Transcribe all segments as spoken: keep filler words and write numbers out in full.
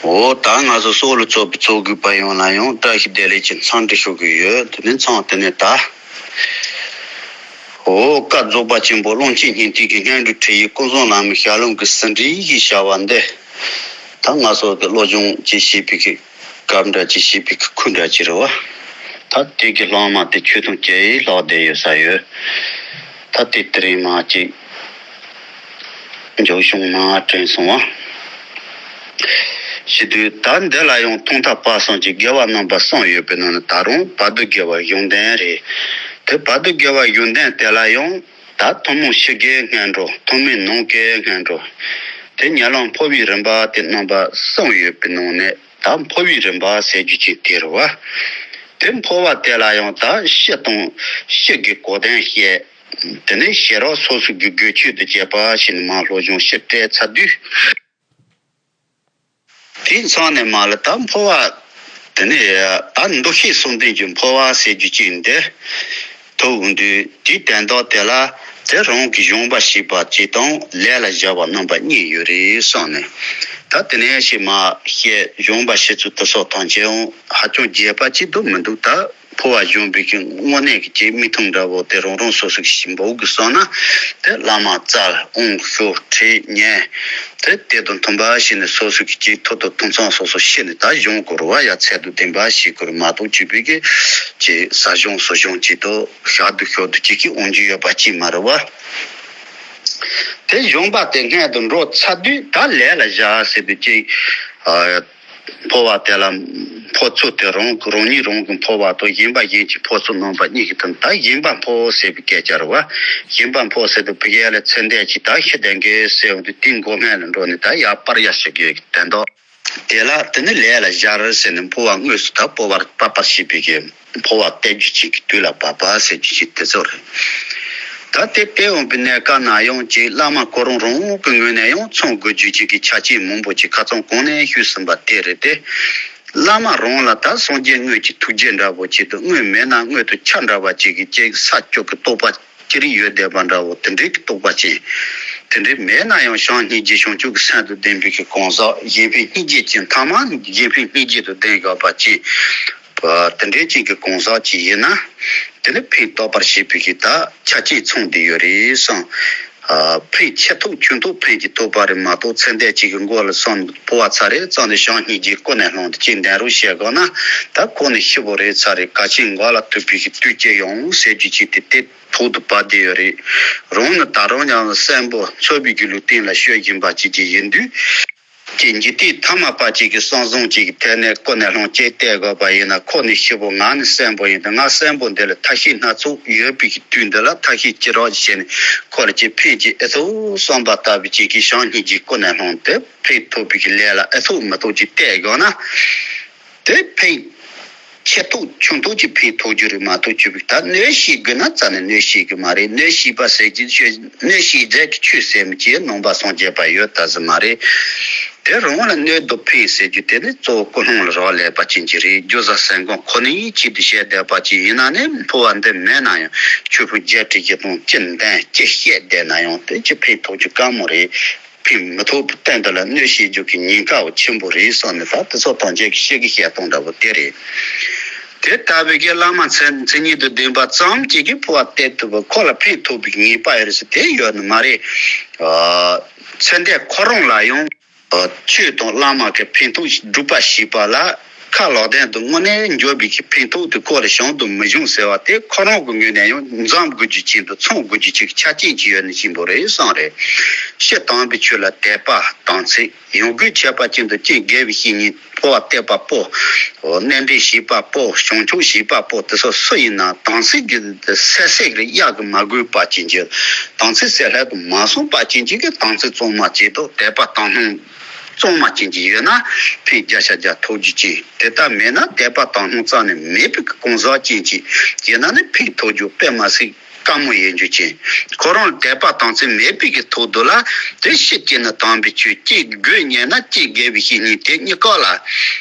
འོ་ད་ང་ཚོ་སྲོག་ལ་གཙོས་པའི་གཙོ་གུས་པ་ཡོངས་ལ་ཡང་བཀྲ་ཤིས་བདེ་ལེགས་ཀྱི་འཚམས་འདྲི་ཞུ་གི་ཡོད། དེ་ནས་མཚམས་དེ་ནས་ད། འོ་བཀའ་རྫོགས་པ་ཆེན་པོ་ཀློང་ཆེན་སྙིང་ཐིག་གི་སྔོན་འགྲོའི་ཁྲིད་ཡིག་ཀུན་བཟང་བླ་མའི་ཞལ་ལུང་གི་ཟིན་བྲིས་ཞེས་བྱ་བ་འདི། ད་ང་ཚོ་གི་སློབ་སྦྱོང་ཅིག་བྱེད་པའི་གི་སྐབས་འདྲ་ཅིག་བྱེད་པའི་གི་ཁུལ་འདྲ་ཅིག་རེད་བ། ད་དེ་གི་ལྷག་མ་དེ་ཆོས་དང་སྐྱེ་ཡི་ལྷག་བསྡད་ཡོད་ས་ཡོད། ད་དེ་དེ་རིང་མ་ཅིག་མཇུག་བྱུང་མ་དྲན་སོང་བ། ཞེས་དུས་ད་འདི་ལ་ཡང་ཐོག་མཐའ་བར་གསུམ་གྱི་དགེ་བ་རྣམ་པ་གསུམ་ཡོད་པའི་ནང་ནས་ད་རུང་བར་དོའི་དགེ་བ་གཞུང་ལྡན་རེད། དེ་བར་དོའི་དགེ་བ་གཞུང་ལྡན་དེ་ལ་ཡང་ད་ཐུན་མོང་ཕྱི་དགེ་སྔོན་འགྲོ། ཐུན་མོང་ནང་དགེ་སྔོན་འགྲོ། དེ་ཉམས་ལེན་འཕོ་བའི་རིམ་པ་དེ་རྣམ་པ་གསུམ་ཡོད་པའི་ནང་ནས་ད་འཕོ་བའི་རིམ་པ་ཟེར་རྒྱུ་ཅིག་དེ་རེད་བ། དེ་འཕོ་བ་དེ་ལ་ཡང་ད་སྤྱི་དང་སྤྱི་གི་གོ་དོན་བཤད། དེ་ནས་ཞེ་དྲག་སོ་སོ་གི་དགོས་ཆེད་དུ་བྱས་པ་ཞིག་ནི་མ་སློབ་སྦྱོང་ཞིབ་ཕྲ་ཚར་དུས། དེའི་མཚམས་ནས་མ་ལ་ད་འཕོ་བ། དེ་ནས་ད་འདུ་ཤེས་གསུམ་ལྡན་གྱི་འཕོ་བ་ཟེར་རྒྱུ་ཅིག་འདི་ཐོབ་འོང་དུས། དེའི་དོན་དག་དེ་ལ་དེ་རང་གི་སྦྱོང་བ་བྱེད་པ་གཅིག་དང་ལས་ལ་སྦྱར་བ་རྣམ་པ་གཉིས་ཡོད་རེད་བསམ་ནས། ད་དེ་ནས་ཞིག་མ་བཤད། སྦྱོང་བ་བྱེད་ཚུལ་དེ་སོགས་ཐམས་ཅད་ཡང་ཧ་ཅང་རྒྱས་པ་ཅིག་ཏུ་མི་འདུག་ད། འཕོ་བ་སྦྱོང་བའི་གི་དངོས་གནས་ཀྱི་ཅིག་མིག་མཐོང་འདྲ་བོ་དེ་རང་རང་སོ་སོ་གི་ཞིབ་འབོག་གི་སོང་ན། དེ་བླ་མ་བཙལ། དབང་ཞུ། ཁྲིད་ཉན། དེ་དེ་དང་མཐུན་པ་ཞིག་ནས་སོ་སོ་གི་ཅིག་ཐོབ་ཐང་ཐོབ་ཚང་སོ་སོ་ཤེས་ནས་ད་སྦྱོང་དགོས་རེད་བ། ཡ་ཚད་དང་ལྡན་པ་ཞིག་དགོས་རེད་མ་གཏོགས་ཅིག་པའི་གི་ཅིག་ཟ་སྦྱོང་ཟ་སྦྱོང་ཅིག་ཏུ་ཞག་དུ་ཞོག་དུ་ཅིག་གི་དབང་རྒྱུ་ཡོད་པ་ཅིག་མ་རེད་བ། དེ་སྦྱོང་བ་དེ་སྔོན་དུ་འགྲོ་ཚར་དུས་ད་ལས་ལ་བཞག་ཟེར་དུས་ཅིག་འཕོ་བ་དེ་ལ་འཕོ་ཚུལ་དེ་རང་རང་ཉིད་རང་གི་འཕོ་བ་དང་གཞན་པ་གཞན་གྱི་འཕོ་ཚུལ་རྣམ་པ་གཉིས་ཀྱི་དོན། ད་གཞན་པ་འཕོ་ཟེར་བའི་སྐད་ཆ་རེད་བ། གཞན་པ་འཕོ་ཟེར་དུས་བུ་གལ་ལ་ཚེ་འདས་ཀྱི་ད་ཤི་དང་གི་ཟེར་བ་དེ་དེའི་མགོ་སྔོན་ལ་འགྲོ་ནས་ད་ཡར་སྤར་ཡ་ཞིག་ཡོད་ཀྱི་དོན་དག་དེ་ལ་དེ་ནི་ལས་ལ་སྦྱར་ཟེར་ནས་འཕོ་བ་དངོས་སུ་ད་སྤོབས་པར་པར་པར་བྱེད་པའི་གི་འཕོ་བ་གཏད་རྒྱུ་ཅིག་གི་དུས་ལ་བབ་པ་ཟེར་རྒྱུ་ཅིག་དེ་ཚོ་རེད། ད་དེ་སྟེ་འོང་པའི་གནས་སྐབས་ན་ཡང་ཅིག་བླ་མ་ཁོ་རང་རང་གི་ངོས་ནས་ཡང་ཚང་དགོས་རྒྱུ་ཅིག་གི་ཆ་རྐྱེན་མང་པོ་ཅིག་ཁ་སང་གོང་ནས་ཞུས་ཟིན་པ་དེ་རེད་དེ། བླ་མ་རང་ལ་ད་སངས་རྒྱས་དངོས་ཀྱི་ཐུགས་རྗེ་འདྲ་པོ་ཅིག་དང་དངོས་མེད་ན་དངོས་དང་ཆ་འདྲ་བ་ཅིག་གི་ཅིག་ས་ཕྱོགས་ཀྱི་རྟོགས་པ་ཅི་རིགས་ཡོད་བསྡད་པ་འདྲ་བོ་དེ་འདྲའི་རྟོགས་པ་ཅན། དེ་འདྲའི་མེད་ན་ཡང་བྱམས་སྙིང་རྗེ་བྱང་ཆུབ་ཀྱི་སེམས་དང་ལྡན་པའི་གི་གང་ཟག་གཞན་ཕན་སྙིང་རྗེ་ཅན། ཐ་མ་གཞན་ཕན་སྙིང་རྗེ་དང་ལྡན་དགོས་པ་ཅན། དེ་འདྲའི་ཅན་གྱི་གང་ཟག་ཅིག་ཡིན་ན། དེ་ནི་ཕན་ཐོགས་པར་བྱེད་པའི་གི་ད་ཆ་རྐྱེན་ཚང་བསྡད་ཡོད་རེད་བསམ། ཕན་ཆེ་ཐོག་ཆུང་ཐོག་ཕན་གྱི་ཐོགས་པ་རེད་མ་གཏོགས་ཚེ་འདས་ཅིག་གི་མགོ་ལ་སོན་འཕོ་བ་ཚར་རེད་ཙང་ནས་བྱམས་སྙིང་རྗེ་ཀུན་ནས་བསླངས་ཏེ་ཅིག་འདོན་རོགས་བྱེད་དགོས་ན། ད་ཁོ་ནི་ཤི་བོ་རེད་ཚར་རེད། གལ་ཆེན་མགོ་ལ་ཐུག་པའི་གི་དུས་ཅིག་ཡོང་ཟེར་རྒྱུ་ཅིག་དེ་དེ། ཐོག་ཏུ་བབས་བསྡད་ཡོད་རེད། རང་ནི་ད་རུང་ཡང་གསོན་པོ་འཚོ་བའི་རྒྱུ་ལུགས་གཏན་ལ་སྤྱོད་བཞིན་པ་ཅིག་ཅིག་ཡིན་དུས། ཀྱི་འཇིག་རྟེན་ཐ་མལ་པ་ཅིག་གི་བསམ་བཟང་ཅིག་གི་ཐད་ནས་ཀུན་ནས་བསླངས་ཅིག་བལྟས་དགོས་པ་ཡིན་ན། ཁོ་ནི་ཤི་བོ་ང་ནི་གསོན་པོ་ཡིན་དུས། ང་གསོན་པོ་འདི་ལ་ཐབས་ཤེས་སྣ་ཚོགས་ཡོད་པའི་གི་དུས་འདི་ལ་ཐབས་ཤེས་ཅི་རག་ཅིག་བྱས་ནས་ཁོ་ལ་ཅིག་ཕན་ཅིག་ཨེ་ཐུབ་བསམ་པ་ལྟ་བུ་ཅིག་གི་བྱམས་སྙིང་རྗེ་ཀུན་ནས་བསླངས་ཏེ་ཕན་ཐོགས་པའི་གི་ལས་ལ་ཨེ་ཐུབ་མི་ཐུབ་ཅིག་བལྟས་དགོས་ན། དེ་ཕན། ཆེ་ཐོག་ཆུང་ཐོག་ཅིག་ཕན་ཐོགས་རྒྱུ་རེད་མ་གཏོགས་ཆུ་བུག་ད་གནོད་བྱེད་དགོས་ན་རྩ་ནས་གནོད་བྱེད་ཀྱི་མ་རེད། གནོད་བྱེད་པ་ཟེར་གྱི་ཆོས། གནོད་བྱེད་རྫས་ཀྱི་ཆོས་ཟེར་མི་ཅིག་ནང་པ་སངས་རྒྱས་པ་ཡོད་ད་ཟེར་མ་རེད། དེ་རང་ལ་གནོད་དུ་ཕན་ཟེར་རྒྱུ་དེ་ནི་གཙོ་བོ་ཀུན་སློང་ལ་རག་ལས་པ་ཅན་གྱི་རེད། རྒྱུ་ཟ་སེམས་ཁོང་ཁོ་ནའི་ཆེད་དུ་བཤད་བསྡད་པ་ཅིག་ཡིན་ན་ནི་འཕོ་བ་འདི་མེད་ན་ཡང་ཆོས་ཕུང་བརྒྱད་ཁྲི་བཞི་སྟོང་ཅི་འདོན་ཅི་བཤད་བསྡད་ན་ཡང་དེ་ཅི་ཕན་ཐོགས་རྒྱུ་དཀའ་མོ་རེད། ཕན་མི་ཐོགས་པའི་སྟེང་དུ་ལ་གནོད་བྱེད་རྒྱུ་གི་ཉེན་ཁ་བ་ཆེན་པོ་རེད་བསམ་ནས་ད་དེ་ཚོ་ཐམས་ཅད་ཀྱི་ཤེས་ཀྱི་བཤད་སྟངས་འདྲ་བོ་དེ་རེད། དེ་ལྟ་བུའི་གི་བླ་མ་མཚན་མཚན་ཉིད་དུ་ལྡན་པ་ཙམ་གཅིག་གིས་འཕོ་བ་གཏད་ཐུབ་པ་ཁོ་ལ་ཕན་ཐོགས་པའི་ངེས་པ་ཡོད་རེད་ཟེར་དེ་ཡོད་ནི་མ་རེད། ཚེ་འདས་ཁོ་རང་ལ་ཡང་ཆོས་དང་བླ་མ་གི་ཕན་ཐོགས་སྒྲུབ་པ་བྱེད་པ་ལ། ཁ་ལག་ལྡན་དུ་དངོས་གནས་འབྱོར་བའི་གི་ཕན་ཐོགས་དེ་ཁོ་ལ་བྱུང་དུ་མི་འབྱུང་ཟེར་བ་དེ་ཁོ་རང་གི་ངོས་ནས་ཡང་འཛོམས་དགོས་རྒྱུ་ཅན་དུ་ཚང་དགོས་རྒྱུ་ཅིག་ཆ་རྐྱེན་ཅིག་ཡོད་ནི་ཅན་པོ་རེད་བསམ་རེད། སྤྱིར་བཏང་པའི་ཆོས་ལ་དད་པ་དམ་ཚིག་ཡོན་དགུའི་ཁྱད་པར་ཅན་དུ་རྐྱེན་དགེ་བའི་བཤེས་གཉེན་འཕོ་བ་གཏད་པ་པོ། གནས་འདྲེན་བྱེད་པ་པོ། བྱང་ཆུབ་བྱེད་པ་པོ་དེ་ཚོ་སུ་ཡིན་ན་དམ་ཚིག་གི་སད་སད་ཀྱི་གཡག་གི་མ་གོས་པ་ཅན་གྱི་དམ་ཚིག་སད་ལྷད་དུ་མ་སོང་པ་ཅན་གྱི་གི་དམ་ཚིག་གཙང་མ་བྱེད་དོ། དད་པ་དག་སྣང་གཙང་མ་ཅན་གྱི་ཡོད་ན་ཕན་བརྒྱ་ཆ་བརྒྱ་ཐོགས་རྒྱུ་ཅན། དེ་ལྟར་མེད་ན་དད་པ་དག་སྣང་རྩ་ནས་མེད་པའི་གི་གང་ཟག་ཅན་ཅིག་ཡིན་ན་ནི་ཕན་ཐོགས་རྒྱུ་དཔེ་མ་སྲིད་དཀའ་མོ་ཡིན་རྒྱུ་ཅན། ཁོ་རང་ལ་དད་པ་དམ་ཚིག་མེད་པའི་གི་ཐོག་ཏུ་ལ་དེ་ཕྱི་སྐྱེས་ནི་དམ་པའི་ཆོས་སྐྱེས་དགོས་ཉན་ན་སྐྱེས་དགེ་བའི་བཤེས་གཉེན་དེ་གཉིས་ཀ་ལ་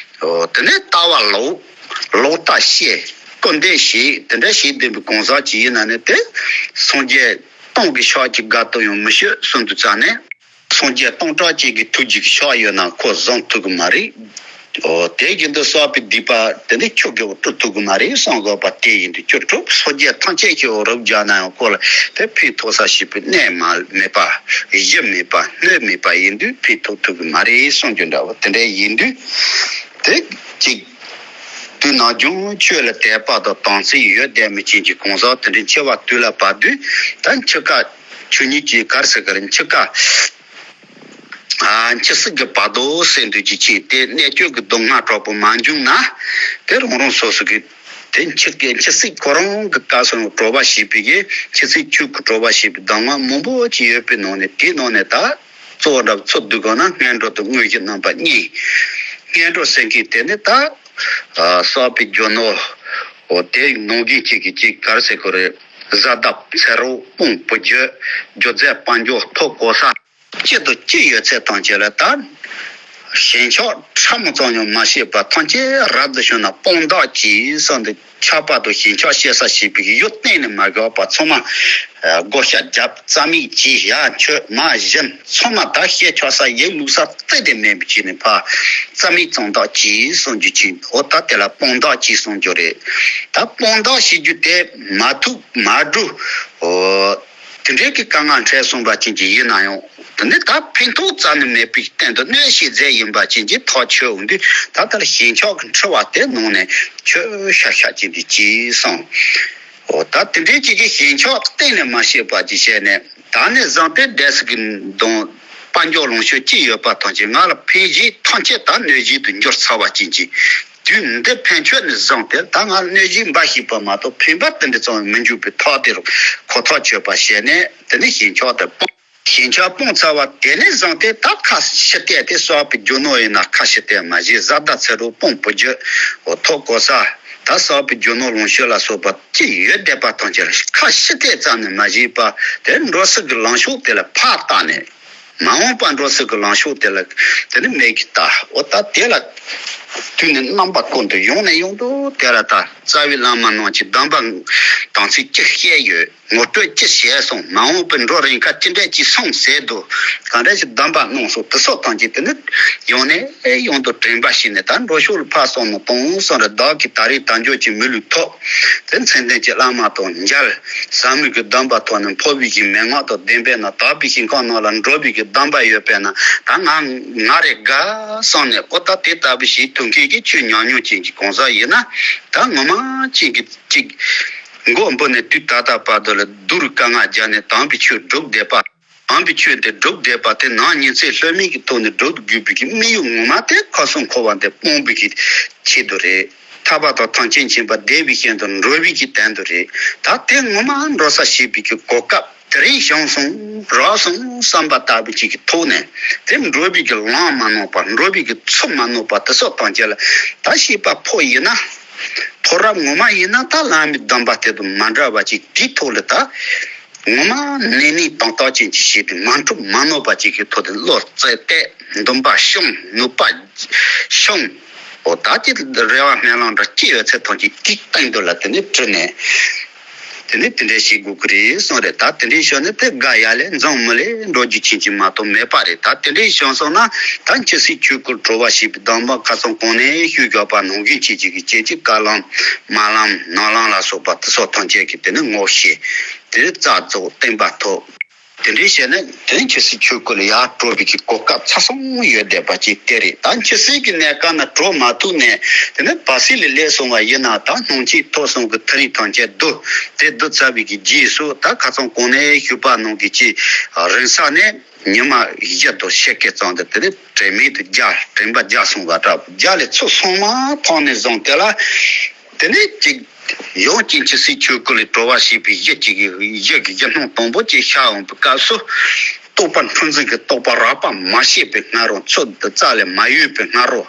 དེ་ནས་ལྟ་བ་ལོག་ལོག་ལྟ་བྱེད་སྐུར་འདེབས་བྱེད་དེ་འདྲ་བྱེད་བསྡད་པའི་གང་ཟག་ཅིག་ཡིན་ན་ནི་དེ་སངས་རྒྱས་སྟོང་གི་ཕྱག་གི་དགའ་སྟོན་ཡང་མི་ཤོད་གསུམ་དུ་རྩ་ནས། སངས་རྒྱས་སྟོང་ཕྲག་གཅིག་གི་ཐུགས་རྗེ་གི་ཕྱག་ཡོད་ན་ཁོ་བཟང་ཐུབ་ཀྱི་མ་རེད། འོ་དེ་བཞིན་དུ་བསགས་པའི་སྡིག་པ་དེ་ནི་ཁྱོད་ཀྱིས་དཀྲུག་ཐུབ་ཀྱི་མ་རེད་བསམ་དགོས་པ་དེ་ཡིན་དུས། ཁྱོད་དཀྲུག་སངས་རྒྱས་ཐམས་ཅད་ཀྱིས་རབ་སྦྱར་ན་ཡང་ཁོ་ལ་དེ་ཕན་ཐོགས་ས་ཞིག་པའི་གནས་མ་མེད་པ། གཞི་མེད་པ། སྣོད་མེད་པ་ཡིན་དུས་ཕན་ཐོགས་ཐུབ་ཀྱི་མ་རེད་གསུང་རྒྱུ་འདྲ་བོ་དེ་འདྲ་ཡིན་དུས། དེ་གཅིག་དུས་ནམ་རྒྱུན་ཆོས་ལ་དད་པ་དང་དམ་ཚིག་ཡོད་བསྡད་མི་ཅན་གྱི་གང་ཟག་དེ་འདྲའི་འཆི་བ་དུས་ལ་བབ་དུས། ད་འཆི་ཁ་ཆོས་ཉིད་ཀྱི་གར་ཟེར་གར་འཆི་ཁ། ཨ། འཆི་སྲིད་ཀྱི་བར་དོ་སེལ་འདོད་ཀྱི་ཕྱིར་དེ་གནད་གཅོད་ཀྱི་སྡུག་བསྔལ་དྲག་པོ་མ་འབྱུང་ན། དེ་རང་རང་སོ་སོ་གི་དེ་འཆི་ཁའི་འཆི་སྲིད་ཁོ་རང་གི་སྐབས་སུ་གྲོལ་བ་ཞེས་པའི་གི་འཆི་སྲིད་ཆོས་ཀྱི་གྲོལ་བ་ཞེས་པའི་གདམས་ངག་མང་པོ་ཅིག་ཡོད་པའི་ནང་ནས། དེའི་ནང་ནས་ད་གཙོ་བོ་འདྲ་ཚོ་བསྡུ་དགོས་ན། སྔོན་འགྲོ་དང་དངོས་གཞི་རྣམ་པ་གཉིས། སྔོན་འགྲོ་ཟེར་མཁན་དེ་ནི་ད་ཨ་བསགས་པའི་རྒྱུ་ནོར། འོ་དེ་ནང་གི་གཅིག་གི་གཅིག་གར་ཟེར་གོ་རེད། བཟའ་ཟླ་ཚེ་རོགས་དཔུང་བུ་རྒྱུད། རྒྱུ་རྫས་དཔལ་འབྱོར་ཐོབ་གོ་ས། ཅི་དང་ཅི་ཡོད་ཚད་ཐམས་ཅད་ལ་ད་ཞེན་ཆགས་ཕྲ་མོ་ཙམ་ཡང་མ་བྱེད་པར་ཐམས་ཅད་རབ་ཏུ་བྱུང་ན་སྤང་བདག་གྱིས་གསུངས་འདུག་ཆགས་པ་དང་ཞེན་ཆགས་སྐྱེ་ས་བྱེད་པའི་ཡུལ་གཏན་ནས་མ་དགོས་པ་ཚང་མ་བགོ་བཤའ་བརྒྱབ། རྩ་མེད་ཀྱིས་ཡ་མཆོད་མ་བཞིན་ཚང་མ་ད་ཞེན་ཆགས་ས་ཡིན་ལུགས་ས་རྩི་དེ་མེད་པའི་ཆེད་ནས་ཕར་རྩ་མེད་གཙང་བདག་གྱིས་གསུང་རྒྱུ་ཅིག་འོ་ད་དེ་ལ་སྤང་བདག་གྱིས་གསུང་རྒྱུ་རེད། ད་སྤང་བདག་ཞེས་རྒྱུ་དེ་མ་ཐུག་མ་འགྲུབ། འོ། དེ་འདྲའི་གི་དཀའ་ངལ་འཕྲད་སོང་བ་ཅན་གྱི་ཡིན་ན་ཡང་། དེ་ནི་ད་ཕན་ཐོགས་རྩ་ནས་མེད་པའི་སྟེང་དུ་གནོད་བྱེད་རྫས་ཡིན་པ་ཅན་གྱི་ཐག་ཆོད་འོང་དུས། ད་ལྟར་ཞེན་ཆགས་ཀྱི་འཁྲུལ་བ་དེ་ནང་ནས་ཆོད་ཤག་ཤག་ཅན་དུ་གྱིས་སོང་། འོ་ད་དེ་འདྲའི་ཅིག་གི་ཞེན་ཆགས་གཏན་ནས་མ་བྱེད་པ་ཅིག་བྱས་ནས། ད་ནས་བཟུང་སྟེ་འབྲས་སི་གི་གདོང་དཔལ་འབྱོར་ལོངས་སྤྱོད་ཅི་ཡོད་པ་ཐམས་ཅད་ང་ལ་ཕན་བཞེས་ཐམས་ཅད་ད་གནོད་བཞེས་དུ་འགྱུར་ཚར་བ་ཅན་གྱི། དུས་འདི་ཕན་ཆོད་ནས་བཟུང་སྟེ་ད་ང་གནོད་བཞིན་འབའ་ཞིག་པ་མ་གཏོགས་ཕན་པ་དེ་འདྲ་ཙམ་མི་འཇུག་པའི་ཐག་དེ་རུ་ཁོ་ཐག་ཆོད་པ་བྱས་ནས། དེ་ནས་ཞེན་ཆགས་དེ་སྤོང་། ཞེན་ཆགས་སྤོང་ཚར་བ་དེ་ནས་བཟུང་སྟེ་ད་ཁ་ཕྱི་བལྟས་ཏེ་བསགས་པའི་རྒྱུ་ནོར་ཡིན་ན་ཁ་ཕྱི་བལྟས་མ་བྱེད། བཟའ་ཟླ་ཚེ་རོགས་དཔུང་བུ་རྒྱུད་འོ་ཐོབ་གོ་ས། ད་བསགས་པའི་རྒྱུ་ནོར་ལོངས་སྤྱོད་ལ་སོགས་པ་ཅི་ཡོད་བསྡད་པ་ཐམས་ཅད་ལ་ཁ་ཕྱི་བལྟས་ཙམ་ནས་མ་བྱེད་པ་དེ་འགྲོ་སའི་གི་ལམ་ཕྱོགས་དེ་ལ་ཕར་བལྟས་ནས། མ་འོངས་པ་འགྲོ་སའི་གི་ལམ་ཕྱོགས་དེ་ལ་དེ་ནི་མིག་གིས་ལྟ། འོ་ད་དེ་ལ་དུས་ནི་རྣམ་པ་ཀུན་ཏུ་ཡང་ནས་ཡང་དུ་དེ་ལ་ལྟ། རྩ་བའི་བླ་མ་རྣམས་ཀྱིས་གདམས་པ་དམ་ཚིག་ཅི་བཤད་ཡོད། ངོ་སྤྲོད་ཅི་བྱས་སོང་། མ་འོངས་པའི་འགྲོ་རན་ཁ་ཅི་འདྲ་ཅིག་སོང་ཟེར་འདུག་གང་འདྲ་ཞིག་གདམས་པ་གནང་སོང་། དེ་སོགས་ཐམས་ཅད་དེ་ནི་ཡང་ནས་ཡང་དུ་དྲན་པ་བྱས་ནས། ད་འགྲོ་ཕྱོགས་ལ་ཕར་བསམ་བློ་གཏོང་བསམ་རེ། བདག་གིས་ད་རེས་དལ་འབྱོར་གྱི་མི་ལུས་ཐོབ། དེ་མཚན་ལྡན་གྱི་བླ་མ་དང་མཇལ། ཟབ་མོའི་གི་གདམས་པ་ཐོག་ནས་འཕོ་བའི་གི་མན་ངག་དང་ལྡན་པས་ན། དག་པའི་ཞིང་ཁམས་རྣམས་ལ་འགྲོ་བའི་གི་གདམས་པ་ཡོད་པས་ན། ད་ང་ང་རེ་དགའ་བསམ་ནས། འོ་ད་དེ་ལྟ་བུ་ཞིག་ཐུག་མཁན་གྱི་ཆོས་ཉམས་མྱོང་ཅན་གྱི་གང་ཟག་ཡིན་ན། ད་ངོ་མ་ཅན་གྱི་ཅིག་མགོ་འབུ་ནས་དུས་ད་ལྟ་བར་དུ་ལ་སྡུག་རུས་དཀའ་ངལ་བརྒྱབ་ནས་དམ་པའི་ཆོས་སྒྲུབ་བསྡད་པ། དམ་པའི་ཆོས་དེ་སྒྲུབ་བསྡད་པ་དེ་ནམ་ཉིན་ཚེ་ལྷོད་མེད་ཀྱི་ཐོག་ནས་སྒྲུབ་དགོས་པའི་གི་དམིགས་ཡུལ་ངོ་མ་དེ་ཁམས་གསུམ་འཁོར་བ་འདི་སྤོང་བའི་གི་ཆེད་དུ་རེད། ཐར་པ་དང་ཐམས་ཅད་མཁྱེན་པ་བདེ་བའི་ཞིང་དུ་འགྲོ་བའི་གི་དོན་དུ་རེད། ད་དེ་ངོ་མ་འགྲོ་ས་ཤེས་པའི་གི་གོ་སྐབས་དེ་རིང་བྱུང་སོང་རག་སོང་བསམ་པ་ལྟ་བུ་ཅིག་གི་ཐོག་ནས། དེ་འགྲོ་བའི་གི་ལམ་མ་ནོར་བ། འགྲོ་བའི་གི་ཚུལ་མ་ནོར་བ། དེ་སོགས་ཐམས་ཅད་ལ་ད་ཤེས་པ་ཕོ་ཡིན་ན། ཕོ་རབ་ངོ་མ་ཡིན་ན་ད་བླ་མའི་གདམས་པ་དེ་དང་མ་འདྲ་བ་ཅིག་དེའི་ཐོག་ལ་ད། ངོ་མ་ནན་ནན་ཏན་ཏན་ཅན་གྱི་ཞིག་དེ་མ་འཁྲུག་མ་ནོར་བ་ཅིག་གི་ཐོག་ཏུ་བློ་རྩེ་གཏད། འདུན་པ་བཤམས། ནུས་པ་བཤམས། འོ་ད་ཅི་རེ་བ་སྨོན་ལམ་འདྲ་ཅི་ཡོད་ཚད་ཐམས་ཅད་དེའི་སྟེང་དུ་ལ་དེ་ནས་བྲིས་ནས། དེ་ནས་དེ་འདྲས་བྱེད་དགོས་ཀྱི་རེད་གསུངས་རེད། ད་དེ་འདྲས་བྱུང་ན་དེ་དགའ་ཡ་ལས་འཛོམས་མི་ལས་འགྲོ་རྒྱུ་ཕྱིན་ཅི་མ་གཏོགས་མེད་པ་རེད། ད་དེ་འདྲས་བྱུང་སོང་ན་ད་འཆི་སྲིད་ཆོས་སྐུར་གྲོལ་བ་ཞེས་པའི་གདམས་པ་ཁ་སང་གོང་ནས་ཞུས་བཞག་པ་ནང་བཞིན་བྱེད་ཀྱི་གི་སྐྱེ་འཆི་དཀར་ལམ་དམར་ལམ་ནག་ལམ་ལ་སོགས་པ་དེ་སོགས་ཐམས་ཅད་ཀྱི་དེ་ནི་ངོ་ཤེས། དེ་ནི་རྩ་རྫོགས་བརྟན་པ་ཐོབ། དེ་འདྲའི་བྱས་ནས་དོན་ཆེ་སའི་ཆོས་སྐུ་ལ་ཡར་གྲོལ་བའི་གི་གོ་སྐབས་ཆ་ཚང་ཡོད་བསྡད་པ་ཅིག་དེ་རེད། ད་འཆི་སྲིད་ཀྱི་གནས་སྐབས་ན་གྲོལ་མ་ཐུབ་ནས་དེ་ནས་བར་སྲིད་ལ་སླེབས་སོང་བ་ཡིན་ན། ད་སྣང་མཆེད་ཐོབ་སོང་གི་ཐག་རིང་ཐམས་ཅད་བསྡུ། དེ་བསྡུ་ཚར་བའི་གི་རྗེས་སུ་ད་ཁ་སང་གོང་ནས་ཞུས་པ་ནང་གི་ཅིག་རིང་ས་ནས་ཉི་མ་བཞི་དང་ཕྱེད་ཀའི་ཙམ་དུ་དེ་ནས་དྲན་མེད་དུ་བརྒྱལ། དྲན་པ་བརྒྱལ་སོང་བ་འདྲ་བོ། བརྒྱལ་ལས་ཚུར་སོང་མ་ཐག་ནས་བཟུང་དེ་ལ། དེ་ནས་ཅིག་ཡང་ཅིག་འཆི་སྲིད་ཆོས་སྐུ་ལས་གྲོལ་བ་ཞེས་པའི་གཞི་གཅིག་གི་གཞི་གི་གཞི་སྣང་དང་པོ་ཅིག་ཤར་འོང་པའི་སྐབས་སུ། རྟོགས་པ་འཁྲུལ་འཛིན་གྱི་རྟོག་པ་རགས་པ་མ་ཤེས་པའི་སྔ་རོལ། ཚུར་འདི་རྩ་ལས་མ་གཡོས་པའི་སྔ་རོལ།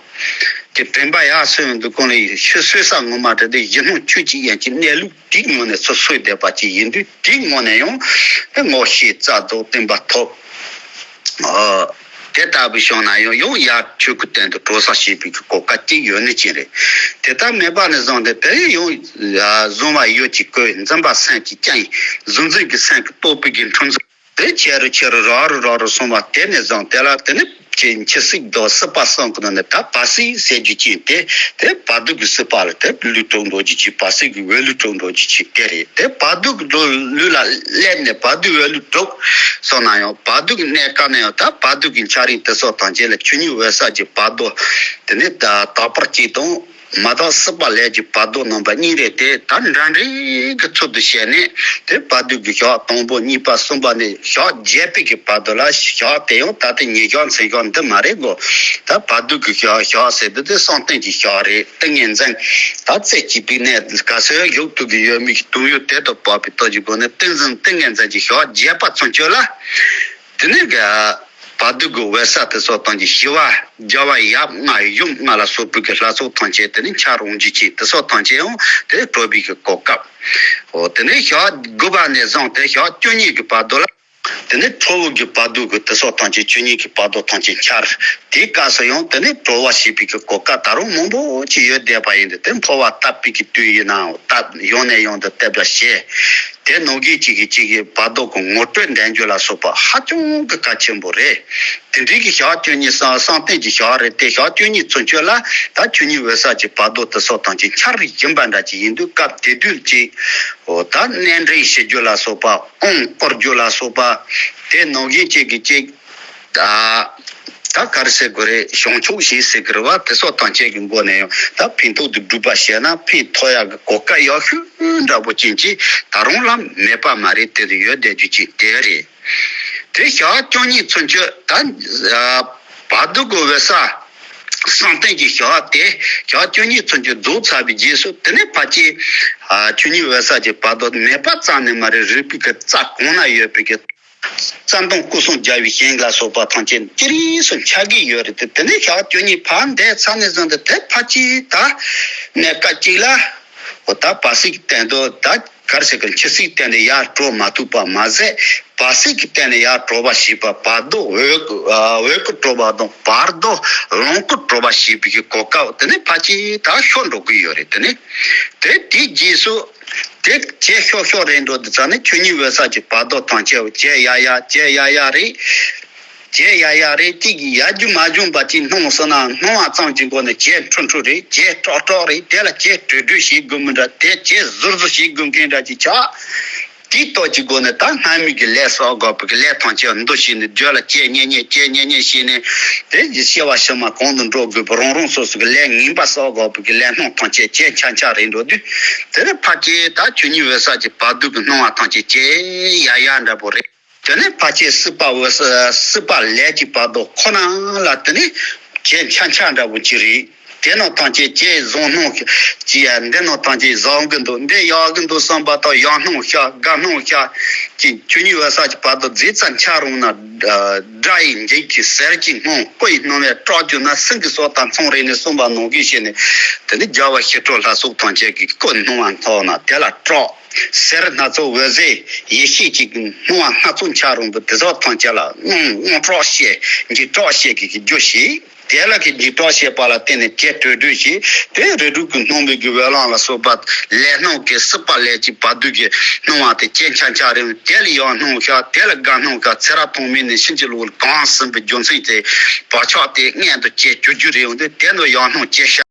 དེ་དྲན་པ་ཡར་སོན་འདུག་གོང་ལས་ཤི་གསོན་ས་ངོ་མ་དེ་དེ་གཞི་སྣང་ཆོས་ཅན་ཡན་གྱི་གནས་ལུགས་དེའི་ངོས་ནས་ཚུར་གསོས་བསྡད་པ་ཅིག་ཡིན་དུས། དེའི་ངོས་ནས་ཡང་དེ་ངོ་ཤེས་རྩ་རྫོགས་བརྟན་པ་ཐོབ། ཨ། དེ་ལྟ་བུ་བྱུང་ན་ཡང་ཡང་ཡར་ཆོས་སྐུའི་སྟེང་དུ་གྲོལ་ས་ཞེས་པའི་གོ་སྐབས་ཅིག་ཡོད་ནི་ཅིག་རེད། དེ་ལྟར་མེད་པ་ནས་བཟུང་སྟེ་དེ་ཡང་བཟུང་བ་ཡུལ་གྱི་བཀོད། འཛིན་པ་སེམས་ཀྱི་རྐྱེན། གཟུང་འཛིན་གྱི་སེམས་ཀྱི་རྟོག་པའི་གི་འཁྲུལ་འཛིན། དེ་ཆེ་རུ་ཆེ་རུ་རག་རུ་རག་རུ་སོང་བ་དེ་ནས་བཟུང་དེ་ལ་དེ་ནི་ཅིག་འཆི་སྲིད་དང་སྲིད་པ་གསུམ་གྱི་ནང་ནས་ད་བར་སྲིད་ཟེར་རྒྱུ་ཅིག་དེ་དེ་བར་དོ་གི་སྲིད་པ་ལ་དེ་ལུས་གྲུབ་འགྲོ་རྒྱུ་ཅིག་བར་སྲིད་ཀྱི་འོད་ལུས་གྲུབ་འགྲོ་རྒྱུ་ཅིག་དེ་རེད། དེ་བར་དོ་གི་འགྲོ་ལུས་ལ་སླེབས་ནས་བར་དོའི་འོད་ལུས་གྲུབ་སོང་ན་ཡང་བར་དོ་གི་གནས་སྐབས་ན་ཡང་ད་བར་དོ་གི་འཆར་རིགས་དེ་སོགས་དང་བཅས་ལ་ཆོས་ཉིད་འོད་གསལ་གྱི་བར་དོ་དེ་ནི་ད་དག་པར་གཅིག་དང་། མ་དག་སྲིད་པ་ལས་ཀྱི་བར་དོ་རྣམ་པ་གཉིས་རེད་དེ་ད་འདྲ་འདྲའི་གི་ཚུལ་དུ་བཤད་ནས་དེ་བར་དོ་གི་ཞག་དང་པོ་གཉིས་པ་གསུམ་པ་ནས་ཞག་བརྒྱད་པའི་གི་བར་དོ་ལ་ཞག་དེ་ཡང་ད་ལྟ་ཉིན་ཞག་མཚན་ཞག་འདི་མ་རེད་གོ། ད་བར་དོ་གི་ཞག་ཞག་ཟེར་དུས་དེ་བསམ་གཏན་གྱི་ཞག་རེད། ཏིང་ངེ་འཛིན་ད་རྩེ་གཅིག་པའི་གནས་ག་ཚོད་བཞུགས་ཐུབ་ཀྱི་ཡོད་མེད་ཀྱི་དུས་ཡུན་དེ་དང་བབ་པའི་སྟོབས་ཀྱི་སྒོ་ནས་ཏིང་འཛིན་ཏིང་ངེ་འཛིན་གྱི་ཞག་བརྒྱད་པ་ཚུན་ཆོད་ལ། དེ་ནས་ག་བར་དོ་གི་འོད་གསལ་དེ་སོགས་དང་གི་ཞི་བ་རྒྱལ་བ་ཡབ་ལྔ་ཡུམ་ལྔ་ལ་སོགས་པའི་གི་ལྷ་ཚོགས་ཐམས་ཅད་དེ་ནི་འཆར་འོང་རྒྱུ་ཅིག་དེ་སོགས་ཐམས་ཅད་ཡང་དེ་གྲོལ་བའི་གི་གོ་སྐབས། འོ་དེ་ནས་ཞག་དགུ་པ་ནས་བཟུང་སྟེ་ཞག་བཅུ་གཉིས་ཀྱི་བར་དོ་ལ། དེ་ནས་ཁྲོ་བོ་གི་བར་དོ་གི་དེ་སོགས་ཐམས་ཅད་བཅུ་གཉིས་ཀྱི་བར་དོ་ཐམས་ཅད་འཆར། དེའི་སྐབས་སུ་ཡང་དེ་ནས་གྲོལ་བ་ཞེས་པའི་གི་གོ་སྐབས་ད་རུང་མང་པོ་ཅིག་ཡོད་བསྡད་པ་ཡིན་ཏེ་དེ་འཕོ་བ་བཏབ་པའི་གི་དུས་ཡིན་ནའང་བཏབ་ཡོང་ནས་ཡོང་དུ་བསྟན་པ་བྱས། དེ་ནང་གི་གཅིག་གིས་གཅིག་གི་བར་དོ་གི་ངོ་སྤྲོད་འདྲེན་རྒྱུ་ལ་སོགས་པ་ཧ་ཅང་གི་གལ་ཆེན་པོ་རེད། དེ་འདྲའི་གི་ཞག་བཅུ་གཉིས་སང་བསམ་གཏན་གྱི་ཞག་རེད་དེ་ཞག་བཅུ་གཉིས་ཚུན་ཆོད་ལ་ད་ཆོས་ཉིད་འོད་གསལ་གྱི་བར་དོ་དེ་སོགས་དང་གཅིག་འཆར་བཞིན་པ་འདྲ་ཅིག་ཡིན་དུས་སྐབས་དེ་དུས་ཀྱི་འོ་ད་གནས་འདྲེན་བྱེད་རྒྱུ་ལ་སོགས་པ་དབང་བསྐུར་རྒྱུ་ལ་སོགས་པ་དེ་ནང་བཞིན་གཅིག་གིས་གཅིག་ད་ད་ག་རེ་ཟེར་དགོས་རེད། བྱང་ཆུབ་ཞེས་ཟེར་གི་རེད་བ། དེ་སོགས་ཐམས་ཅད་ཀྱི་སྒོ་ནས་ཡང་ད་ཕན་ཐོགས་དུ་སྒྲུབ་པ་བྱས་ན་ཕན་ཐོགས་ཡག་གི་གོ་སྐབས་ཡག་ཤོས་འདྲ་པོ་ཅན་གྱི་ད་རུང་ལ་མེད་པ་མ་རེད། དེ་དུ་ཡོད་བསྡད་རྒྱུ་ཅིག་དེ་རེད། དེ་ཞག་བཅུ་གཉིས་ཚུན་ཆོད་ད་བར་དོ་གི་འོད་གསལ་བསམ་གཏན་གྱི་ཞག་དེ་ཞག་བཅུ་གཉིས་ཚུན་ཆོད་རྫོགས་ཚར་བའི་རྗེས་སུ་དེ་ནས་ཕར་ཆེར་ཆོས་ཉིད་འོད་གསལ་གྱི་བར་དོ་མེད་པ་རྩ་ནས་མ་རེད། རིག་པའི་གི་རྩ་གོང་ན་ཡོད་པའི་གི་རྩ་ལྟུང་སྐུ་གསུམ་རྒྱལ་བའི་ཞིང་ལ་སོགས་པ་ཐམས་ཅད་ཅི་རིགས་སུ་འཆར་གྱི་ཡོད་རེད་དེ། དེ་ནས་ཞག་བཅུ་གཉིས་ཕར་འདས་ཚར་ནས་བཟུང་སྟེ་དེ་ཕར་ཆེར་ད་གནས་སྐབས་གཅིག་ལ་འོ་ད་བར་སྲིད་ཀྱི་སྟེང་དུ་ད་ག་རེ་ཟེར་གི་འཆི་སྲིད་སྟེང་ནས་ཡར་གྲོལ་མ་ཐུབ་པ་མ་ཟད་བར་སྲིད་ཀྱི་སྟེང་ནས་ཡར་གྲོལ་བ་ཞེས་པ་བར་དོ་འོད་ཀྱི་འོད་ཀྱི་གྲོལ་བ་དང་བར་དོ་ལོངས་སྐུ་གྲོལ་བ་ཞེས་པའི་གི་གོ་སྐབས་དེ་ནས་ཕར་ཆེར་ད་ཤོར་འགྲོ་གི་ཡོད་རེད། དེ་ནས་དེ་དེའི་རྗེས་སུ་དེ་བྱས་ཤོག་ཤོག་རེད་འགྲོ་དུས་ཙང་ནས་ཆོས་ཉིད་འོད་གསལ་གྱི་བར་དོ་དང་བཅས་བྱས་ཡ་ཡ་བྱས་ཡ་ཡ་རེད། བྱས་ཡ་ཡ་རེད། གཅིག་ཡ་རྒྱུ་མ་བྱུང་བ་གཅིག་སྣང་སྲིད་ན་སྣང་བ་ཙམ་གྱི་སྒོ་ནས་བྱས་འཕྲོ་འཕྲོ་རེད། བྱས་སྐྲག་སྐྲག་རེད། དེ་ལ་བྱས་གྲོལ་གྲོལ་བྱེད་དགོས་མི་འདྲ། དེ་བྱས་ཟུར་ཟུར་བྱེད་དགོས་མཁན་འདྲ་ཅིག་ཆགས། དེའི་སྟོབས་ཀྱི་སྒོ་ནས་ད་སྔ་མའི་གི་ལས་བསགས་དགོས་པའི་གི་ལས་ཐམས་ཅད་འདུ་བྱས་ནས་རྒྱུད་ལ་བྱས་ཉེ་ཉེ་བྱས་ཉེ་ཉེ་བྱས་ནས་དེ་གི་སྐྱེ་བ་ཕྱི་མ་གང་དུ་འགྲོ་དགོས་པ་རང་རང་སོ་སོ་གི་ལས་ངན་པ་བསགས་དགོས་པའི་གི་ལས་སྣང་ཐམས་ཅད་བྱས་ཆ་ཆ་རེད་འགྲོ་དུས་དེ་ནས་ཕར་ཆེར་ད་ཆོས་ཉིད་འོད་གསལ་གྱི་བར་དོ་གི་སྣང་བ་ཐམས་ཅད་བྱས་ཡ་ཡ་འདྲ་པོ་རེད། དེ་ནས་ཕལ་ཆེར་སྲིད་པ་འོད་གསལ་སྲིད་པ་ལས་ཀྱི་བར་དོ་ཁོ་ན་ལ་དེ་ནས་བྱས་ཆ་ཆ་འདྲ་པོ་ཅིག་རེད། དེ་རྣམས་ཐམས་ཅད་ཅེས་བཟང་སྣང་ཅི་ཡ་འདི་རྣམས་ཐམས་ཅད་བཟང་གི་འདུག་འདི་ཡག་གི་འདུག་བསམ་པ་དང་ཡང་སྣང་ཤར་དགའ་སྣང་ཤར་ཅིག་ཆོས་ཉིད་འོད་གསལ་གྱི་བར་དོ་རྫས་རྩ་འཆར་རུང་ན་སྒྲ་ཡི་འཇིགས་ཀྱི་ཟེར་གྱི་སྣང་སྐུ་ཡི་སྣང་བས་སྐྲག་གྱུར་ན་སེམས་ཀྱི་སྲོག་དང་མཚུངས་རེད་ནས་གསུངས་པ་ནང་བཞིན་བྱས་ནས་དེ་ནི་རྒྱལ་བ་ཞི་ཁྲོ་ལྷ་ཚོགས་ཐམས་ཅད་ཀྱི་སྐུ་སྣང་བ་མཐོང་ན་དེ་ལ་སྐྲག་ཟེར་སྣ་ཚོགས་འོད་ཟེར་ཡེ་ཤེས་ཀྱི་སྣང་བ་སྣ་ཚོགས་འཆར་རུང་བུ་དེ་ཚོ་ཐམས་ཅད་ལ་སྣང་སྣང་སྐྲག་བཤད་འཇིགས་སྐྲག་བཤད་ཀྱི་རྒྱུ་ཞིག་དེ་ལ་གི་འཇིགས་སྐྲག་བཤད་པ་ལ་བརྟེན་ནས་བྱས་གྲོལ་གྲོལ་ཞིག་དེ་རིགས་དྲུག་གི་སྣང་བའི་གི་འོད་ལམ་ལ་སོགས་པ་ལས་སྣང་གི་སྲིད་པ་ལས་ཀྱི་བར་དོ་གི་སྣང་བ་དེ་བྱས་ཆ་ཆ་རེད། དེ་ལ་ཡང་སྣང་ཤར་དེ་ལ་དགའ་སྣང་ཤར་ཚེ་རབས་ཐོག་མེད་ནས་ཕྱིན་ཅི་ལོག་གང་ཟིན་པའི་རྒྱུ་མཚན་དེ་བག་ཆགས་དེ་མངལ་དུ་བྱས་གྱུར་རྒྱུ་རེད། འོང་དུས་དེ་ནི་ཡང་སྣང་བྱས་ཤར།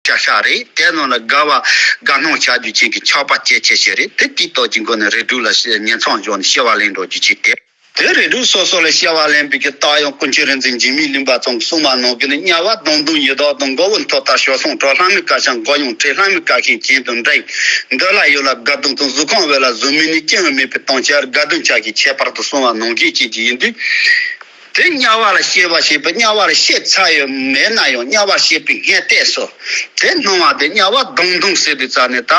ཤ་ཤ་རེད། དེ་ནང་ལ་དགའ་བ་དགའ་སྣང་བྱ་རྒྱུ་ཅན་གྱི་ཆགས་པ་སྐྱེ་ཆེ་ཆེ་རེད། དེ་དེའི་སྟོབས་ཀྱི་སྒོ་ནས་རིགས་དྲུག་ལ་ཉེས་མཚང་འཇོག་ནས་སྐྱེ་བ་ལེན་འགྲོ་རྒྱུ་ཅིག་དེ། དེ་རིགས་དྲུག་སོ་སོ་ལ་སྐྱེ་བ་ལེན་པའི་གི་རྟགས་ཡང་ཀུན་མཁྱེན་རིག་འཛིན་འཇིགས་མེད་གླིང་པ་ཚང་གིས་གསུངས་པ་ནང་གི་ནི། དམྱལ་བ་གདོང་གདོང་ཡི་དྭགས་དང་། མགོ་བོ་མཐོ་ལྟར་བྱོལ་སོང་གྲོལ། ལྷ་མིན་དཀར་ཆ་མགོ་ཡང་བྲེགས། ལྷ་མིན་དཀར་ཤིང་གྱེན་དུ་འགྲེང་། མདུན་ལ་ཡོད་ལ་དགའ་གདོང་དང་། གཟུགས་ཁམས་བས་ལ་གཟུགས་མེད་ནས། སྐྱེ་བ་མེད་པའི་དྭངས་ཆར་དགའ་གདོང་ཆ་གིས་ཁྱད་པར་དུ་གསུངས་པ་ནང་བཞིན་བྱེད་ཀྱི་ཡིན་དུས། དེ་དམྱལ་བ་ལ་སྐྱེ་བ་བྱེད་པའི་དམྱལ་བ་ལ་སྐྱེས་ཚར་ཡོད་མེད་ན་ཡང་དམྱལ་བ་སྐྱེས་པའི་སྔ་ལྟས་སུ། དེ་སྣང་བ་དེ་དམྱལ་བ་གདོང་གདོང་ཟེར་དུས་ཙ་ནས་ད་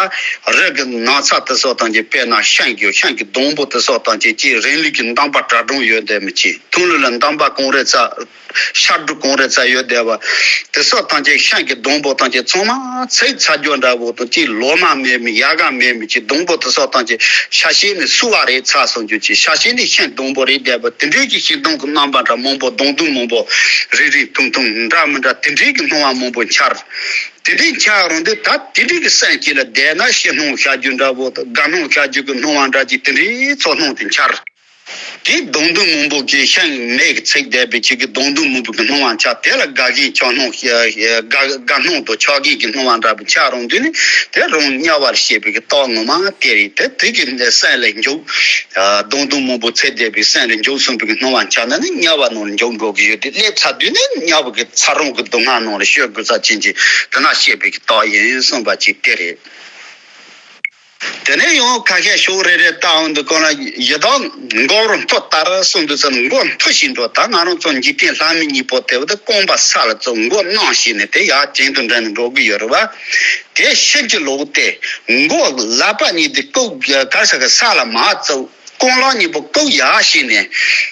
རི་གི་ནགས་ཚལ་དེ་སོགས་དང་བཅས། དཔེར་ན་ཤིང་གི་ཤིང་གི་སྡོང་པོ་དེ་སོགས་དང་བཅས་ཀྱི་རིང་ལུགས་ཀྱི་འདམ་པ་གྲ་གྲུང་ཡོད་བསྡད་མི་ཅིག་ཐུང་ལུགས་ལ་འདམ་པ་གང་རེ་ཙམ་ཤར་གྲུ་གང་རེ་ཙམ་ཡོད་བསྡད་པ་དེ་སོགས་དང་བཅས་ཤིང་གི་སྡོང་པོ་དང་བཅས་ཚང་མ་ཚིག་ཚ་རྒྱུ་འདྲ་བོ་དང་བཅས་ལོ་མ་མེད་མི་ཡལ་ག་མེད་མི་ཅིག་སྡོང་པོ་དེ་སོགས་དང་བཅས་ཤ་ཤེད་ནས་སུ་བ་རེད་ཚ་སོང་རྒྱུ་ཅིག་ཤ་ཤེད་ནས་ཤིང་སྡོང་པོ་རེད་བསྡད་པ་དེ་འདྲའི་གི་ཤིང་སྡོང་གི་རྣམ་པ་འདྲ་མང་པོ་སྡོང་དུམ་མང་པོ་རིང་རིང་ཐུང་ཐུང་འདྲ་མི་འདྲ་དེ་འདྲའི་གི་སྣང་བ་མང་པོ་འཆར། དེ་འདྲའི་འཆར་རུང་དུས་ད་དེ་འདྲའི་གི་སེམས་ཅིག་ལ་བསྡད་ན་ཕྱི་སྣང་ཤར་རྒྱུ་འདྲ་བོ་དང་དགའ་སྣང་ཤར་རྒྱུ་གི་སྣང་བ་འདྲ་ཅིག་དེ་འདྲའི་ཚོར་སྣང་དེ་འཆར། དེ་སྡོང་དུམ་མང་པོ་གི་ཤིང་མེ་གིས་ཚིག་བསྡད་པའི་ཅིག་གི་སྡོང་དུམ་མང་པོ་གི་སྣང་བ་འཆར། དེ་ལ་དགའ་གི་ཆགས་སྣང་དགའ་དགའ་སྣང་དང་ཆགས་གི་གི་སྣང་བ་འདྲ་བོ་འཆར་རུང་དུས་ནི་དེ་རང་དམྱལ་བར་སྐྱེས་པའི་གི་རྟགས་ངོ་མ་དེ་རེད། དེ་དེ་གི་སེམས་ལ་འཇུག་སྡོང་དུམ་མང་པོ་ཚིག་བསྡད་པའི་སེམས་ལ་འཇུག་སོང་བའི་གི་སྣང་བ་འཆར་ན་ནི་དམྱལ་བ་ནང་ལ་འཇུག་འགྲོ་གི་ཡོད་དེ། སླེབས་ཚར་དུས་ནི་དམྱལ་བ་གི་ཚ་རོང་གི་སྡུག་བསྔལ་ནང་ལ་སྐྱོ་དགོས་ས་ཅན་གྱི་དེ་ན་སྐྱེས་པའི་གི་རྟགས་ཡིན་གསུངས་པ་ཅིག་དེ་རེད། དེ་ནས་ཡང་ཁ་ཤས་ཕྱོགས་རེ་རེ་ལྟ་འོང་དུས་གང་ལ་ཡི་དྭགས་མགོ་བོར་མཐོ་ལྟར་གསུངས་དུས་ཙམ་མགོ་མཐོ་ཞིག་འགྲོ། ད་ང་རང་ཚོ་འཇིག་རྟེན་ལྷ་མི་གཉིས་པོ་དེ་བ་དེ་རྐང་པ་ས་ལ་ཙོག་མགོ་གནོན་བྱས་ནས་དེ་ཡར་གྱེན་དུ་འགྲེང་ནས་འགྲོ་གི་ཡོད་རེད་བ། དེ་ཕྱིན་ཅི་ལོག་སྟེ་མགོ་ལག་པ་གཉིས་དེ་ཀོ་གར་ས་གི་ས་ལ་མར་ཙོག་རྐང་ལག་གཉིས་པོ་ཀོ་ཡར་བྱས་ནས་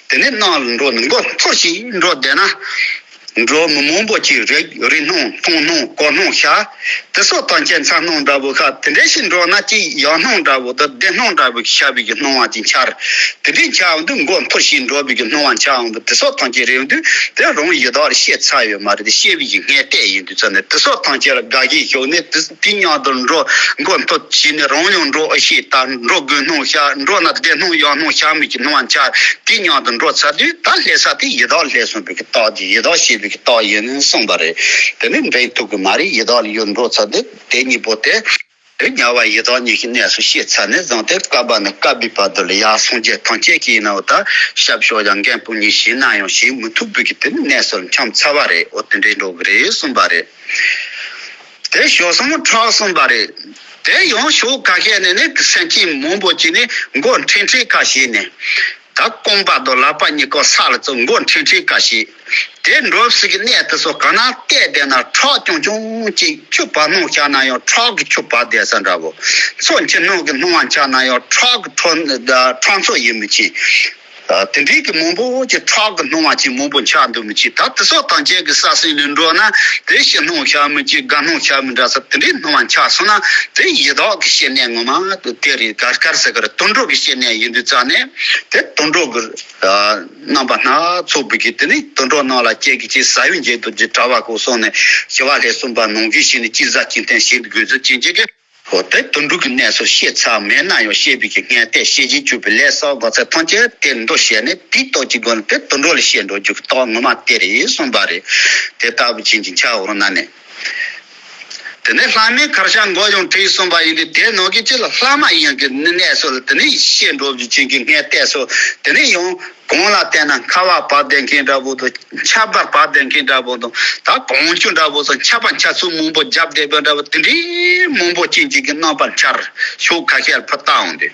དེ་ནས་ནང་ལ་འགྲོ་ནས་མགོ་མཐོ་ཞིག་འགྲོ་བསྡད་ན། འགྲོ་མི་མང་པོ་ཅིག་རེག་རེག་སྣང་མཐོང་སྣང་གོ་སྣང་ཤར། དེ་སོགས་དང་བཅས་ཚ་སྣང་འདྲ་བོ་ཤར། དེ་འདྲ་ཞིག་འགྲོ་ན་ཅིག་ཡང་སྣང་འདྲ་བོ་དང་བདེ་སྣང་འདྲ་བོ་ཤར་བའི་གི་སྣང་བ་ཅིག་འཆར། དེ་འདྲའི་འཆར་འོང་དུས་མགོ་མཐོ་ཞིག་འགྲོ་བའི་གི་སྣང་བ་འཆར་འོང་དུས་དེ་སོགས་དང་བཅས་རེད་འོང་དུས་དེ་རང་ཡི་དྭགས་ལ་སྐྱེས་ཚར་ཡོད་མ་རེད་དེ་སྐྱེ་བའི་གི་སྔ་ལྟས་ཡིན་དུས་ཙམ་ནས་དེ་སོགས་དང་བཅས་ལ་དགའ་གི་ཞོག་ནས་དེ་དེ་མཉམ་དུ་འགྲོ་མགོ་མཐོ་ཞིག་ནས་རང་ཡང་འགྲོ་ཨེ་ཤེས་ད་འགྲོ་དགོས་སྣང་ཤར་འགྲོ་ན་བདེ་སྣང་ཡང་སྣང་ཤར་མི་གི་སྣང་བ་འཆར། དེ་མཉམ་དུ་འགྲོ་ཚར་དུས་ད་སླེབས་ས་དེ་ཡི་དྭགས་སླེབས་སོང་བའི་གི་རྟགས་ཀྱི་ཡི་དྭགས་སྐྱེས་པའི་གི་རྟགས་ཡིན་གསུངས་པ་རེད། དེ་ནི་འགྲེང་ཐུབ་གི་མ་རེད། ཡི་དྭགས་ལ་ཡོད་འགྲོ་ཚར་དུས་དེ་གཉིས་པོ་དེ་དེ་དམྱལ་བ་ཡི་དྭགས་གཉིས་ཀྱི་གནས་སུ་སྐྱེས་ཚར་ནས་བཟུང་སྟེ་བསྐལ་པ་ནས་བསྐལ་པའི་བར་དུ་ལ་ཡར་སངས་རྒྱས་ཐམས་ཅད་ཀྱིས་ཡིན་ནའང་ད་ཞབས་ཞུ་ཡང་འགན་སྤུ་གཉིས་བྱས་ན་ཡང་བྱེད་མི་ཐུབ་པའི་གི་དེ་ནི་གནས་སུ་འཁྱམས་ཚར་བ་རེད། འོ་དེ་འདྲའི་འགྲོ་གི་རེད་གསུངས་པ་རེད། དེ་ཞོ་སོང་ཁྲག་གསུངས་པ་རེད། དེ་ཡང་ཕྱོགས་ཁ་ཤས་ནས་ནི་སེམས་ཅན་མང་པོ་ཅིག་ནི་མགོ་འཕྲེང་འཕྲེང་ཁ་ཤས་ནས། ད་རྐང་པ་དང་ལག་པ་གཉིས་ཀ་ས་ལ་ཙོག་མགོ་འཕྲེང་འཕྲེང་ཁ་ཤས། དེ་འགྲོ་སྲིད་ཀྱི་གནས་དེ་ཚོ་གང་ན་བལྟས་བསྡད་ན་ཁྲག་རྐྱང་རྐྱང་ཅིག་ཆུ་བབས་སྣང་ཤར་ན་ཡང་ཁྲག་གི་ཆུ་བབས་བསྡད་ས་འདྲ་བོ། མཚོ་འཁྱིལ་སྣང་གི་སྣང་བ་འཆར་ན་ཡང་ཁྲག་གི་ཁྲག་མཚོ་ཡིན་མི་ཅིག་དེ་འདྲའི་གི་མང་པོ་ཅིག་ཁྲག་གི་སྣང་བ་ཅིག་མང་པོ་འཆར་འདུག་མི་ཅིག་ད་དེ་སོགས་དང་བཅས་ཀྱི་ས་སྲིན་ལ་འགྲོ་ན་དེ་ཕྱི་སྣང་ཤར་མི་ཅིག་དགའ་སྣང་ཤར་མི་འདྲ་ས་དེ་འདྲའི་སྣང་བ་འཆར་སོང་ན་དེ་ཡི་དྭགས་ཀྱི་སྐྱེ་གནས་ངོ་མ་དེ་རེད། གར་གར་ཟེར་གི་རེད། དུད་འགྲོ་གི་སྐྱེ་གནས་ཡིན་དུས་ཙང་ནས་དེ་དུད་འགྲོ་གི་རྣམ་པ་སྣ་ཚོགས་པའི་གི་དེ་ནི་དུད་འགྲོ་རྣམས་ལ་སྐྱེ་གི་ཅིག་ཟ་བའི་འཇིག་ཏུ་ཅིག་གྲྭ་བ་ཁོ་སོང་ནས་ཞི་བ་ལྷས་གསུངས་པ་ནང་བཞིན་ཞིག་ནས་ཅི་ཟ་ཅི་འཐུང་བྱེད་དགོས་ཚུལ་ཅན་གྱི་གི་འོ་དེ་དུད་འགྲོ་གི་གནས་སུ་སྐྱེས་ཚར་མེད་ན་ཡང་སྐྱེ་བའི་གི་སྔ་ལྟས་སྐྱེ་རྒྱུ་བཅུག་པའི་ལས་བསགས་དགོས་ཚད་ཐམས་ཅད་དེ་འདུ་བྱས་ནས་དེའི་སྟོབས་ཀྱི་སྒོ་ནས་དེ་དུད་འགྲོ་ལ་སྐྱེ་འགྲོ་རྒྱུ་གི་རྟགས་ངོ་མ་དེ་རེད་གསུངས་པ་རེད། དེ་ལྟ་བུ་ཅན་གྱི་འཆར་འོང་ན་ནི། དེ་ནས་ལྷ་མིན་མཁར་ཤར་མགོ་ཡང་བྲེགས་གསུངས་པ་ཡིན་ཏེ་དེ་ནང་གི་ཅི་ལ་ལྷ་མ་ཡིན་གྱི་གནས་སུ་ལ་དེ་ནས་སྐྱེ་འགྲོ་རྒྱུ་ཅན་གྱི་སྔ་ལྟས་སུ་དེ་ནས་ཡང་གང་ལ་བལྟས་ན་ཁ་བ་བབས་བསྡད་མཁན་འདྲ་བོ་དང་ཆར་པ་བབས་བསྡད་མཁན་འདྲ་བོ་དང་ད་གངས་ཆུ་འདྲ་བོ་སོགས་ཆར་པ་འཁྱག་ཚོད་མང་པོ་བརྒྱབ་བསྡད་པ་འདྲ་བོ་དེ་འདྲའི་མང་པོ་ཅན་ཅིག་གི་རྣམ་པ་འཆར་ཕྱོགས་ཁ་ཤས་ལ་ཕར་ལྟ་འོང་དུས་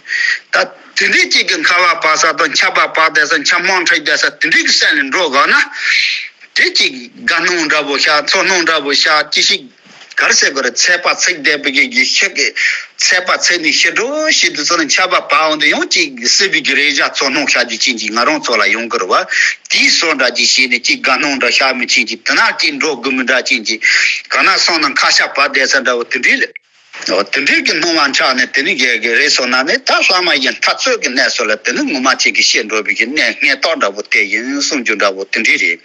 ད་དེ་འདྲའི་ཅིག་གི་ཁ་བ་བབས་ས་དང་ཆར་པ་བབས་བསྡད་ས་ཆར་མང་འཁྲིགས་བསྡད་ས་དེ་འདྲའི་གི་སེམས་ལ་འགྲོ་དགོས་ན། དེ་གཅིག་དགའ་སྣང་འདྲ་བོ་ཤར་ཚོར་སྣང་འདྲ་བོ་ཤར་ཅི་ཞིག་གར་ཟེར་དགོས་རེད། ཚད་པ་ཚིག་བསྡད་པའི་གི་ཡིག་ཤེས་ཀྱི་ཚད་པ་ཚིག་ནས་ཤི་འགྲོ་ཞིག་དུས་ཚོད་ནས་ཆར་པ་བབས་འོང་དུས་ཡང་གཅིག་སྲིད་པའི་གི་རེ་བཞག་ཚོར་སྣང་ཤར་རྒྱུ་ཅན་གྱི་ང་རང་ཚོ་ལ་ཡོང་གི་རེད་བ། དེའི་བཟོ་འདྲ་ཅིག་བྱས་ནས་གཅིག་དགའ་སྣང་འདྲ་ཤར་མི་ཅན་གྱི་དེ་ན་གཅིག་འགྲོ་དགོས་མི་འདྲ་ཅན་གྱི་གང་ན་སོང་ན་ཁ་ཤ་བབས་བསྡད་ས་འདྲ་བོ་དེ་འདྲའི་ལས། འོ་དེ་འདྲའི་གི་སྣང་བ་འཆར་ནས་དེ་ནི་རྒྱལ་གི་རེད་སོང་ན་ནི་ད་ལྷ་མ་ཡིན་འཐབ་རྩོད་ཀྱི་གནས་སུ་ལ་དེ་ནི་ངོ་མ་ཅིག་གི་ཤེས་འགྲོ་བའི་གི་གནས་སྔས་རྟགས་འདྲ་བོ་དེ་ཡིན་གསུང་རྒྱུ་འདྲ་བོ་དེ་འདྲའི་རེད།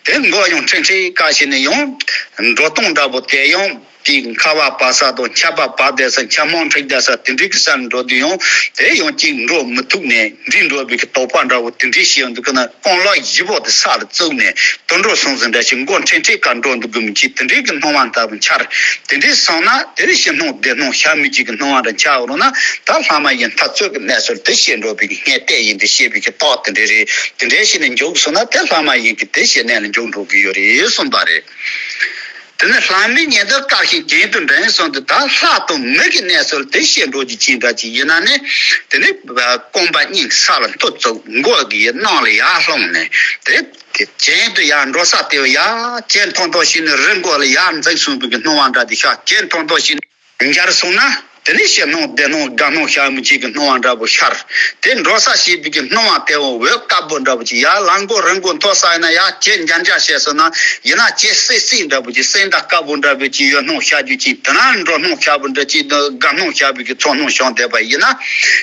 དེ་མགོ་ཡང་ཁྲེང་ཁྲེང་བཀག་བྱས་ནས་ཡང་འགྲོ་སྟངས་འདྲ་བོ་དེ་ཡང་ དེ་ཁ་བ་བབས་ས་དང་ཆར་པ་བབས་བསྡད་ས། ཆར་མང་འཁྲིགས་བསྡད་ས་དེ་འདྲའི་གི་སར་འགྲོ་དུས་ཡང་དེ་ཡང་གཅིག་འགྲོ་མི་ཐུབ་ནས་འགྲིལ་འགྲོ་བའི་གི་དོགས་པ་འདྲ་བོ་དེ་འདྲའི་བྱས་འདུག་གི་ན། རྐང་ལག་བཞི་པོ་དེ་ས་ལ་བཙུགས་ནས་དུད་འགྲོ་སོང་ཟིན་འདྲ་ཞིག་མགོ་འཕྲེད་འཕྲེད་ཀ་འགྲོ་འདུག་གི་མི་ཅིག་དེ་འདྲའི་གི་སྣང་བ་ལྟ་བུ་འཆར། དེ་འདྲའི་སོང་ན་དེ་རིང་ཕྱི་སྣང་བདེ་སྣང་ཤར་མི་ཅིག་གི་སྣང་བ་འདྲ་འཆར་འོང་ན། ད་ལྷ་མ་ཡིན་འཐབ་རྩོད་ཀྱི་གནས་ཚུལ་དེ་བཤད་འགྲོ་བའི་གི་སྔས་གཏད་ཡིན་དུ་བཤད་པའི་གི་རྟགས་དེ་འདྲ་རེད། དེ་འདྲ་བྱས་ནས་འཇུག་སོང་ན་དེ་ལྷ་མ་ཡིན་གི་དེ་བཤད་གནས་ལ་འཇུག་འགྲོ་གི་ཡོད་རེད་གསུངས་པ་རེད། དེ་ནས་ལྷ་མིའི་ཉེ་འདབས་དཀར་ཞིང་གྱེན་དུ་འགྲེང་སོང་དུས། ད་ལྷ་དང་མི་གི་གནས་ཚུལ་དེ་བཤད་འགྲོ་རྒྱུ་ཅིག་འདྲ་ཅིག་ཡིན་ན་ནི། དེ་ནི་རྐང་པ་གཉིས་ས་ལ་མཐུད་བཙུགས། མགོ་གི་ནང་ལ་ཡར་ལྷུང་ནས་དེ་གྱེན་དུ་ཡར་འགྲོ་ས་དེ་ཡར་གྱེན་ཐོག་ཐོག་ཞིག་ནས་རི་མགོ་ལ་ཡར་འཛེགས་སོང་བའི་གི་སྣང་བ་འདྲ་དེ་ཤར་གྱེན་ཐོག་ཐོག་ཞིག་ནས་འབྱར་སོང་ན། དེ་ནས་ཕྱི་སྣང་བདེ་སྣང་དགའ་སྣང་ཤར་མི་ཅིག་གི་སྣང་བ་འདྲ་པོ་ཤར། དེ་འགྲོ་ས་ཞེས་པའི་གི་སྣང་བ་དེ་འོ་འོད་དཀར་པོ་འདྲ་པོ་ཅིག་ཡར་ལམ་མགོ་རི་མགོ་མཐོ་ས་ཡིན་ན་ཡར་གྱེན་འབྱར་འབྱར་བྱས་སོང་ན་ཡིན་ན། གྱེན་སྲིད་སྲིད་འདྲ་པོ་ཅིག་སེང་ལྡེང་དཀར་པོ་འདྲ་པོ་ཅིག་ཡོད་སྣང་ཤར་རྒྱུ་ཅིག་དེ་ན་འགྲོ་སྣང་ཤར་པོ་འདྲ་ཅིག་དགའ་སྣང་ཤར་པའི་གི་ཚོར་སྣང་བྱུང་བསྡད་པ་ཡིན་ན།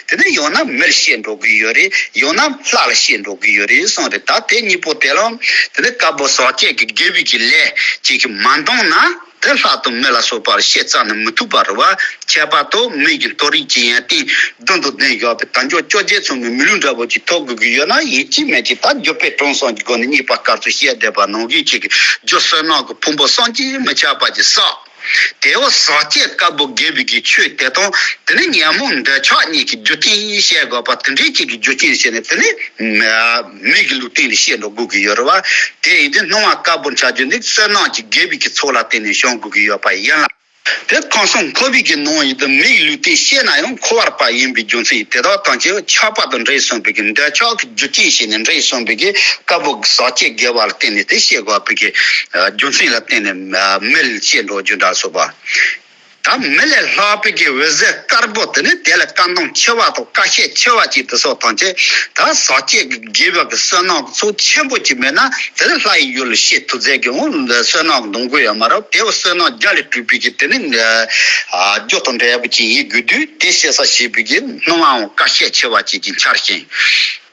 དེ་ནས་ཡང་ན་མི་ལ་བཤད་འགྲོ་གི་ཡོད་རེད། ཡང་ན་ལྷ་ལ་བཤད་འགྲོ་གི་ཡོད་རེད་གསུངས་རེད། ད་དེ་གཉིས་པོ་དེ་ལ་དེ་ནས་དཀར་པོ་ཟག་བཅས་ཀྱི་དགེ་བའི་གི་ལས་ཅིག་གིས་མ་འདང་ན། དེ་ལྷ་དང་མི་ལ་སོགས་པར་བཤད་རྩ་ནས་མི་ཐུབ་པ་རེད་བ། ཁྱད་པར་དུ་མི་གི་མཐོ་རིས་ཀྱི་ཡོན་ཏན་མདུན་དུ་ལྡན་བཞག་པའི་དལ་འབྱོར་བཅོ་བརྒྱད་མཚུངས་པའི་མི་ལུས་འདྲ་པོ་ཅིག་ཐོབ་དགོས་ཀྱི་ཡོད་ན། ཡིན་གཅིག་མིན་གཅིག་ད་རྒྱུ་དཔེ་དྲང་སྲོང་གི་སྒོ་ནས་རྙེད་པ་སྐབས་སུ་བཤད་བསྡད་པ་ནང་བཞིན་ཅིག་གི་རྒྱུ་བསོད་ནམས་ཀྱི་ཕུང་པོ་བསམ་གྱིས་མི་ཁྱབ་པ་ཅིག་བསགས། དེ་འོ་ཟག་བཅས་དཀར་པོ་དགེ་བའི་གི་ཆོས་དེ་དང་དེ་ནས་ཉོན་མོངས་འདོད་ཆགས་གཉིས་ཀྱི་རྒྱུ་རྐྱེན་བཤད་དགོས་པ་དེ་འདྲའི་ཅིག་གི་རྒྱུ་རྐྱེན་བཤད་ནས། དེ་ནས་མི་གི་ལུས་རྟེན་ལ་བཤད་འགྲོ་དགོས་ཀྱི་ཡོད་རེད་བ། དེ་ཡིན་དུས་སྣང་བ་དཀར་པོ་འཆར་རྒྱུ་ནི་བསོད་ནམས་ཀྱི་དགེ་བའི་གི་ཚོགས་ལ་བརྟེན་ནས་བྱུང་དགོས་ཀྱི་ཡོད་པ་ཡིན་ལ། དེ་ཁམས་གསུམ་འཁོར་བའི་གི་ནང་ཡིན་དུས་མི་གི་ལུས་རྟེན་བཤད་ན་ཡང་འཁོར་བར་པ་ཡིན་པའི་རྒྱུ་མཚན་ཡིན། དེ་དག་ཐམས་ཅད་ཆགས་པ་དང་འདྲེས་སོང་བའི་གི་འདོད་ཆགས་ཀྱི་རྒྱུ་རྐྱེན་བྱས་ནས་འདྲེས་སོང་བའི་གི་དཀར་པོ་ཟག་བཅས་དགེ་བ་ལ་བརྟེན་ནས་དེ་བཤད་དགོས་པའི་གི་རྒྱུ་མཚན་ལ་བརྟེན་ནས་མི་ལ་བཤད་འགྲོ་རྒྱུ་འདྲ་སོགས་པ། ད་མི་ལས་ལྷག་པའི་གི་འོད་ཟེར་དཀར་པོ་དེ་ནི་དེ་ལ་དགའ་སྣང་ཆེ་བ་དང་དགའ་ཤས་ཆེ་བ་ཅིག་དེ་སོགས་ཐམས་ཅད་ད་ཟག་བཅས་ཀྱི་དགེ་བ་གི་བསོད་ནམས་ཚོགས་ཆེན་པོ་ཅིག་མེད་ན་དེ་ནི་ལྷ་ཡི་ཡུལ་ལ་སྐྱེ་ཐུབ་ཚད་ཀྱི་འོང་བསོད་ནམས་འདོང་དགོས་ཡོད་མ་རེད། དེ་བསོད་ནམས་རྒྱ་ལས་གྲུབ་པའི་གི་དེ་ནི་རྒྱུ་དང་འབྲས་བུ་ཅིག་ཡིན་དགོས་དུས། དེ་བྱེད་ས་བྱེད་པའི་གི་སྣང་བའང་དགའ་ཤས་ཆེ་བ་ཅིག་གི་འཆར་ཞིང་།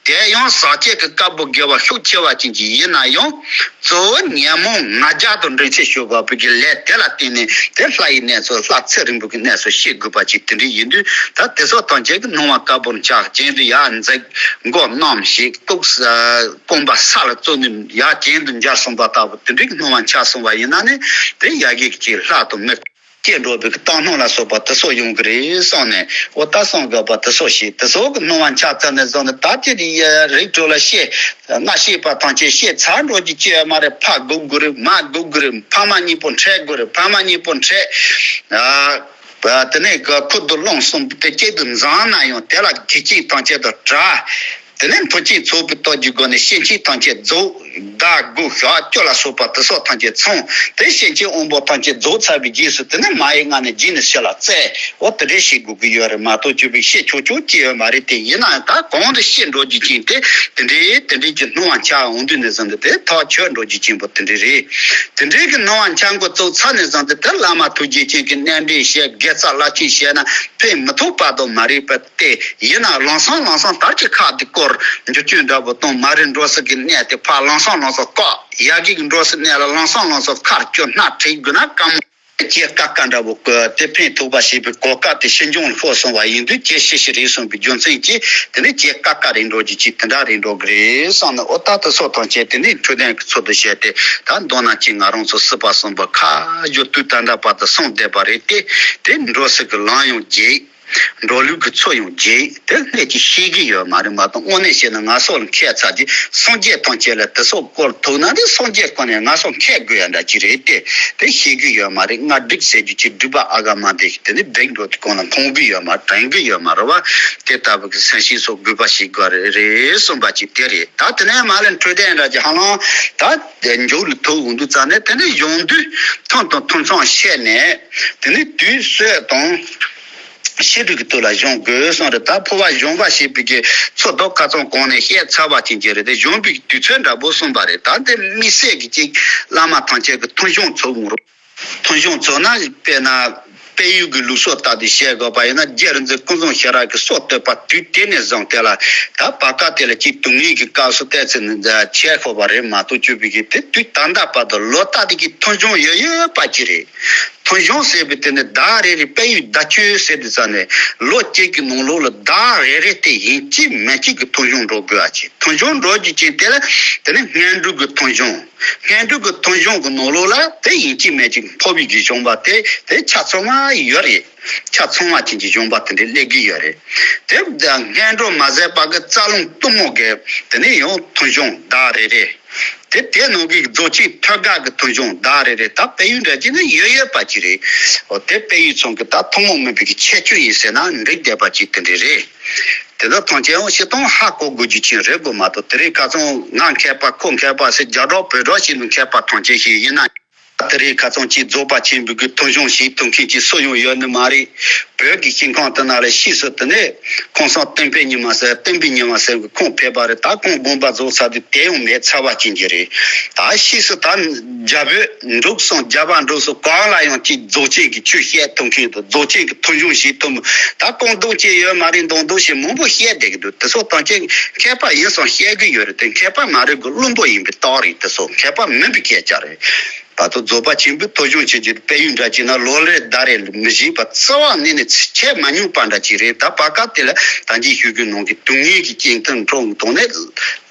དེ་ཡང་ཟག་བཅས་ཀྱི་དཀར་པོ་དགེ་བ་ཤུགས་ཆེ་བ་ཅན་གྱི་ཡིན་ན་ཡང་། གཙོ་བོ་ཉོན་མོངས་ང་རྒྱལ་དང་འདྲེས་ཚད་ཞུགས་པ་བུ་གི་ལས་དེ་ལ་བརྟེན་ནས་དེ་ལྷ་ཡི་གནས་སུ་ལྷ་ཚེ་རིང་པོ་གི་གནས་སུ་གཤེགས་དགོས་པ་ཅིག་དེ་འདྲ་ཡིན་དུས། ད་དེ་སོགས་ཐམས་ཅད་ཀྱི་སྣང་བ་དཀར་པོར་འཆར། གྱེན་དུ་ཡར་འཛེགས། མགོ་བསྣམས་ཤིག་གཏུགས། རྐང་པ་ས་ལ་བཙུགས་ནས་ཡར་གྱེན་དུ་འབྱར་སོང་པ་ལྟ་བུ་དེ་འདྲའི་སྣང་བ་འཆར་སོང་བ་ཡིན་ན་ནི། དེ་ཡ་གི་ཅིག་ལྷ་དང་མི། སྐྱེ་འགྲོ་བའི་གཏམ་སྣང་ལ་སོགས་པ་དེ་སོགས་ཡོང་གི་རེད་བསམ་ནས། འོ་ད་བསམ་དགོས་པ་དེ་སོགས་ཤིག་དེ་སོགས་ཀྱི་སྣང་བ་འཆར་ཚར་ནས་བཟུང་ནས། ད་དེ་རིགས་རིགས་དྲུག་ལ་བཤད། སྔ་བཤད་པ་ཐམས་ཅད་བཤད་ཚར་འགྲོ་རྒྱུ་ཅི་ཡོད་མ་རེད། ཕར་སྒུག་དགོས་རེད། མར་སྒུག་དགོས་རེད། ཕ་མ་གཉིས་པོ་འཕྲད་དགོས་རེད། ཕ་མ་གཉིས་པོ་འཕྲད། ཨ། དེ་ནས་ཁུར་དུ་བླངས་སོང་དེ་གཅིག་ཏུ་འཛོམས་ན་ཡང་དེ་ལ་གེགས་རྐྱེན་ཐམས་ཅད་དང་བྲལ། དེ་ནས་མཐུན་རྐྱེན་ཚོགས་པའི་སྟོབས་ཀྱི་སྒོ་ནས་ཤན་སྐྱེས་ཐམས་ཅད་རྫོགས། བདག་སྒོ་ཞག་སྐྱོ་ལ་སོགས་པ་དེ་སོགས་ཐམས་ཅད་ཚང་། དེ་ཤན་སྐྱེས་དབང་པོ་ཐམས་ཅད་རྫོགས་ཚར་བའི་རྗེས་སུ་དེ་ནས་མ་ཡི་མངལ་ནས་རྗེས་ནས་ཕྱི་ལ་བཙས། འོ་དེ་འདྲས་བྱེད་དགོས་ཀྱི་ཡོད་རེད་མ་གཏོགས་སྐྱོ་བའི་བཤད་ཆོག་ཆོག་ཅི་ཡོད་མ་རེད། དེ་ཡིན་ན་ཡང་ད་གོང་དུ་བཤད་འགྲོ་རྒྱུ་ཅན་དེ་དེ་འདྲས་དེ་འདྲས་ཀྱི་སྣང་བ་འཆར་འོང་དུས་ནས་བཟུང་སྟེ་དེ་ཐག་ཆོད་འགྲོ་རྒྱུ་ཅན་པོ་དེ་འདྲས་རེད། དེ་འདྲས་ཀྱི་སྣང་བ་འཆར་འགོ་བཙུགས་ཚར་ནས་བཟུང་སྟེ་དེ་བླ་མ་ཐུགས་རྗེ་ཅན་གྱི་གནས་འདྲེན་བྱས། དགེ་རྩ་བླ་ཆེན་བྱས་ན་ཕན་མི་ཐོགས་པ་དང་མ་རེད་པ། དེ་ཡིན་ན་ལམ་སང་ལམ་སང་དར་གྱི་ཁ་དེ་སྐོར་འགྱུར་སྐྱོད་འདྲ་པོ་གཏོང་མ་རེད། འགྲོ་ས་གི་གནས་དེ་ཕར་ལམ་སང་ལམ་སང་བཀག་ཡ་གི་འགྲོ་ས་གནས་ལ་ལམ་སང་ལམ་སང་ཁར་སྐྱོ་སྣ་ཁྲིད་དགོས་ན་དཀའ་མོ། ཇེ་དཀའ་དཀའ་འདྲ་པོ་དེ་ཕན་ཐོགས་པ་ཞེས་པའི་གོ་སྐབས་དེ་ཕྱིས་འབྱུང་ལ་ཤོར་སོང་བ་ཡིན་དུས་ཇེ་ཤི་ཤི་རེད་སོང་བའི་རྒྱུ་མཚན་གྱིས་དེ་ནི་ཇེ་དཀའ་དཀའ་རེད་འགྲོ་རྒྱུ་ཅིག་དེ་འདྲ་རེད་འགྲོ་གི་རེད་བསམ་ནས། འོ་ད་དེ་སོགས་ཐམས་ཅད་དེ་ནི་འཕྲོད་བསྟེན་གྱི་ཚུལ་དུ་བྱས་ཏེ་ད་མདོར་ན་ཅིག་ང་རང་ཚོ་སྲིད་པ་གསུམ་པོ་ཁ་བཞུགས་དུས་ད་ལྟ་བར་དུ་སོང་བསྡད་པ་རེད་དེ། དེ་འགྲོ་ས་གི་ལམ་ཡང་རྒྱས། འགྲོ་ལུགས་ཀྱི་ཚུལ་ཡང་རྒྱས། དེ་སྔས་ཀྱི་ཤེས་ཀྱི་ཡོད་མ་རེད་མ་གཏོགས། དངོས་གནས་བཤད་ན་ང་སོགས་ལ་མཁས་ཚར་རྗེས་སངས་རྒྱས་ཐམས་ཅད་ལ་དེ་སོགས་སྐོར་ཐུག་ན་དེ་སངས་རྒྱས་ཀུན་ནས་ང་སོགས་མཁས་དགོས་ཡ་འདྲ་ཅིག་རེད་དེ། དེ་ཤེས་ཀྱི་ཡོད་མ་རེད། སྔར་འགྲིག་ཟེར་རྒྱུ་ཅིག་སྒྲིབ་པ་ཨ་ག་མ་དེ་དེ་ནི་འགྲིག་འགྲོ་དུས་གང་ལ་འཕོང་གི་ཡོད་མ་དྲན་གི་ཡོད་མ་རེད་བ། དེ་ལྟ་བུ་གི་སེམས་ཤེས་སོགས་དགོས་པ་ཞིག་དགོས་རེད་གསུངས་པ་ཅིག་དེ་རེད། ད་དེ་ནས་མ་ལན་འཕྲོད་བསྟེན་འདྲ་ཅིག་ཧ་ལམ་ད་མཇུག་ལ་ཐུག་འོང་དུས་ཙང་ནས་དེ་ནས་གཞུང་དུས་ཐུང་དང་ཐུང་ཚང་བཤད་ནས་དེ་ནས་དུས་ཚོད་དང་། ཤེས་རིག་གི་ཐོག་ལ་སྦྱོང་དགོས་གསུངས་རེད། ད་འཕོ་བ་སྦྱོང་བ་ཞེས་པའི་གི་ཚོ་རྡོག་ཁ་ཚང་གོང་ནས་བཤད་ཚར་བ་ཅན་གྱི་རེད་དེ། སྦྱོང་བའི་དུས་ཚོད་འདྲ་པོ་གསུངས་པ་རེད། ད་འདི་དམིགས་བསལ་གྱི་ཅིག་བླ་མ་ཐམས་ཅད་ཀྱི་ཐུགས་སྦྱོང་ཚོགས་འོང་རོགས། ཐུགས་སྦྱོང་ཚོགས་ན་དཔེར་ན་དཔལ་ཡུལ་གྱི་ལུགས་སྲོལ་ལྟར་དུ་བཤད་དགོས་པ་ཡིན་ན། རྗེ་རིག་འཛིན་ཀུན་བཟང་ཤེས་རབ་ཀྱིས་སྲོག་བཏབ་པ་དུས་དེ་ནས་བཟུང་དེ་ལ་ད་བར་སྐབས་དེ་ལ་ཅིག་སྡུག་བསྔལ་གྱི་སྐབས་སུ་བལྟས་ཚེ་ནི་བྱས་ཤོར་བ་རེད་མ་གཏོགས་བཅུག་པའི་གི་དེ་དུས་ད་ལྟ་བར་དུ་ལོ་ལྟར་དུ་གི་ཐུགས་སྦྱོང་ཡོད་ཡོད་པ་ཅིག་རེད། ཐོ་གཞུང་ཟེར་བའི་དེ་ནི་ཟླ་རེ་རེ་དཔལ་ཡོན་ཟླ་གཅོད་ཟེར་དུས་ཙ་ནས་ལོ་གཅིག་གི་ནང་ལོགས་ལ་ཟླ་རེ་རེ་དེ་ཡིན་གཅིག་མིན་གཅིག་གི་ཐོ་གཞུང་འགྲོ་དགོས་པ་ཅིག་ཐོ་གཞུང་འགྲོ་རྒྱུ་ཅན་དེ་ལ་དེ་ནི་སྔོན་འགྲོ་གི་ཐོ་གཞུང་། སྔོན་འགྲོ་གི་ཐོ་གཞུང་གི་ནང་ལོགས་ལ་དེ་ཡིན་གཅིག་མིན་གཅིག་འཕོ་བའི་གི་གཞུང་པ་དེ་དེ་ཆ་ཚང་མ་ཡོད་རེད། ཆ་ཚང་བ་ཅན་གྱི་གཞུང་པ་དེ་འདྲའི་སླེབས་ཀྱི་ཡོད་རེད། དེ་སྔོན་འགྲོ་མ་ཟད་པ་གི་རྩ་རླུང་གཏུམ་མོ་གི་དེ་ནས་ཡང་ཐོ་གཞུང་ཟླ་རེ་རེ། དེ་དེ་ནང་གི་རྫོགས་ཆེན་ཐོད་རྒལ་གྱི་ཐོ་གཞུང་ཟླ་རེ་རེ་ད་དཔལ་ཡོན་འདྲ་ཅིག་ནི་ཡོད་ཡོད་པ་ཅིག་རེད། འོ་དེ་དཔལ་ཡོན་ཚང་གི་ད་ཐུན་མོང་མིན་པའི་གི་ཁྱད་ཆོས་ཡིན་ཟེར་ན་འགྲིག་བསྡད་པ་ཅིག་དེ་འདྲ་རེད། དེ་དག་ཐམས་ཅད་ཡང་སྤྱིར་བཏང་ཧ་གོ་དགོས་རྒྱུ་ཅིག་རེད་དགོས་མ་གཏོགས་དེ་རིང་ཁ་སང་ང་མཁས་པ་ཁོ་མཁས་པ་ཟེར་རྒྱ་གྲོགས་བོད་གྲོགས་ཞིག་ནི་མཁས་པ་ཐམས་ཅད་ཞིག་ཡིན་ན། དེ་རིང་ཁ་སང་ཅིག་རྫོགས་པ་ཆེན་པོའི་གི་ཐོ་གཞུང་ཞིག་ཐོན་མཁན་ཅིག་སུ་ཡང་ཡོད་ནི་མ་རེད། བོད་ཀྱི་ཤིང་ཁང་དེ་ན་ལ་ཕྱིས་སུ་དེ་ནས་ཁོང་སང་བསྟན་པའི་ཉི་མ་ཟེར་བསྟན་པའི་ཉི་མ་ཟེར་གི་ཁོང་ཕེབས་པ་རེད། ད་ཁོང་དགོངས་པ་རྫོགས་ཚར་དུས་དེ་ཡང་མེད་ཚར་བ་ཅན་གྱི་རེད། ད་ཕྱིས་སུ་ད་རྒྱ་བོད་འབྲུག་གསུམ་རྒྱ་བལ་འབྲུག་གསུམ་གང་ལ་ཡང་ཅིག་རྫོགས་ཆེན་གྱི་ཆོས་བཤད་ཐུབ་མཁན་དང་རྫོགས་ཆེན་གྱི་ཐོ་གཞུང་ཞིག་ཐོབ་ད་གང་འདུག་ཅེས་ཡོད་མ་རེད་མདོག་མདོག་ཞིག་མང་པོ་བཤད་བསྡད་ཀྱི་འདུག་དེ་ཚོ་ཐམས་ཅད་མཁས་པ་ཡིན་སང་བཤད་གི་ཡོད་རེད། དེ་མཁས་པ་མ་རེད་གི་བླུན་པོ་ཡིན་པའི་རྟགས་རེད། དེ་ཚོ་མཁས་པ་མིན་པའི་སྐད་ཆ་རེད། ད་དུང་རྫོགས་པ་ཆེན་པོའི་ཐོ་གཞུང་ཆེན་གྱི་དཔལ་ཡོན་འདྲ་ཅིག་ན་ལོ་རེ་ཟླ་རེ་མི་བཞེས་པ་རྩ་བ་ནས་ནས་ཆད་མ་མྱོང་པ་འདྲ་ཅིག་རེད། ད་བར་སྐབས་དེ་ལ་ད་གིན་ཞུ་རྒྱུ་ནང་གི་སྡུག་བསྔལ་གྱི་རྐྱེན་ཐོན་འགྲོ་གི་དོན་ནས་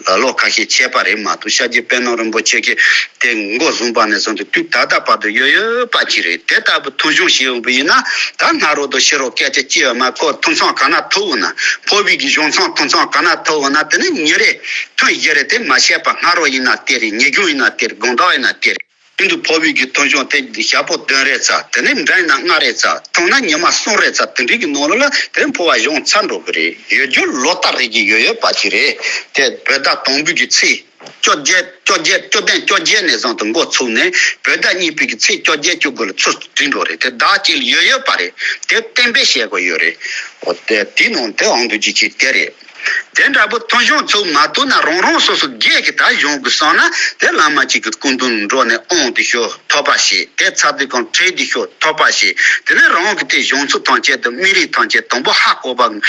ལ་ལོ་ཁ་ཤས་ཆད་པ་རེད་མ་གཏོགས་ཤཱཀྱ་པདྨ་རིན་པོ་ཆེ་གིས་དེ་མགོ་བཟུང་པ་ནས་བཟུང་སྟེ་དུས་ད་ལྟ་བར་དུ་ཡོད་ཡོད་པ་ཅིག་རེད། དེ་ལྟ་བུ་ཐོ་གཞུང་ཞིག་ཡོང་བ་ཡིན་ན་ད་སྔ་རོལ་དུ་ཕྱི་རོལ་སྐད་ཆ་ཅི་ཡོད་མ་ཁོ་ཐུན་མཚམས་ག་ན་ཐུག་འོང་ན་འཕོ་བའི་གི་གཞུང་མཚམས་ཐུན་མཚམས་ག་ན་ཐུག་འོང་ན་དེ་ནི་ཉིན་རེ་ཐུན་བཞི་རེ་དེ་མ་བཤད་པ་སྔ་རོལ་ཡིན་ན་དེ་རེད། ཉིན་གུང་ཡིན་ན་དེ་རེད། དགོང་དག་ཡིན་ན་དེ་རེད། ཤིན་ཏུ་འཕོ་བའི་གི་ཐོ་གཞུང་དེ་ཞག་པོ་བདུན་རེ་ཙམ་དེ་ནས་འགྲན་ན་ལྔ་རེ་ཙམ་ཐུང་ན་ཉི་མ་གསུམ་རེ་ཙམ་དེ་འདྲའི་གི་ནང་ལོགས་ལ་དེ་འཕོ་བ་གཞུང་ཚར་འགྲོ་གི་རེད། ཡོད་རྒྱུ་ལོ་ལྟར་རེ་གི་ཡོད་ཡོད་པ་ཅིག་རེད། དེ་བོད་ཟླ་དང་པོའི་གི་ཚེས་བཅོ་བརྒྱད་བཅོ་བརྒྱད་བཅུ་བདུན་བཅོ་བརྒྱད་ནས་བཟུང་དུ་འགོ་ཚུགས་ནས་བོད་ཟླ་གཉིས་པའི་གི་ཚེས་བཅོ་བརྒྱད་བཅུ་དགུ་ལ་ཚུར་བྲིས་འགྲོ་རེད། དེ་ཟླ་གཅིག་ལ་ཡོད་ཡོད་པ་རེད། དེ་གཏན་འབེབས་བྱེད་དགོས་ཡོད་རེད། འོ་དེ་དེའི་ནང་དེ་ཨང་དུ་ཅིག་ཅིག་དེ་རེད། དེ་འདྲ་པོ་ཐོ་གཞུང་ཚུགས་མ་ཐུབ་ན་རང་རང་སོ་སོ་སྒེར་གྱི་ད་གཞུང་གི་བསམ་ན་དེ་བླ་མ་གཅིག་གི་སྐུ་མདུན་འགྲོ་ནས་དབང་དེ་ཤོག་ཐོབ་པ་ཞིག་དེ་ཚར་དུས་གང་བྲིས་དེ་ཤོག་ཐོབ་པ་ཞིག་དེ་ནས་རང་གི་དེ་གཞུང་ཚུལ་ཐམས་ཅད་དང་སྨིན་རིམ་ཐམས་ཅད་དང་པོ་ཧ་གོ་བ་དོན་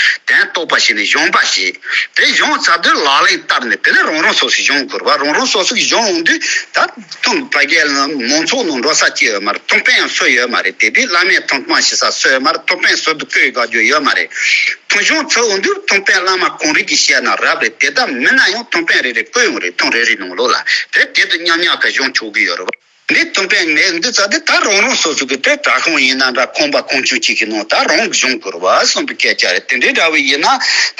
རྟོགས་པ་ཞིག་ནས་གཞུང་པ་ཞིག་དེ་གཞུང་ཚར་དུས་ལག་ལེན་བསྟར་ནས་དེ་ནས་རང་རང་སོ་སོ་གཞུང་དགོས་པ་རང་རང་སོ་སོ་གི་གཞུང་འོང་དུས་ད་ཐུང་ཕ་གི་ལ་མང་ཚོགས་ནང་འགྲོ་ས་ཅི་ཡོད་མ་རེད། ཐུང་པན་ཡང་སུ་ཡོད་མ་རེད། དེ་དུས་བླ་མས་ཐུང་པན་ཞིག་ས་སུ་ཡོད་མ་རེད། ཐུང་པན་སུ་དུ་བཀོད་དགའ་རྒྱུ་ཡོད་མ་རེད། ཐུང་གཞུང་ཚུགས་འོང་དུས་ཐུང་པན་བླ་མ་གང་རིགས་ཀྱིས་བཤད་ན་རབ་རེད། དེ་ལྟ་མིན་ན་ཡང་ཐུང་པན་རེ་རེ་བཀོད་ཡོང་རེད། ཐུང་རེ་རེ་ནང་ལོགས་ལ་དེ་དེ་དུ་མཉམ་མཉམ་ག་གཞུང་ཆོག་གི་ཡོད་རེད་བ། འདི་ཐུང་པན་མེད་འདི་ཙ་དེ་ད་རང་རང་སོ་སོ་གི་དེ་གྲྭ་ཁང་ཡིན་ན་འདྲ་ཁང་པ་ཁང་ཆུང་གཅིག་གི་ནང་ད་རང་གཞུང་དགོས་རེད་བ་གསུངས་པའི་སྐད་ཆ་རེད། དེ་འདྲའི་འདྲ་བོ་ཡིན་ན་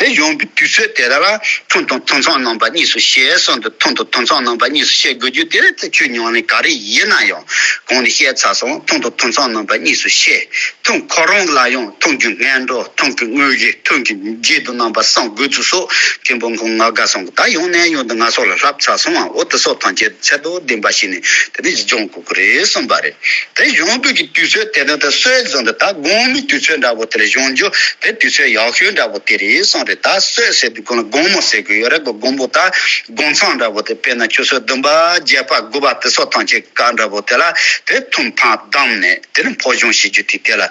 དེ་གཞུང་གི་དུས་ཚོད་དེ་ལ་ཐུང་དང་ཐུང་མཚམས་རྣམ་པ་གཉིས་སུ་ཕྱེ་གསུངས་འདུག་ཐུང་དང་ཐུང་མཚམས་རྣམ་པ་གཉིས་སུ་ཕྱེ་དགོས་རྒྱུ་དེ་རེད། དེ་ཆོས་ཉམས་ལེན་ག་རེ་ཡིན་ན་ཡང་གོང་ནས་བཤད་ཚར་སོང་། ཐུང་དང་ཐུང་མཚམས་རྣམ་པ་གཉིས་སུ་ཕྱེ། ཐུང་ཁོ་རང་ལ་ཡང་ཐུང་གི་སྔོན་འགྲོ་ཐུང་གི་དངོས་གཞི་ཐུང་གི་རྗེས་ཟློས་རྣམ་པ་གསུམ་དགོས་ཚུལ་སོགས་མཁན་པོ་ཁོང་ང་དགའ་སོང་གི་ད་ཡང་ནས་ཡང་དུ་ང་སོགས་ལ་བསླབ་ཚར་སོང་ཨ། འོ་དེ་སོགས་ཐམས་ཅད་ཚད་དང་ལྡན་པ་ཞིག་ནས་དེ་ནས་སྦྱོང་དགོས་ཀྱི་རེད་གསུངས་པ་རེད། དེ་གཞུང་པོའི་གི་དུས་ཚོད་དེ་ནི་ད་སྲོལ་བཟང་དུ་ད་དགོང་མོའི་དུས་ཚོད་འདྲ་བོ་དེ་ལ་གཞུང་རྒྱུ་དེ་དུས་ཚོད་ཡག་ཤོས་འདྲ་བོ་དེ་རེད་གསུངས་རེད། ད་སྲོལ་ཟེར་དུས་གོང་ལ་དགོང་མོ་ཟེར་གི་ཡོད་རེད་གོ་དགོང་པོ་ད་དགོང་ཚང་འདྲ་བོ་དེ་དཔེར་ན་ཆུ་ཚོད་བདུན་པ་བརྒྱད་པ་དགུ་པ་དེ་སོགས་ཐམས་ཅད་སྐབས་འདྲ་བོ་དེ་ལ་དེ་ཐུང་ཕང་བསྡམས་ནས་དེ་ནི་འཕོ་གཞུང་བྱེད་རྒྱུ་དེ་དེ་ལ་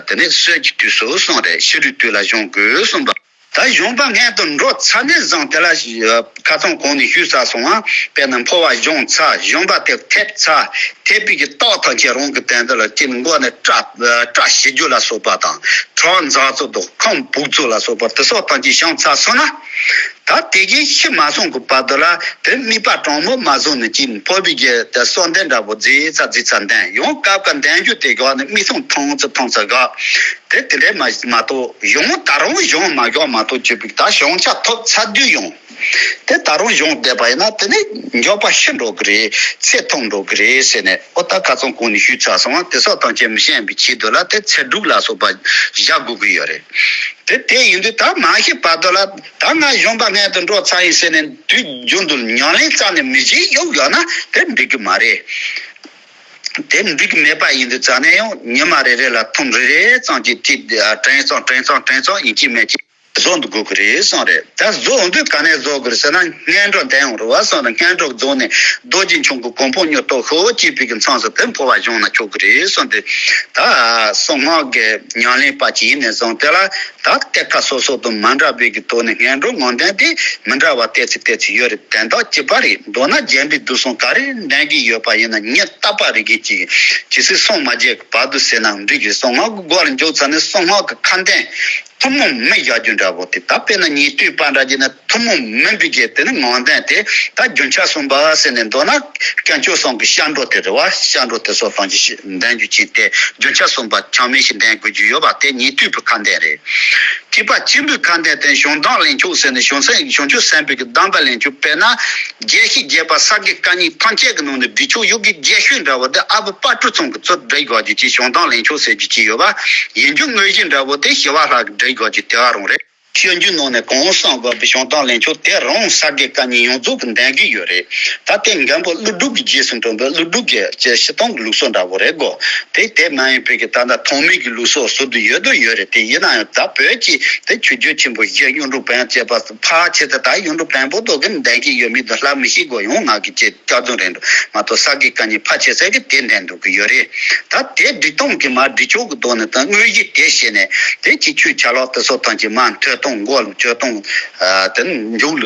དེ་ནི་སྲོལ་གྱི་དུས་སུ་གསུངས་རེད། ཕྱི་དྲོའི་དུས་ལ་གཞུང་དགོས་གསུངས་པ། ད་གཞུང་པ་སྔོན་དུ་འགྲོ་ཚར་ནས་བཟུང་དེ་ལ་ཁ་སང་གོང་ནས་ཞུས་ཚར་སོང་ང་། དཔེར་ན་འཕོ་བ་གཞུང་ཚར་གཞུང་པ་དེ་ཐེབས་ཚར་ཐེབས་པའི་གི་རྟགས་ཐམས་ཅད་རང་གི་དོན་དུ་ལ་ཅི་མགོ་ནས་སྐྲ་སྐྲ་བྱི་རྒྱུ་ལ་སོགས་པ་དང་ཁྲག་འཛག་ཚུལ་དང་ཁམས་སྦུབ་ཚུལ་ལ་སོགས་པ་དེ་སོགས་ཐམས་ཅད་བྱུང་ཚར་སོང་ན། ད་དེ་གའི་ཤི་མ་སོང་གི་བར་དུ་ལ་དེ་དམིགས་པ་དྲང་མོ་མ་བཟུང་ནས་ཅིག་འཕོ་བའི་གི་དེ་གསོལ་འདེབས་འདྲ་པོ་རྫིག་ཚ་རྫིག་ཚ་འདོན་ཡང་སྐབས་ཀ་འདོན་རྒྱུ་དེ་ག་ནི་དམིགས་སང་ཐང་ཙི་ཐང་ཙི་ག་དེ་དེ་འདྲས་མ་མ་གཏོགས་ཡང་ད་རུང་གཞུང་མ་བཞག་མ་གཏོགས་བཅུ་པའི་ད་གཞུང་ཆ་ཐོབ་ཚར་དུས་ཡང་དེ་ད་རུང་གཞུང་བསྡད་པ་ཡིན་ན་དེ་ནི་མགྱོགས་པ་ཤི་འགྲོ་གི་རེད། ཚེ་ཐུང་འགྲོ་གི་རེད་ཟེར་ནས་ཨོ་ད་ཁ་སང་གོང་ནས་ཞུས་ཚར་སོང་བ་དེ་སོགས་ཐམས་ཅད་མི་ཤེས་པའི་ཆེད་དུ་ལ་དེ་ཚེ་སྒྲུབ་ལ་སོགས་པ་བཞག་དགོས་ཀྱི་ཡོད་རེད། དེ་དེ་ཡིན་དུས་ད་མ་ཤི་བར་དུ་ལ་ད་ང་གཞུང་པ་སྔོན་དུ་འགྲོ་ཚར་ཡིན་ཟེར་ནས་དུས་རྒྱུན་དུ་ཉམས་ལེན་རྩ་ནས་མི་བྱེད་ཡོད་ཡོད་ན་དེ་འགྲིག་གི་མ་རེད། དེ་འགྲིག་གི་མེད་པ་ཡིན་དུས་རྩ་ནས་ཡང་ཉི་མ་རེ་རེ་ལ་ཐུན་རེ་རེ་ཙམ་གྱིས་དེ་དྲན་ཙམ་དྲན་ཙམ་དྲན་ཙམ་ཡིན་གཅིག་མིན་གཅིག་བཟོ་འདུག་དགོས་ཀྱི་རེད་གསུངས་རེད། ད་བཟོ་འོང་དུས་ག་ནས་བཟོ་དགོས་རེད་ཟེར་ན། སྔོན་འགྲོ་འདོན་ཡོང་རེད་བ་གསུངས་ནས། སྔོན་འགྲོ་རྫོགས་ནས་རྡོ་རྗེ་འཆང་གི་གོ་འཕང་མྱུར་ཐོབ་ཤོག་ཅེས་པའི་གི་མཚམས་སུ་དེ་འཕོ་བ་བྱུང་ན་ཆོག་གི་རེད་གསུངས་ཏེ། ད་གསང་སྔགས་ཀྱི་ཉམས་ལེན་པ་ཅིག་ཡིན་ནས་བཟུང་དེ་ལ། ད་གཏེར་ཁ་སོ་སོ་དང་མ་འདྲ་བའི་གི་ཐོག་ནས་སྔོན་འགྲོ་ངོས་འཛིན་དེ་མི་འདྲ་བ་ཏོག་ཙམ་ཏོག་ཙམ་ཡོད་རེད། དོན་དག་གཅིག་པ་རེད། མདོར་ན་རྒྱས་འབྲིང་བསྡུས་གསུམ་ག་རེ་འདོན་གྱི་ཡོད་པ་ཡིན་ན། ཉིན་རྟག་པ་རེ་གི་ཅིག་ཇི་སྲིད་སངས་མ་རྒྱས་ཀྱི་བར་དུ་ཟེར་ན་འགྲིག་གི། གསང་སྔགས་ཀྱི་སྒོ་ལ་འཇུག་ཚར་ནས་གསང་སྔགས་ཀྱི་ཁ་འདོན་ཐུན་མོང་མིན་བཞག་རྒྱུ་འདྲ་བོ་དེ། ད་དཔེར་ན་ཉན་ཐོས་པ་འདྲ་བྱས་ན་ཐུན་མོང་མིན་པའི་གི་དེ་ནི་ངོས་འཛིན་དེ། ད་རྒྱུན་ཆགས་གསུམ་པ་ཟེར་ནས། མདོར་ན་དཀོན་མཆོག་གསུམ་གྱི་སྐྱབས་འགྲོ་དེ་རེད་བ། སྐྱབས་འགྲོ་དེ་ཚོ་ཐམས་ཅད་འདོན་རྒྱུ་ཅན་དེ། རྒྱུན་ཆགས་གསུམ་པ་ཆགས་མེད་ཞིག་འདོན་དགོས་རྒྱུ་ཡོད་པ་དེ་ཉན་ཐོས་པའི་ཁ་འདོན་རེད། ཐེག་པ་ཆེན་པོའི་ཁ་འདོན་དེ་བྱང་གདམས་ལེན་མཆོག་ཟེར་ནས། བྱང་སེམས་བྱང་ཆུབ་སེམས་དཔའི་གི་གདམས་པ་ལེན་མཆོག་དཔེར་ན། རྒྱས་ཤོས་རྒྱས་པ་ས་དགེ་བཀའ་རྙིང་ཐམས་ཅད་ཀྱི་ནང་ནས་འབྲི་ཆོག་ཡུལ་གྱི་རྒྱས་ཤོས་འདྲ་བོ་དེ་ཨ་བུ་དཔལ་སྤྲུལ་ཚང་གིས་ཚུར་བསྒྲིགས་དགོས་རྒྱུ་ཅིག་བྱང་གདམས་ལེན་མཆོག་ཟེར་རྒྱུ་ཅིག་ཡོད་པ། ཡིན་རྒྱུ་དངོས་གཞི་འདྲ་བོ་དེ་ཞི་བ་ལྷ་གིས་བསྒྲིགས་དགོས་རྒྱུ་དེ་ག་རང་རེད། སྤྱོད་འཇུག་ནང་ནས་གང་གསུངས་དགོས་པའི་བྱང་གདམས་ལེན་མཆོག་དེ་རང་ས་དགེ་བཀའ་རྙིང་ཡོངས་རྫོགས་ཀྱིས་འདོན་གྱི་ཡོད་རེད། ད་དེ་མགོན་པོ་ཀླུ་སྒྲུབ་ཀྱི་རྗེས་སུ་འབྲངས་པའི་ཀླུ་སྒྲུབ་ཀྱི་སྤྱི་སྤྱི་སྤྱི་དང་གི་ལུགས་སྲོལ་འདྲ་བོ་རེད་གོ། དེ་དེ་མ་ཡིན་པའི་གི་ད་ལྟ་ཐོགས་མེད་ཀྱི་ལུགས་སྲོལ་ཟུར་དུ་ཡོད་དུ་ཡོད་རེད། དེ་ཡིན་ན་ཡང་ད་བོད་ཀྱི་དེ་ཆོས་བརྒྱུད་ཆེན་པོ་བཞི་གཡུང་དྲུང་བོན་བཅས་པ་ཕལ་ཆེར་དེ་ད་གཡུང་དྲུང་བོན་པོ་དག་གིས་འདོན་གྱི་ཡོད་མེད་དུ་ལྷ་མི་ཤེས་གོ། ཡང་ང་གི་ཅེས་སྐྱག་རྫུན་རེད་འགྲོ་མ་གཏོགས་ས་དགེ་བཀའ་རྙིང་ཕལ་ཆེ་ས་གིས་དེ་འདོན་འདུག་གི་ཡོད་རེད། ད་དེ་སྒྲིག་སྟངས་ཀྱི་མ་སྒྲིག་ཕྱོགས་ཀྱི་ཐོག་ནས་ད་དངོས་གཞི་དེ་བྱས་ནས་དེ་ཅིག་ཆོས་ཆ་ལག་དེ་ཚོ་ཐམས་ཅད་མ་ཐོས་སྟངས་མགོ་ལ་ཐོས་སྟངས། ཨ་དེ་མཇུག་ལ་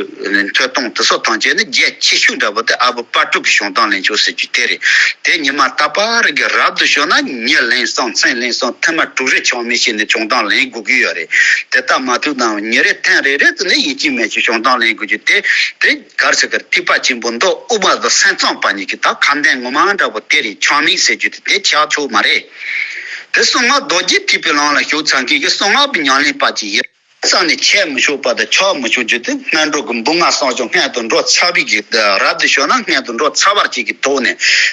ཐོས་སྟངས་དེ་ཚོ་ཐམས་ཅད་ནི་རྒྱ་ཆེ་ཤོས་འདྲ་བོ་དེ་ཨ་བུ་དཔལ་སྤྲུལ་གྱི་བྱང་གདམས་ལེན་མཆོག་ཟེར་རྒྱུ་དེ་རེད། དེ་ཉི་མ་རྟག་པ་རེ་གི་རབ་ཏུ་བྱུང་ན་ཉིན་ལན་གསུམ་མཚན་ལན་གསུམ་ཐེངས་མ་དྲུག་རེ་ཆགས་མེད་བྱས་ནས་བྱང་གདམས་ལེན་དགོས་ཀྱི་ཡོད་རེད། དེ་ལྟར་མ་ཐུབ་ན་ཉིན་རེ་ཐེངས་རེ་རེ་དེ་ནས་ཡིད་ཆེས་མེད་ཅིག་བྱང་གདམས་ལེན་དགོས་རྒྱུ་དེ། དེ་གར་ཟེར་གར་ཐེག་པ་ཆེན་པོ་མདོ་དབུ་མ་དང་སེམས་ཙམ་པ་གཉིས་ཀྱི་ད་ཁ་འདོན་ངོ་མ་འདྲ་བོ་དེ་རེད། ཆགས་མེད་ཟེར་རྒྱུ་དེ་དེ་ཆགས་ཆོག་མ་རེད། དེ་གསང་སྔགས་རྡོ་རྗེ་ཐེག་པའི་ལམ་ལ་ཞུགས་ཚར་མཁན་གྱི་གསང་སྔགས་པའི་ཉམས་ལེན་པ་ཅིག་ཡིན། རྩ་ནས་ཆད་མི་ཆོག་པ་དང་ཆགས་མི་ཆོག་རྒྱུ་དེ། སྔོན་འགྲོ་གི་འབུམ་ལྔ་གསང་སྦྱོང་སྔོན་དུ་འགྲོ་ཚར་བའི་གི་རབ་ཏུ་བྱུང་ན་སྔོན་དུ་འགྲོ་ཚར་བར་བཅས་ཀྱི་ཐོག་ནས་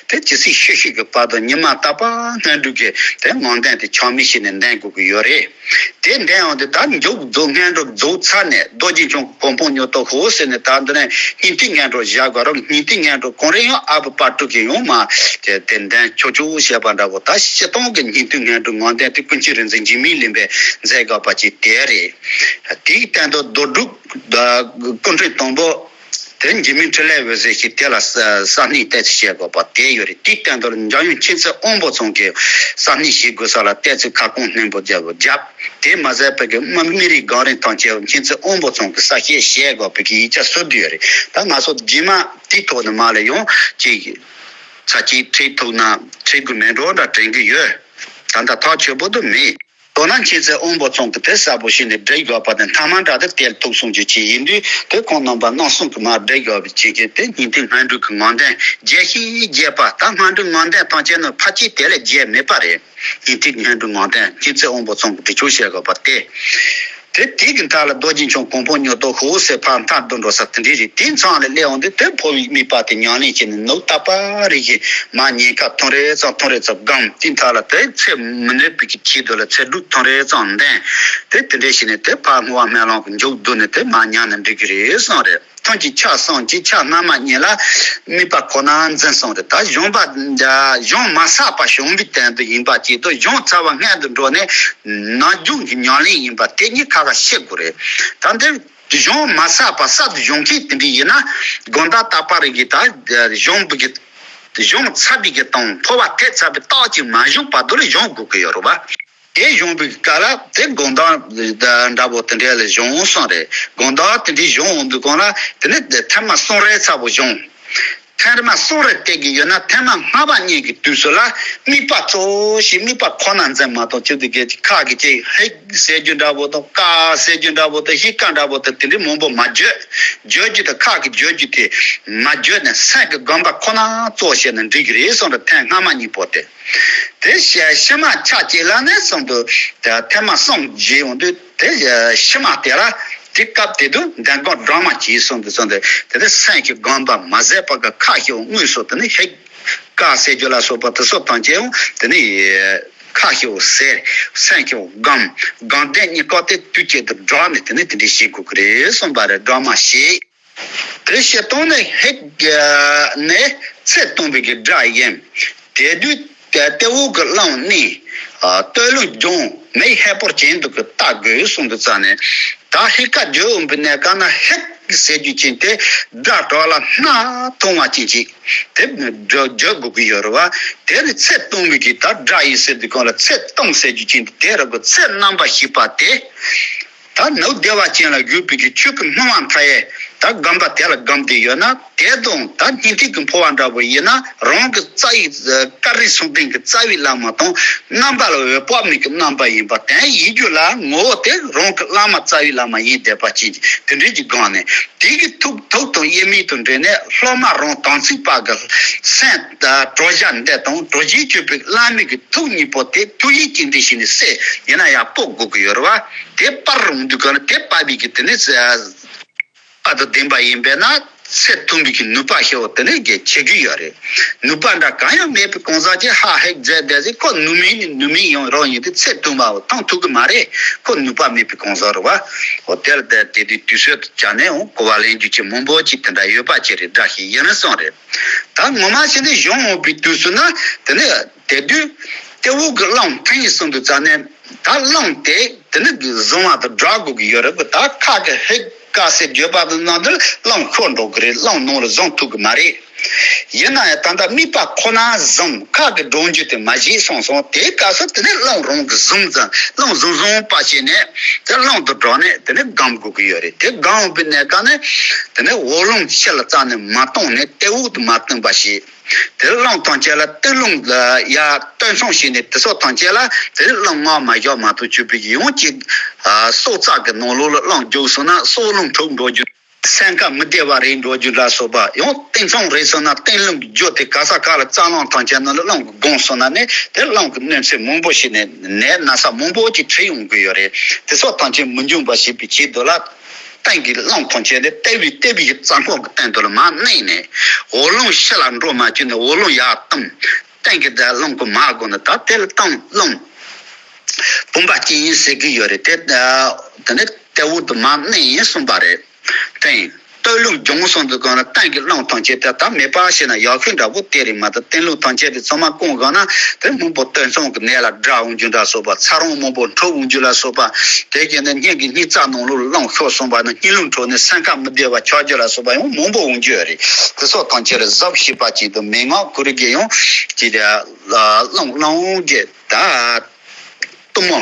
དེ་ཇི་སྲིད་ཤི་ཤི་གི་བར་དུ་ཉི་མ་རྟག་པ་སྔོན་འགྲོ་གི་དེ་ངོས་འཛིན་དེ་ཆགས་མེད་བྱས་ནས་འདོན་དགོས་ཀྱི་ཡོད་རེད། དེ་འདོན་ཡོང་དུས་ད་མཇུག་རྫོགས། སྔོན་འགྲོ་རྫོགས་ཚར་ནས་རྡོ་རྗེ་འཆང་གི་གོ་འཕང་མྱུར་ཐོབ་ཤོག་ཟེར་ནས། ད་འདི་ནས་སྙིང་ཐིག་སྔོན་འགྲོ་བཞག་དགོས་རེད། སྙིང་ཐིག་སྔོན་འགྲོ་གང་རེ་ཡང་ཨ་བུ་དཔལ་སྤྲུལ་གྱིས་ཡང་མ་དེ་དེ་འདོན་ཆོག་ཆོག་བཤད་པ་འདྲ་བོ། ད་སྤྱིར་བཏང་གི་སྙིང་ཐིག་སྔོན་འགྲོ་ངོས་འཛིན་དེ་ཀུན་མཁྱེན་རིག་འཛིན་འཇིགས་མེད་གླིང་པས་མཛད་དགོས་པ་ཅིག་དེ་རེད། དེའི་སྟེང་དུ་རྡོ་སྒྲུབ་སྐུ་ཕྲེང་དང་པོ་དེ་འཇིགས་མེད་འཕྲིན་ལས་འོད་ཟེར་ཞེས་དེ་ལ་ས་གསར་རྙིང་ཏོག་ཙམ་བཤད་དགོས་པ་དེ་ཡོད་རེད། དེའི་སྟེང་དུ་འཇམ་དབྱངས་མཁྱེན་བརྩེ་དབང་པོ་ཚང་གིས་གསར་རྙིང་བྱེད་དགོས་ས་ལ་ཏོག་ཙམ་ཁ་སྐོང་སྙིང་པོ་བརྒྱབ་བརྒྱབ། དེ་མ་ཟད་པའི་གི་སྨན་རིའི་སྒང་རིང་ཐམས་ཅད་མཁྱེན་བརྩེ་དབང་པོ་ཚང་གིས་གསར་བཤད་བྱེད་དགོས་པའི་གི་ཡིག་ཆ་སོ་བསྡུས་ཡོད་རེད། ད་ང་ཚོ་རྗེས་མ་དེའི་ཐོག་ནས་མར་ལ་ཡང་ཅིག་ཚར་གཅིག་ཁྲིད་ཐུབ་ན་ཁྲིད་དགོས་མེད་འགྲོ་འདྲ་དྲན་གི་ཡོད། ད་ལྟ་ཐག་ཆོད་པོ་དུ་མེད། མདོར་ན་མཁྱེན་བརྩེ་དབང་པོ་ཚང་གིས་དེ་གསལ་པོ་བྱས་ནས་བསྒྲིགས་དགོས་པ་དེ་མཐའ་མ་འདྲ་དེ་དེར་ཐུག་སོང་རྒྱུ་ཅིག་ཡིན་དུས། དེ་ཁོང་རྣམ་པ་རྣམ་གསུམ་གྱིས་མར་བསྒྲིགས་དགོས་པའི་ཆེད་ཀྱི་དེ་སྙིང་ཐིག་སྔོན་འགྲོ་གི་ངོས་འཛིན་རྒྱས་ཤིང་རྒྱས་པ། ད་སྔོན་འགྲོའི་ངོས་འཛིན་ཐམས་ཅད་ནི་ཕལ་ཆེར་དེ་ལས་རྒྱས་མེད་པ་རེད། སྙིང་ཐིག་སྔོན་འགྲོའི་ངོས་འཛིན་མཁྱེན་བརྩེ་དབང་པོ་ཚང་གིས་སྒྲིག་སྦྱོར་བྱེད་དགོས་པ་དེ། དེ་དེ་གི་མཐའ་ལ་རྡོ་རྗེ་འཆང་གོ་འཕང་མྱུར་ཐོབ་ཤོག་ཟེར་ཕར་མཐའ་བསྡུ་འགྲོ་ས་དེ་འདྲ་རེད། དེའི་མཚམས་ལ་སླེབས་འོང་དུས་དེ་འཕོ་བའི་དམིགས་པ་དེ་ཉམས་ལེན་བྱས་ནས་ནུབ་རྟག་པ་རེ་བཞིན་མར་ཉིན་ཁ་ཐུང་རེ་ཙམ་ཐུང་རེ་ཙམ་སྒོམ། དེའི་མཐའ་ལ་དེ་ཚེ་མི་ནུབ་པའི་གི་ཆེད་དུ་ལ་ཚེ་སྒྲུབ་ཐུང་རེ་ཙམ་འདོན། དེ་དེ་འདྲ་བྱས་ནས་དེ་ཕར་བསྔོ་བ་སྨོན་ལམ་གྱི་མཇུག་བསྡུ་ནས་དེ་མར་ཉལ་ན་འགྲིག་གི་རེད་གསུངས་རེད། ཐུན་གྱི་ཆ་གསུམ་གྱི་ཆ་སྔ་མ་གཉིས་ལ་དམིགས་པ་ཁོ་ན་འཛིན་གསུངས་རེད། ད་གཞུང་པ་གཞུང་མ་ཟད་པ་བྱུང་བའི་དོན་དུ་ཡིན་པ་གཅིག་དང་། གཞུང་ཚར་བ་སྔོན་དུ་འགྲོ་ནས་ནམ་རྒྱུན་གྱི་ཉམས་ལེན་ཡིན་པ་དེ་གཉིས་ཁ་ཁ་ཤེས་དགོས་རེད། ད་འདིར་གཞུང་མ་ཟད་པ་གསར་དུ་སྦྱོང་མཁན་དེ་འདྲ་ཡིན་ན། དགོང་དག་རྟག་པ་རེ་གི་ད་གཞུང་བུ་གི་གཞུང་ཚར་བའི་གི་དང་འཕོ་བ་ཐེབས་ཚར་བའི་རྟགས་ཅིག་མ་བྱུང་བར་དུ་ལ་སྦྱོང་དགོས་ཀྱི་ཡོད་རེད་པ། དེ་སྦྱོང་བའི་སྐབས་ལ་དེ་དགོང་དག་འདྲ་པོ་དེ་འདྲ་ལ་སྦྱོང་གསུངས་རེད། དགོང་དག་དེ་འདྲའི་སྦྱོང་འོང་དུས་སྒང་ལ་དེ་ནས་ཐེངས་མ་གསུམ་རེ་ཚར་པོ་སྦྱོང་། ཐེངས་མ་གསུམ་རེ་བལྟས་ཀྱི་ཡོད་ན་ཐེངས་མ་ལྔ་པ་གཉིས་ཀྱི་དུས་སུ་ལ་དམིགས་པ་གཙོ་བོ་ཞིག་དམིགས་པ་ཁོ་ན་འཛིན་མ་གཏོགས། ཅི་སྟེ་གལ་ཏེ་ཁ་གིས་ཅིག་ཧིག་ཟེར་རྒྱུ་འདྲ་པོ་དང་། ཀ་ཟེར་རྒྱུ་འདྲ་པོ་དང་། ཧི་ཀ་འདྲ་པོ་དང་། དེ་འདྲའི་མང་པོ་མ་བརྗོད། བརྗོད་རྒྱུ་དང་ཁ་གིས་བརྗོད་རྒྱུ་དེ་མ་བརྗོད་ནས་སེམས་ཀྱི་སྒོམ་པ་ཁོ་ན་གཙོ་བྱས་ན་འགྲིག་གི་རེད་གསུངས་རེད། ཐེངས་སྔ་མ་གཉིས་པོ་དེ། དེ་ཕྱི་མ་ཆ་གཅིག་ལ་ནི་གསུངས་འདུག་དེ་ཐེངས་མ་གསུམ་བརྗེ་ཡོང་དུས་དེ་ཕྱི་མ་དེ་ལ་དེ་སྐབས་དེ་དུས་འདོན་སྒོམ་སྦྲགས་མ་བྱས་གསུངས་འདུག་གསུངས་ཏེ། དེ་ནི་སེམས་ཀྱི་སྒོམ་པ་མ་ཟད་པ་གི་ཁ་ཤོ་དངོས་སུ་དེ་ནི་ཧིག་ཀ་ཟེར་རྒྱུ་ལ་སོགས་པ་དེ་ཚོ་ཐམས་ཅད་ཡང་དེ་ནི་ཁ་ཤོ་ཟེར། སེམས་ཤོ་སྒོམ། སྒོམ་དོན་གཉིས་ཀ་དེ་དུས་གཅིག་ཏུ་སྦྲགས་ནས་དེ་ནི་དེ་འདྲ་བྱེད་དགོས་ཀྱི་རེད་གསུངས་པ་རེད། སྦྲགས་མ་བྱས། དེ་བྱེད་སྟངས་ནི་ཧིག་ནི་ཚེ་སྟོང་པའི་གི་སྒྲ་ཡིན། དེ་དུས་ལྟེ་འོག་གི་རླུང་ནི་སྟོད་རླུང་སྦྱོང་མེ་ཧེ་པོར་གྱེན་དུ་གི་བལྟ་དགོས་གསུངས་འདུག་རྩ་ནས། ད་ ད་ཧིག་ཀ་བརྗོད་འོང་པའི་གནས་སྐབས་ན་ཧིག་ཟེར་རྒྱུ་ཅན་དེ་སྒྲ་གྲགས་ལ་སྣ་མཐོང་བ་ཅན་ཅིག་དེ་བརྗོད་བརྗོད་དགོས་ཀྱི་ཡོད་རེད་བ། དེ་ནི་ཚེ་ཐུང་བའི་གི་ད་སྒྲ་ཡིན་ཟེར་དུས་གང་ལ་ཚེ་ཐུང་ཟེར་རྒྱུ་ཅན་དེ་དེ་རེད་གོ། ཚེ་རྣམ་པར་ཤེས་པ་དེ། ད་ནུབ་བདེ་བ་ཅན་ལ་བཞུགས་པའི་གི་ཆོས་ཀྱི་སྣང་བ་མཐའ་ཡས་ད་སྒོམ་པ་དེ་ལ་སྒོམ་བསྡད་ཡོད་ན། དེ་དང་ད་སྙིང་ཐིག་གི་འཕོ་བ་འདྲ་བོ་ཡིན་ན། རང་གི་རྩ་བའི་བཀའ་དྲིན་གསུམ་ལྡན་གྱི་རྩ་བའི་བླ་མ་དང་རྣམ་པ་ལ་འོད་དཔག་མེད་ཀྱི་རྣམ་པ་ཡིན་པ་དེ་ཡིན་རྒྱུ་ལ། ངོ་བོ་དེ་རང་གི་བླ་མ་རྩ་བའི་བླ་མ་ཡིན་བསྡད་པ་ཅན་དེ་འདྲའི་གི་སྒང་ནས། དེ་གི་ཐུགས་ཐུགས་དང་དབྱེར་མེད་དུ་འདྲེས་ནས། སློབ་མ་རང་དམ་ཚིག་པ་གི་སེམས་དང་གྲོལ་བྱ་འདི་དང་གྲོལ་བྱེད་གཅོད་པའི་བླ་མའི་གི་ཐུགས་གཉིས་པོ་དེ་ཐུགས་ཡིད་གཅིག་འདྲེས་བྱས་ནས་སེ་ཡིན་ན་ཡང་སྤོ་དགོས་ཀྱི་ཡོད་རེད་བ། དེ་སྤར་རུང་དུས་ག་ནས་དེ་སྤར་བའི་གི་དེ་ནས་ཨ་དང་ལྡན་པ་ཡིན་པས་ན། ཚེ་ཐུང་བའི་གི་ནུས་པ་ཞེ་བོ་དེ་ནས་གི་ཆེ་གི་ཡོད་རེད། ནུས་པ་འདྲ་གང་ཡང་མེད་པའི་གང་ཟག་ཅིག་ཧ་ཧིག་མཛད་བསྡད་ཟིག་ཁོ་ནུས་མེད་ནི་ནུས་མེད་ཡང་རང་ཡིན་དུས་ཚེ་ཐུང་བའོ་ཐང་ཐུག་གི་མ་རེད། ཁོ་ནུས་པ་མེད་པའི་གང་ཟག་རེད་བ། འོ་དེར་བསྡད་དེ་དུས་དུས་ཚོད་དུ་བྱ་ནས་འོང་གོ་བ་ལེན་རྒྱུ་ཅིག་མང་པོ་ཅིག་དེ་འདྲ་ཡོད་པ་ཅིག་རེད་འདྲ་ཞིག་ཡིན་ན་སོང་རེད། ད་ངོ་མ་བྱས་ནས་གཞུང་འོང་པའི་དུས་སུ་ན་དེ་ནས་དེ་དུས་སྐྱེ་བོ་གི་གླང་ཐང་ཡིན་གསུངས་དུས་ཙ་ནས། ད་གླང་དེ་དེ་ནི་བཟུང་བ་དང་སྦྲགས་དགོས་ཀྱི་ཡོད་རེད་གི། ད་ཁ་གི་ཧིག་ཀ་ཟེར་བརྗོད་པ་དང་ནང་དུ་གླང་ཤོར་འགྲོ་གི་རེད། གླང་ནང་ལ་བཟུང་ཐུབ་གི་མ་རེད། ཡིན་ན་ཡང་ད་ལྟ་དམིགས་པ་ཁོ་ན་བཟུང་ཁ་གི་སྒྲོམ་རྒྱུ་དེ་མ་བྱེད་གསུངས་སོང་། དེའི་སྐབས་སུ་དེ་ནི་གླང་རང་གི་བཟུང་ཙང་གླང་བཟུང་བཟུང་པ་བྱས་ནས་དེ་གླང་དུ་སྦྲགས་ནས་དེ་ནི་སྒོམ་དགོས་ཀྱི་ཡོད་རེད། དེ་སྒོམ་པའི་གནས་སྐབས་ནས་དེ་ནི་འོག་རླུང་ཕྱི་ལ་རྩ་ནས་མ་བཏང་ནས་ལྟེ་འོག་ཏུ་མ་བཏང་པ་བྱེད། དེ་རླུང་ཐམས་ཅད་ལ་སྟེང་རླུང་ལ་ཡར་བཏོན་སོང་བྱས་ནས་དེ་སོགས་ཐམས་ཅད་ལ་དེ་རླུང་ངོ་མ་བཞག་མ་ཐུབ་བཅུག་པའི་ཡང་གཅིག་སྲོག་རྩ་གི་ནང་ལོགས་ལ་རླུང་རྒྱུག་སོང་ན་སྲོག་རླུང་འཁྲུགས་འགྲོ་རྒྱུ། སེམས་ཁམས་མི་བདེ་བ་རེད་འགྲོ་རྒྱུ་ལ་སོགས་པ། ཡང་སྟེང་རླུང་རེད་སོང་ན་སྟེང་རླུང་གི་རྒྱུ་དེ་ག་ས་ག་ལ་རྩ་རླུང་ཐམས་ཅད་ནང་ལ་རླུང་གིས་སྒོམ་སོང་ན་ནི་དེ་རླུང་གི་གནོད་འཚེ་མང་པོ་ཞིག་ནས་ནད་ན་ཚ་མང་པོ་ཅིག་འཁྲིད་ཡོང་གི་ཡོད་རེད། དེ་སོགས་ཐམས་ཅད་མི་འབྱུང་བ་བྱེད་པའི་ཆེད་དུ་ལ། སྟེང་གི་རླུང་ཐམས་ཅད་དེ་ལྟེ་བའི་ལྟེ་བའི་རྩ་འཁོར་གྱི་སྟེང་དུ་ལ་མར་མནན་ནས། འོག་རླུང་ཕྱི་ལ་འགྲོ་མ་བཅུག་ནས་འོག་རླུང་ཡར་བཏང་། སྟེང་གི་དེ་རླུང་གི་མར་བསྒོམ་ནས་ད་དེ་ལ་བཏང་རླུང་བུམ་པ་སྐྱེས་ཡིན་ཟེར་གྱི་ཡོད་རེད་དེ། དེ་ནས་ལྟེ་འོག་ཏུ་མར་མནན་ཡིན་གསུངས་པ་རེད། སྟེང་སྟོད་རླུང་སྦྱོང་གསུངས་དུས་གང་ལ་སྟེང་གི་རླུང་ཐམས་ཅད་དེ་ད་མེད་པ་བྱས་ན་ཡག་ཤོས་འདྲ་པོ་དེ་རེད་མ་གཏོགས་སྟེང་རླུང་ཐམས་ཅད་དེ་ཚང་མ་བསྐུམ་བཞག་ན་དེ་སྔོན་པོ་སྟོད་འཚངས་ཀྱི་ནད་ལ་དྲག་འོང་རྒྱུ་འདྲ་སོགས་པ། ཚ་རོང་མང་པོ་འཁྲུགས་འོང་རྒྱུ་ལ་སོགས་པ། དེ་བཞིན་དུ་སྙིང་གི་སྙིང་རྩ་ནང་ལོགས་ལ་རླུང་ཤོར་སོང་བ་ན་སྙིང་རླུང་འཕྲོག་ནས་སེམས་ཁམས་མི་བདེ་བ་ཆགས་རྒྱུ་ལ་སོགས་པ་ཡང་མང་པོ་འོང་རྒྱུ་ཡོད་རེད། དེ་སོགས་ཐམས་ཅད་ལ་གཟབ་ཞིབ་པ་ཅིག་དང་མན་ངག་ཁོ་རང་གིས་ཡང་ཅིག་རླུང་རླུང་གི་ད་གཏུམ་མོ་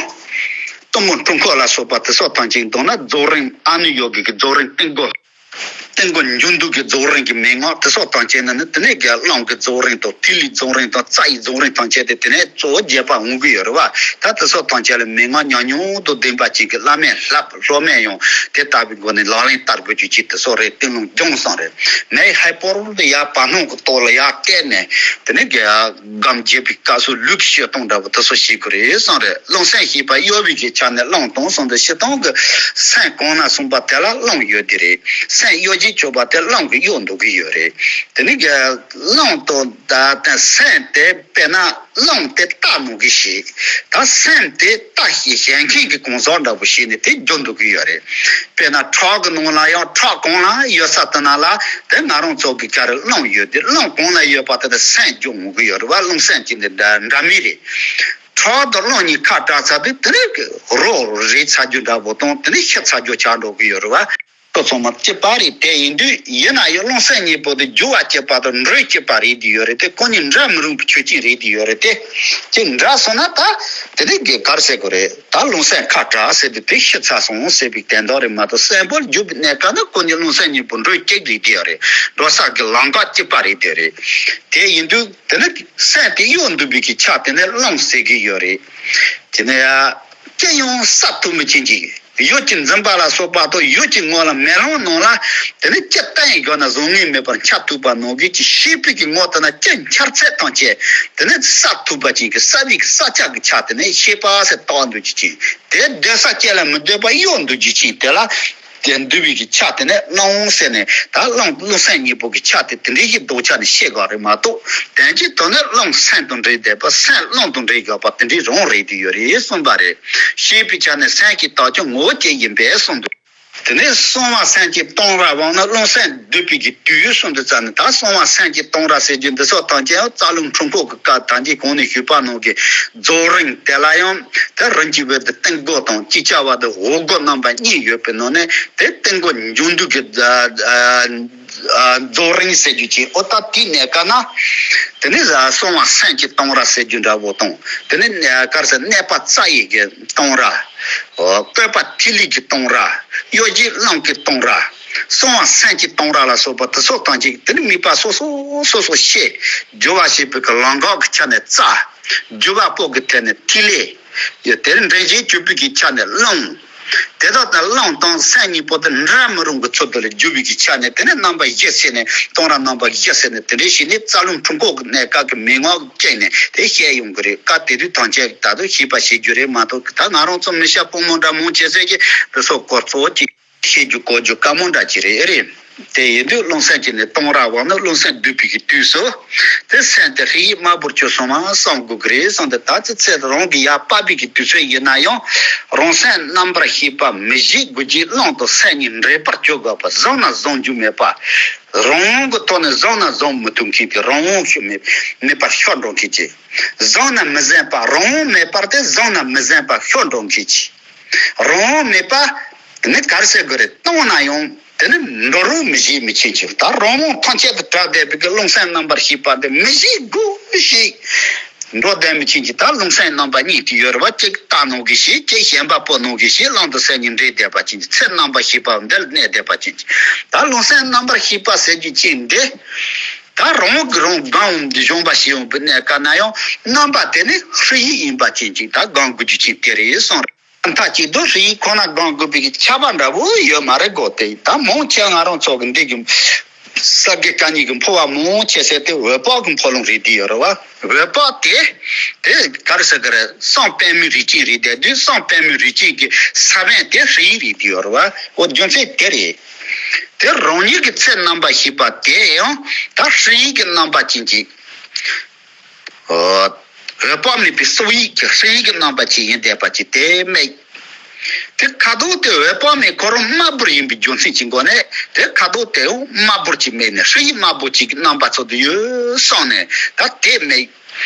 གཏུམ་མོ་འཁྲུད་འཁོར་ལ་སོགས་པ་དེ་སོགས་ཐམས་ཅད་དང་ན་རྫོགས་རིམ་ཨ་ནུ་ཡོ་གི་གི་རྫོགས་རིམ་སྟེང་སྒོ། སྟེང་སྒོ་འབྱུང་འདུ་གི་རྫོགས་རིམ་གྱི་མན་ངག་དེ་སོགས་ཐམས་ཅད་ནི་ནི་དེ་ནས་ཀྱི་རླུང་གི་རྫོགས་རིམ་དང་ཐིག་ལེའི་རྫོགས་རིམ་དང་རྩ་ཡི་རྫོགས་རིམ་ཐམས་ཅད་དེ་དེ་ནས་གཙོ་བོ་རྒྱས་པ་འོང་གི་ཡོད་རེད་བ། ད་དེ་སོགས་ཐམས་ཅད་ལ་མན་ངག་ཉམས་མྱོང་དང་ལྡན་པ་ཅིག་གི་བླ་མས་བསླབ། སློབ་མས་ཡང་དེ་ལྟ་བུའི་སྒོ་ནས་ལག་ལེན་བསྟར་དགོས་རྒྱུ་ཅིག་དེ་སོགས་རེད། སྟེང་རླུང་སྦྱོང་གསུངས་རེད། མེ་ཧེ་པོར་དུ་ཡར་བར་སྣང་གི་ཐོག་ལ་ཡར་བཀལ་ནས་དེ་ནས་ཀྱི་སྒོམ་རྒྱས་པའི་སྐབས་སུ་ལུག་གི་སྤྱིར་བཏང་འདྲ་པོ་དེ་ཚོ་ཤེས་དགོས་རེད་གསུངས་རེད། རླུང་སེམས་ཤེས་པ་གཡོ་བའི་གི་ཆ་ནས་རླུང་སྟོང་གསུངས་ཏེ་སྤྱིར་བཏང་གི་སེམས་གང་ན་གསུངས་པ་དེ་ལ་རླུང་ཡོད་དེ་རེད། སེམས་གཡོ་བྱེད་ཆོག་པ་དེ་རླུང་གིས་གཡོ་འདུག་གི་ཡོད་རེད། དེ་ནི་གི་རླུང་དང་ད་ལྟ་སེམས་དེ་དཔེར་ན་རླུང་དེ་རྟ་ནང་གི་ཞིག་ད་སེམས་དེ་རྟ་ཞིག་གཞན་མཁན་གྱི་གང་ཟག་འདྲ་པོ་ཞིག་ནས་དེ་རྒྱུ་འདུག་གི་ཡོད་རེད། དཔེར་ན་ཁྲག་གི་ནང་ལ་ཡང་ཁྲག་གང་ལ་ཡོད་ས་དེ་ན་ལ་དེ་ང་རང་ཚོ་གི་ག་རེ་རླུང་ཡོད་དེ་རླུང་གང་ལ་ཡོད་པ་དེ་ལ་སེམས་རྒྱུ་འོང་གི་ཡོད་རེད་བ། རླུང་སེམས་ཀྱི་འདི་འདྲ་འདྲ་མིན་རེད། ཁྲག་དང་རླུང་གཉིས་ཁ་བྲལ་ཚར་དུས་དེ་ནས་རོ་རེད་ཚར་རྒྱུ་འདྲ་པོ་དང་དེ་ནས་ཤི་ཚར་རྒྱུ་ཆགས་འགྲོ་གི་ཡོད་རེད་བ། ཁོ་ཚང་མ་གཅིག་པ་རེད། དེ་ཡིན་དུས་ཡིན་ན་ཡང་རླུང་སེམས་གཉིས་པོ་དེ་རྒྱུ་བ་གཅིག་པ་དང་འབྲས་གཅིག་པ་རེད་དེ་ཡོད་རེད་དེ། ཁོ་གཉིས་འདྲ་མི་རུང་བའི་ཆོས་ཅན་རེད་དེ་ཡོད་རེད་དེ། ཅིག་འདྲ་སོང་ན་ད་དེ་ནས་དགེ་གར་ཟེར་དགོས་རེད། ད་རླུང་སེམས་ཁ་བྲལ་ཟེར་དུས་དེ་ཤི་ཚར་སོང་ཟེར་བའི་དོན་དག་རེད་མ་གཏོགས་སེམས་པོར་འཇུག་པའི་གནས་སྐབས་ན་ཁོ་གཉིས་རླུང་སེམས་གཉིས་པོ་འབྲས་གཅིག་རེད་དེ་ཡོད་རེད། འགྲོ་ས་གི་ལམ་ཁ་གཅིག་པ་རེད་དེ་རེད། དེ་ཡིན་དུས་དེ་ནས་སེམས་དེ་གཡོ་འདུག་པའི་གི་ཆ་དེ་ནས་རླུང་ཟེར་གི་ཡོད་རེད། དེ་ནས་ཡ་ཅི་ཡང་བསལ་ཐུབ་མི་ཅན་གྱི་ཡུལ་གྱི་འཛིན་པ་ལ་སོགས་པ་དང་ཡུལ་གྱི་ངོ་ལ་མེ་ལོང་ནང་ལ་དེ་ནས་ཅི་བསྟན་དགོས་ན་བཟང་ངན་མེད་པར་འཆར་ཐུབ་པ་ནང་བཞིན་གྱི་ཤེས་པའི་གི་ངོ་དེ་ན་ཅི་འཆར་ཚད་ཐམས་ཅད་དེ་ནས་བསལ་ཐུབ་པ་ཅན་གྱི་བསལ་བའི་གི་བསལ་བྱ་གི་ཆ་དེ་ནས་ཤེས་པ་ཟེར་བཏགས་འདུག་ཅིག་ཅིང་དེ་སྡོད་ས་ཅི་ལ་མི་སྡོད་པ་གཡོ་འདུག་ཅིག་ཅིང་དེ་ལ། དེ་འདུས་པའི་གི་ཆ་དེ་ནས་རླུང་ཟེར་ནས་ད་རླུང་རླུང་སེམས་གཉིས་པོ་གི་ཆ་དེ་དེ་འདྲའི་ཞིག་ལྡོག་ཆ་ནས་ཤེས་དགོས་རེད་མ་གཏོགས་དོན་གྱི་དོན་ནི་རླུང་སེམས་དང་འདྲེས་བསྡད་པ་སེམས་རླུང་དང་འདྲེས་བཞག་པ་དེ་འདྲའི་རང་རེད་དེ་ཡོད་རེད་གསུངས་པ་རེད། ཤེས་པའི་ཆ་ནས་སེམས་ཀྱི་བཏགས་ཀྱང་ངོ་བོ་གཅིག་ཡིན་པས་གསུངས་འདུག་དེ་ནས་གསང་བ་སེམས་ཀྱི་སྟོང་ར་བོ་ནི་རླུང་སེམས་སྡུད་པའི་གི་དུས་གསུམ་དུ་བཙལ་ནས། ད་གསང་བ་སེམས་ཀྱི་སྟོང་ར་ཟེར་རྒྱུ་འདི་ཚོ་ཐམས་ཅད་ཡང་རྩ་རླུང་འཁྲུལ་འཁོར་གྱི་སྐབས་ཐམས་ཅད་གོང་ནས་ཞུས་པ་ནང་གི་རྫོགས་རིམ་དེ་ལ་ཡང་དེ་རིམ་གྱིས་བོད་དུ་སྟེང་སྒོ་དང་ཅིག་ཅར་བ་དང་འོག་སྒོ་རྣམ་པ་གཉིས་ཡོད་པའི་ནང་ནས། དེ་སྟེང་སྒོ་འབྱུང་འདུས་ཀྱི་རྫོགས་རིམ་ཟེར་རྒྱུ་ཅིག་འོ་ད་དེའི་གནས་སྐབས་ན། དེ་ནས་གསང་བ་སེམས་ཀྱི་སྟོང་ར་ཟེར་རྒྱུ་འདྲ་བོ་དང་། དེ་ནས་ག་རེ་ཟེར། གནས་པ་རྩ་ཡི་གི་སྟོང་ར། བཀོད་པ་ཐིག་ལེ་གི་སྟོང་ར། གཡོ་བྱེད་རླུང་གི་སྟོང་ར། གསང་བ་སེམས་ཀྱི་སྟོང་ར་ལ་སོགས་པ་དེ་ཚོ་ཐམས་ཅད་དེ་ནི་དམིགས་པ་སོ་སོ་སོ་སོ་ཤེས། སྦྱོར་བ་བྱེད་པའི་གི་ལམ་འགག་གི་ཆ་ནས་རྩ། སྦྱོར་བ་པོ་གི་ཐད་ནས་ཐིག་ལེ། ཡ་དེར་འདྲེན་བྱེད་སྤྱོད་པའི་གི་ཆ་ནས་རླུང་། དེ་དག་དང་རླུང་དང་སེམས་གཉིས་པོ་དེ་འདྲ་མི་རུང་གི་ཚུལ་དུ་ལ་སྦྱོར་བའི་གི་ཆ་ནས། དེ་ནས་རྣམ་པ་བཞི་ཟེར་ནས། སྟོང་ར་རྣམ་པ་བཞི་ཟེར་ནས། དེ་འདྲ་ཞིག་ནི་རྩ་རླུང་འཁྲུལ་འཁོར་གྱི་གནས་སྐབས་ཀྱི་མན་ངག་བཅས་ནས་དེ་བཤད་ཡོང་གི་རེད། སྐབས་དེ་དུས་ཐམས་ཅད་ད་དུང་ཤེས་པ་བྱེད་རྒྱུ་རེད་མ་གཏོགས། ད་ང་རང་ཚོ་མི་ཤ་སྤོང་མོ་འདྲ་མང་ཆེ་ཟེར་གྱི་འདི་ཚོ་སྐོར་གཙོ་བོ་གཅིག་བཤད་རྒྱུ་གོ་རྒྱུ་དཀའ་མོ་འདྲ་ཅིག་རེད། ཨེ་རེད། དེ་ཡིན་དུས་རླུང་སེམས་ཀྱི་ནི་སྟོང་ར་བོ་ནི་རླུང་སེམས་སྡུད་པའི་གི་དུས་སུ། དེ་སེམས་དེ་ཧྲཱིཿ་དམར་པོར་གྱུར་སོང་བ་བསམ་དགོས་ཀྱི་རེད་བསམ་སྟེ། ད་ཅི་ཚེ་རང་གི་ཡ་བབ་པའི་གི་དུས་ཚོད་ཡིན་ན་ཡང་། རང་སེམས་རྣམ་པར་ཤེས་པ་མི་བཞེད་དགུ་བརྒྱའི་རླུང་དང་སེམས་གཉིས་འདྲེས་པར་གྱུར་དགོས་པ། བཟུང་ན་བཟུང་རྒྱུ་མེད་པ། རང་དབང་གི་ཐོག་ནས་བཟུང་ན་བཟུང་མི་ཐུབ་མཁན་གྱི། རང་དབང་ཤོར་མེད་མེད་པར་ཤོར་འགྲོ་མཁན་གྱི། བཟུང་ན་མི་བཟུང་བ། རང་དབང་མེད་པར་དེ་བཟུང་ན་མི་བཟུང་བ་ཤོར་འགྲོ་མཁན་གྱི། རང་དབང་མེད་པ་ནི་ག་རེ་ཟེར་དགོས་རེད། བཏང་ན་ཡང་དེ་ནི་འགྲོ་རུང་མི་བཞེད་མི་ཕྱིན་གྱི། ད་རང་དབང་ཐམས་ཅད་དུ་བྲལ་བསྡད་པའི་གི་རླུང་སེམས་རྣམ་པར་ཤེས་པ་འདི་མི་བཞེད་དགུ་བཞེད་འགྲོ་བསྡད་མི་ཕྱིན་གྱི། ད་རླུང་སེམས་རྣམ་པ་གཉིས་ཀྱི་ཡོད་རེད་བ། གཅིག་རྟ་ནང་གི་བཞེད། གཅིག་ཞེན་པ་པོ་ནང་གི་བཞེད། རླུང་དང་སེམས་གཉིས་འདྲེས་བསྡད་པ་ཅན་གྱི། ཚེ་རྣམ་པར་ཤེས་པ་འདི་ལ་གནས་བསྡད་པ་ཅན་གྱི། ད་རླུང་སེམས་རྣམ་པར་ཤེས་པ་ཟེར་རྒྱུ་ཅན་འདི། ད་རང་གི་རང་སྒོམ་འདི་སྦྱོང་བ་བྱེད་ཡོང་པའི་གནས་སྐབས་ན་ཡང་རྣམ་པ་དེ་ནི་ཧྲཱིཿ་ཡིན་པ་ཅན་གྱི་ད་སྒོམ་དགོས་རྒྱུ་ཅན་དེ་རེད་གསུངས་རེད། མཐའ་གཅིག་ཏུ་ཧྲཱིཿ་ཁོ་ན་སྒོམ་དགོས་པའི་ཁྱབ་པ་འདྲ་བོ་ཡོད་མ་རེད་གོ། དེ་ད་མང་ཆེ་ང་རང་ཚོ་གི་འདི་གི་ས་དགེ་བཀའ་རྙིང་གི་འཕོ་བ་མང་ཆེ་ཟེར་དེ་འོད་དཔག་གི་འཕོ་ལུང་རེད་བསྡད་ཡོད་རེད་བ། འོད་དཔག་དེ་དེ་ག་རེ་ཟེར་གི་རེད། གསང་པད་མོའི་རིགས་ཅན་རེད་བསྡད་དུས། གསང་པད་མོའི་རིགས་ཅན་གྱི་ས་བོན་དེ་ཧྲཱིཿ་རེད་བསྡད་ཡོད་རེད་བ། འོ་རྒྱུ་མཚན་དེ་རེད། དེ་རང་ཉིད་ཀྱི་ཚེ་རྣམ་པར་ཤེས་པ་དེ་ཡང་ད་ཧྲཱིཿ་གི་རྣམ་པ་ཅན་གྱི། འོད་དཔག་མེད་པའི་སྲོག་ཡིག་གི་ཧྲཱིཿ་གི་རྣམ་པ་ཅན་ཡིན་བསྡད་པ་ཅིག་དེ་དམིགས། དེ་ཁ་དོག་དེ་འོད་དཔག་མེད་ཁོ་རང་དམར་པོར་ཡིན་པའི་རྒྱུ་མཚན་གྱི་སྒོ་ནས། དེ་ཁ་དོག་དེ་ཡང་དམར་པོར་ཅིག་དམིགས་ནས། ཧྲཱིཿ་དམར་པོ་ཅིག་གི་རྣམ་པ་ཚོ་དེ་ཡོད་བསམ་ནས་ད་དེ་དམིགས།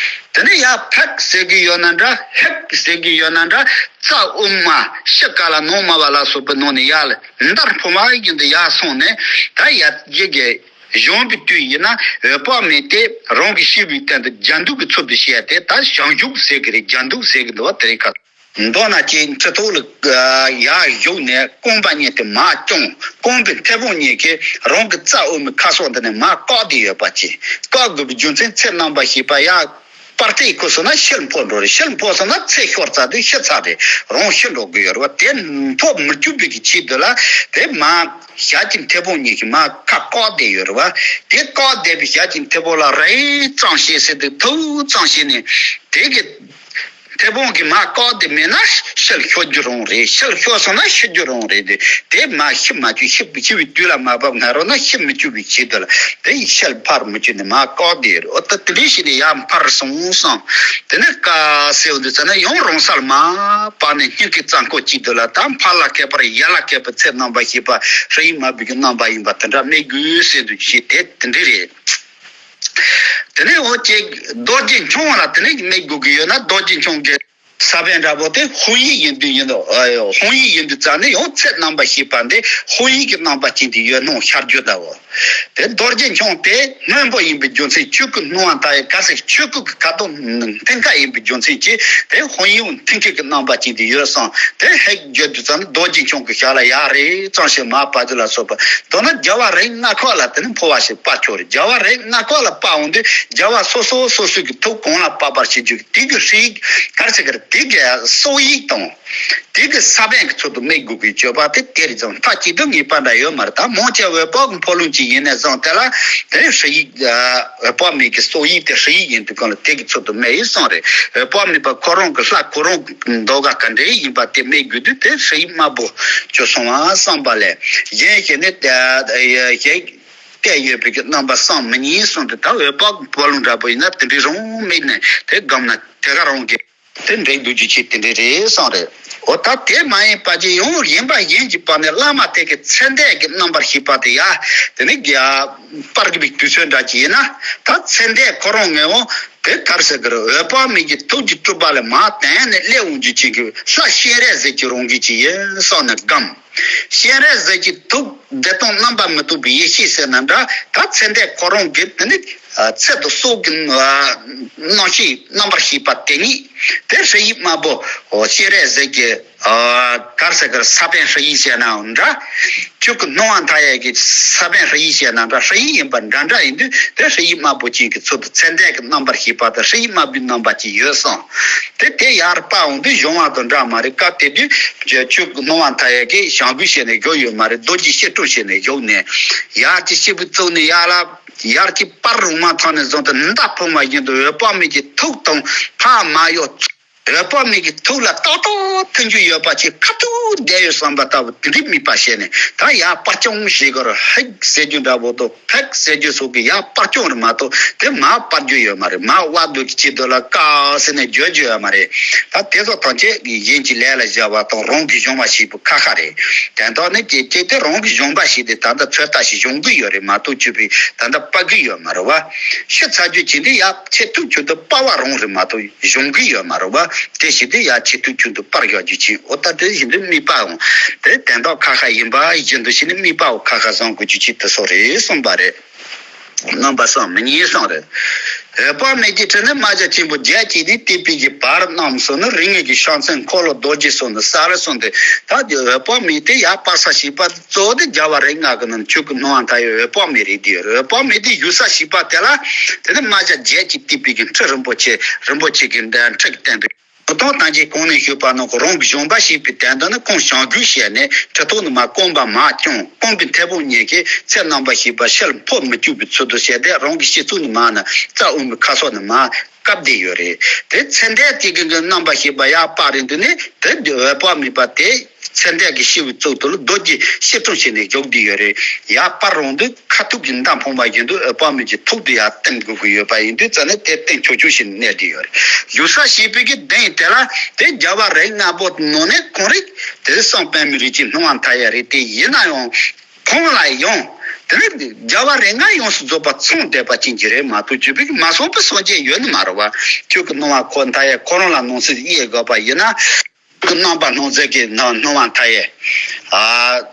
དེ་ནས་ཡར་ཕཊ་ཟེར་གི་ཡོད་ན་འདྲ། ཧེཊ་ཟེར་གི་ཡོད་ན་འདྲ། རྩ་དབུ་མ་ཕྱི་དཀར་ལ་ནང་དམར་བ་ལ་སོགས་པའི་ནང་ནས་ཡར་ལ་འདར་འཕོ་བ་བཞིན་དུ་ཡར་སོང་ནས། ད་ཡར་རྒྱུད་ཀྱི་གཞུང་གི་དུས་ཡིན་ན་འོད་དཔག་མེད་དེ་རང་གི་ཤེས་པའི་སྟེང་དུ་རྒྱ་མདུད་ཀྱི་ཚུལ་དུ་བཤད་དེ། ད་བྱང་ཆུབ་ཟེར་གི་རེད། རྒྱ་མདུད་ཟེར་གི་འདུག་བ། དེ་རེད་ཁ། མདོར་ན་ཅིག་ཁྲི་ཐོག་ལ་ཡར་བཞུགས་ནས་རྐང་པ་གཉིས་དེ་མར་བརྐྱངས། རྐང་པའི་མཐེ་བོང་གཉིས་ཀྱིས་རང་གི་རྩ་དབུ་མའི་ཁ་གསང་དེ་ནས་མར་བཀག་བསྡད་ཡོད་པ་ཅིག། བཀག་དགོས་པའི་རྒྱུ་མཚན་ཚེ་རྣམ་པར་ཤེས་པ་ཡར་པར་ཏིག་ཁུ་སོང་ན་ཕྱིར་འཕོ་འགྲོ་རེད། ཕྱིར་འཕོ་སོང་ན་ཚེ་ཤོར་ཚར་དུས་ཤི་ཚར་རེད། རང་ཤི་འགྲོ་གི་ཡོད་རེད་བ། དེ་འཕོ་མི་བཅུག་པའི་གི་ཆེད་དུ་ལ་དེ་མར་ཞབས་ཀྱི་མཐེ་བོང་གཉིས་ཀྱིས་མར་ཁ་བཀག་བསྡད་ཡོད་རེད་བ། དེ་བཀག་བསྡད་པའི་ཞབས་ཀྱི་མཐེ་བོང་ལ་རེག་ཙམ་བྱས་ཟེར་དུས། ཐུག་ཙམ་བྱས་ནས་དེ་གི་མཐེ་བོང་གིས་མར་བཀག་དེ་མེད་ན་ཕྱིར་ཤོར་རྒྱུ་རང་རེད། ཕྱིར་ཤོར་སོང་ན་ཤི་རྒྱུ་རང་རེད། དེ་དེ་མར་ཤི་མ་བཅུག། ཤི་ཤི་བའི་དུས་ལ་མ་བབ་ན་རོགས་ན་ཤི་མི་བཅུག་པའི་ཆེད་དུ་ལ་དེ་ཕྱིར་འཕར་མི་བཅུག་ནས་མར་བཀག་དེ་རེད། འོ་ད་དེ་འདྲ་བྱས་ནས་ཡར་འཕར་སོང་བསམ། དེ་ནས་ཀ་ཟེར་བ་འདི་ཚ་ན་ཡང་རང་སར་མར་བབས་ནས་སྙིང་གི་རྩ་འཁོར་གཅིག་ཏུ་ལ་ད་འཕགས་ལ་མཁས་པར་ཡ་ལ་མཁས་པའི་ཚེ་རྣམ་པར་ཤེས་པ་ཧྲཱིཿ་དམར་པོའི་གི་རྣམ་པ་ཡིན་པ་དེ་འདྲ་དམིགས་དགོས་ཟེར་འདུག་ཅེས་དེ་དེ་འདྲ་རེད། དེ་ནས་འོ་ཅིག་རྡོ་རྗེ་འཆང་ལ་དེ་ནས་དམིགས་དགོས་ཀྱི་ཡོད་ན། རྡོ་རྗེ་འཆང་གི་ས་བོན་འདྲ་པོ་དེ་དཔང་ཡིག་ཡིན་དུས་ཡིན་དུ། ཨ་དཔང་ཡིག་ཡིན་དུས་ཙང་ནས་ཡང་ཚེ་རྣམ་པར་ཤེས་པ་འདི་དཔང་ཡིག་གི་རྣམ་པ་ཅན་དུ་ཡོད་སྣང་ཤར་རྒྱུ་འདྲ་བོ། དེ་རྡོ་རྗེ་འཆང་དེ་སྔོན་པོ་ཡིན་པའི་རྒྱུ་མཚན། ཆོས་སྐུ་སྣང་བ་མཐའ་ཡས་ག་ཟེར། ཆོས་སྐུ་གི་ཁ་དོག་མཐིང་ག་ཡིན་པའི་རྒྱུ་མཚན་གྱིས་དེ་དཔང་ཡིག་མཐིང་ག་གི་རྣམ་པ་ཅན་དུ་ཡོད་སོང་། དེ་ཧེག་བརྗོད་དུས་ཙང་ནས་རྡོ་རྗེ་འཆང་གི་ཞབས་ལ་ཡར་རེག་ཙམ་ཞིག་མར་བབས་དུས་ལ་སོགས་པ། མདོར་ན་རྒྱལ་བ་རིགས་ལྔ་ཁག་ལ་དེ་ནི་འཕོ་བ་ཞིག་སྤར་ཆོག་རེད། རྒྱལ་བ་རིགས་ལྔ་ཁག་ལ་སྤར་འོང་དུས་རྒྱལ་བ་སོ་སོ་སོ་སོ་གི་ཐུགས་གང་ལ་བབས་པར་བྱེད་རྒྱུ་གི་དེ་གི་ཧྲཱིཿ་ག་རེ་ཟེར་གི་རེད། དེ་གི་སྲོག་ཡིག་དང་དེ་གི་ས་བོན་གི་ཚུལ་དུ་དམིགས་དགོས་པའི་སྤྱོད་པ་དེ་དེ་རེད། ཙང་མཐའ་གཅིག་ཏུ་ངེས་པ་འདྲ་ཡོད་མ་རེད། ད་མང་ཆེ་འོད་དཔག་གི་འཕོ་ལུང་ཅིག་ཡིན་ནས་བཟུང་དེ་ལ་དེ་ཧྲཱིཿ་འོད་དཔག་མེད་ཀྱི་སྲོག་ཡིག་དེ་ཧྲཱིཿ་ཡིན་དུས་གང་ལ་དེ་གི་ཚུལ་དུ་དམིགས་ཡིན་གསུངས་རེད། འོད་དཔག་མེད་པ་ཁོ་རང་གི་ལྷ་ཁོ་རང་གི་མདོག་ག་ག་འདྲ་ཡིན་པ་དེ་དམིགས་དགོས་དུས་དེ་ཧྲཱིཿ་དམར་པོ་ཅོ་སོང་བ་བསམ་པ་ལས་གཞན་ཞིག་ནི་ཞིག་བལྟས་ཡོད་པའི་གི་རྣམ་པ་བསམ་མི་ཉན་གསུངས་ཏེ། ད་འོད་དཔག་འཕོ་ལུང་འདྲ་པོ་ཡིན་ན་དེ་འདྲའི་རང་དམིགས་ནས་དེ་སྒོམ་ན་དེ་ག་རང་གི་དེ་འདྲའི་འདུག་རྒྱུ་ཆེ་དེ་འདྲའི་རེད་བསམ་རེད། འོ་ད་དེ་མ་ཡིན་པ་ཅི་ཡང་ཡིན་པ་ཡིན་གྱི་བར་ནས་བླ་མ་དེ་གི་ཚེ་འདས་ཀྱི་རྣམ་པར་ཤེས་པ་དེ་ཡ། དེ་ནི་ཡ་སྤར་གི་བའི་དུས་ཚོད་འདྲ་ཅིག་ཡིན་ན། ད་ཚེ་འདས་ཁོ་རང་ངས་འོང་དེ་གར་ཟེར་གི་རེད། འོད་དཔག་མེད་ཀྱི་ཐུགས་ཀྱི་སྤྲུལ་པ་ལས་མར་དེང་ནས་སླེབས་འོང་རྒྱུ་ཅིག་གི་ལྷ་སྤྱན་རས་གཟིགས་ཀྱི་རང་བཞིན་ཅིག་ཡིན་བསམ་ནས་སྒོམ། སྤྱན་རས་གཟིགས་ཀྱི་ཐུགས་བདེ་སྟོང་རྣམ་པར་མི་རྟོག་པའི་ཡེ་ཤེས་ཟེར་ན་འདྲ། ད་ཚེ་འདས་ཁོ་རང་གི་དེ་ནི་ཚེ་དང་སྲོག་གི་རྣམ་ཤེས་རྣམ་པར་ཤེས་པ་དེ་ཉིད་དེ་ཧྲཱི་ཡིག་དམར་པོ་སྤྱན་རས་གཟིགས་ཀྱི་གར་ཟེར་གར་ས་པཎ་ཧྲཱི་ཡིག་ཟེར་ནའང་འདྲ། ཆོས་སྐུ་སྣང་བ་མཐའ་ཡས་ཀྱི་ས་པཎ་ཧྲཱི་ཡིག་ཟེར་ན་འདྲ། ཧྲཱི་ཡིག་ཡིན་པ་འདྲ་འདྲ་ཡིན་དུས་དེ་ཧྲཱི་ཡིག་དམར་པོ་ཅན་གྱི་ཚུལ་དུ་ཚེ་འདས་ཀྱི་རྣམ་པར་ཤེས་པ་དང་ཧྲཱི་ཡིག་དམར་པོའི་རྣམ་པ་ཅིག་ཡོད་བསམ། དེ་དེ་ཡར་སྤར་འོང་དུས་གཞུང་བ་དང་འདྲ་མ་རེད། སྐབས་དེ་དུས་ཆོས་སྐུ་སྣང་བ་མཐའ་ཡས་ཀྱིས་བྱ་འགུལ་བྱས་ནས་བཞུགས་ཡོད་མ་རེད། རྡོ་རྗེ་སྐྱིལ་ཀྲུང་བྱས་ནས་བཞུགས་ནས་ཡར་གྱི་སྐྱེས་བུ་གཙོ་ནས་ཡར་ལ་ཡར་གྱི་སྤར་རུང་མ་ཐང་ནས་བཟུང་སྟེ་མདའ་འཕངས་པ་བཞིན་དུ་འོད་དཔག་མེད་ཀྱི་ཐུགས་དང་ཕ་མ་གཡོ། འོད་དཔག་མེད་ཀྱི་ཐུགས་ལ་ཏག་ཏག་མཐུན་རྒྱུ་ཡོད་པ་ཅིག་ཁ་ཐུག་བསྡད་ཡོད་བསམ་པ་ལྟ་བུ་དེ་འདྲའི་དམིགས་པ་བྱས་ནས་ད་ཡར་སྤར་སྐྱོང་བྱེད་དགོས་རེད། ཧིག་ཟེར་རྒྱུ་འདྲ་པོ་དང་ཕིག་ཟེར་རྒྱུ་སོགས་ཀྱི་ཡར་སྤར་སྐྱོང་རེད་མ་གཏོགས་དེ་མར་སྤར་རྒྱུ་ཡོད་མ་རེད། མར་དབའ་རྡོ་གི་ཆེད་དུ་ལ་ཀ་ཟེར་ནས་བརྗོད་རྒྱུ་ཡོད་མ་རེད། ད་དེ་ཚོ་ཐམས་ཅད་གཞན་གྱི་ལས་ལ་བཞག་པ་དང་རང་གི་སྦྱོང་བ་བྱེད་པའི་ཁ་ཁ་རེད། དེ་དག་ནི་ཀྱེ་ཀྱེ་དེ་རང་གི་སྦྱོང་བ་བྱེད་དེ་ད་ལྟ་ཚོད་ལྟ་ཞིག་སྦྱོང་གི་ཡོད་རེད་མ་གཏོགས་ཆོས་པའི་ད་ལྟ་སྤར་གི་ཡོད་མ་རེད་བ། ཤི་ཚར་རྒྱུ་ཅིག་འདི་ཡ་ཆེས་མཐོའི་ཁྱོན་དུ་སྤར་བ་རང་རེད་མ་གཏོགས་སྦྱོང་གི་ཡོད་མ་རེད་བ། དེ་བཞིན་དུ་ཡ་ཆེས་མཐོའི་ཁྱོན་དུ་སྤར་ཡག་རྒྱུ་ཅིག་འོ་ད་དེ་བཞིན་དུ་དམིགས་པའང་དེ་དོན་དག་ཁ་ཁ་ཡིན་པ་བཞིན་དུ་ཞིག་ནི་དམིགས་པའོ་ཁ་ཁ་བཟང་དགོས་རྒྱུ་ཅིག་དེ་སོགས་རེད་གསུངས་པ་རེད། རྣམ་པ་གསུམ་མི་གཉིས་གསུངས་རེད། འོད་དཔག་མེད་ཀྱི་ཁྲི་ནི་རྨ་བྱ་ཆེན་པོ་བརྒྱད་ཀྱིས་ནི་བཏེགས་པའི་གི་བར་རྣམས་སུ་ནི་རིགས་ལྔའི་གི་ཕྱག་མཚན་འཁོར་ལོ་རྡོ་རྗེ་སོགས་ནི་གསལ་རུ་གསུངས་ཏེ། ད་འོད་དཔག་མེད་དེ་ཡར་སྤར་ས་ཞེས་པ་གཙོ་བོ་དེ་རྒྱལ་བ་རིགས་ལྔ་གི་ནང་ཆོས་སྐུ་སྣང་བ་མཐའ་ཡས་འོད་དཔག་མེད་རེད་དེ། འོད་དཔག་མེད་དེ་བཞུགས་ས་ཞེས་པ་དེ་ལ་དེ་ནི་རྨ་བྱ་བརྒྱད་ཀྱིས་བཏེགས་པའི་གི་ཁྲི་རིན་པོ་ཆེ་རིན་པོ་ཆེ་གི་འདྲ་ཁྲི་གི་སྟེང་དུ། ཐོག་དང་རྗེས་གོང་ནས་ཞུས་པ་ནང་གི་རང་གི་སྦྱོང་བ་བྱེད་པའི་དོན་དུ་ནི་ཁོང་བྱ་འགུལ་བྱས་ནས་ཁྲི་ཐོག་ནས་མར་རྐང་པ་མར་བརྐྱངས། རྐང་པའི་མཐེ་བོང་གཉིས་ཀྱིས་ཚེ་རྣམ་པར་ཤེས་པ་ཕྱིར་འཕོ་མི་བཅུག་པའི་ཚུལ་དུ་བྱས་ཏེ་རང་གི་སྤྱི་གཙུག་ནས་མར་ནི་རྩ་དབུ་མའི་ཁ་ཕྱོགས་ནས་མར་བཀབ་བསྡད་ཡོད་རེད། དེ་ཚེ་འདས་དེ་གི་གི་རྣམ་པར་ཤེས་པ་ཡར་སྤར་རེད་འདུག་ནས་དེ་འོད་དཔག་མེད་པ་དེ་ཚེ་འདས་ཀྱི་སྤྱི་བོའི་གཙུག་ཏུ་རྡོ་རྗེ་སྐྱིལ་ཀྲུང་བྱས་ནས་བཞུགས་བསྡད་ཡོད་རེད། ཡར་སྤར་རུང་དུས། ཁ་ཐུག་གི་མདའ་འཕངས་པ་བཞིན་དུ་འོད་དཔག་མེད་ཀྱི་ཐུགས་དེ་ཡར་བསྟན་དགོས་ཀྱི་ཡོད་པ་ཡིན་དུས་ཙ་ནས་དེ་བསྟན་ཆོག་ཆོག་ཞིག་གནས་བསྡད་ཡོད་རེད། བཞུགས་ས་ཞེས་པའི་གི་གདན་དེ་ལ་དེ་རྒྱལ་བ་རིགས་ལྔ་པོ་ནང་ནས་ཁོང་རིགས་དེ་གསང་བའི་མི་རིགས་ཀྱི་སྣང་བ་མཐའ་ཡས་རེད། དེ་ཡིན་ན་ཡང་ཁོང་ལ་ཡང་དེ་ནི་རྒྱལ་བ་རིགས་ལྔ་ཡོངས་སུ་རྫོགས་པ་ཚང་བསྡད་པ་ཅན་གྱི་རེད་མ་གཏོགས་ཅིག་པའི་མ་སོང་པའི་སངས་རྒྱས་ཡོད་ནི་མ་རེད་བ། ཁྱོད་ཀྱི་སྣང་བ་ཁོ་མཐའ་ཡས་ཁོ་རང་ལ་སྣང་སྲིད་དབྱེ་དགོས་པ་ཡིན་ན། རྣམ་པར་སྣང་མཛད་ཀྱི་སྣང་སྣང་བ་མཐའ་ཡས། ཨ།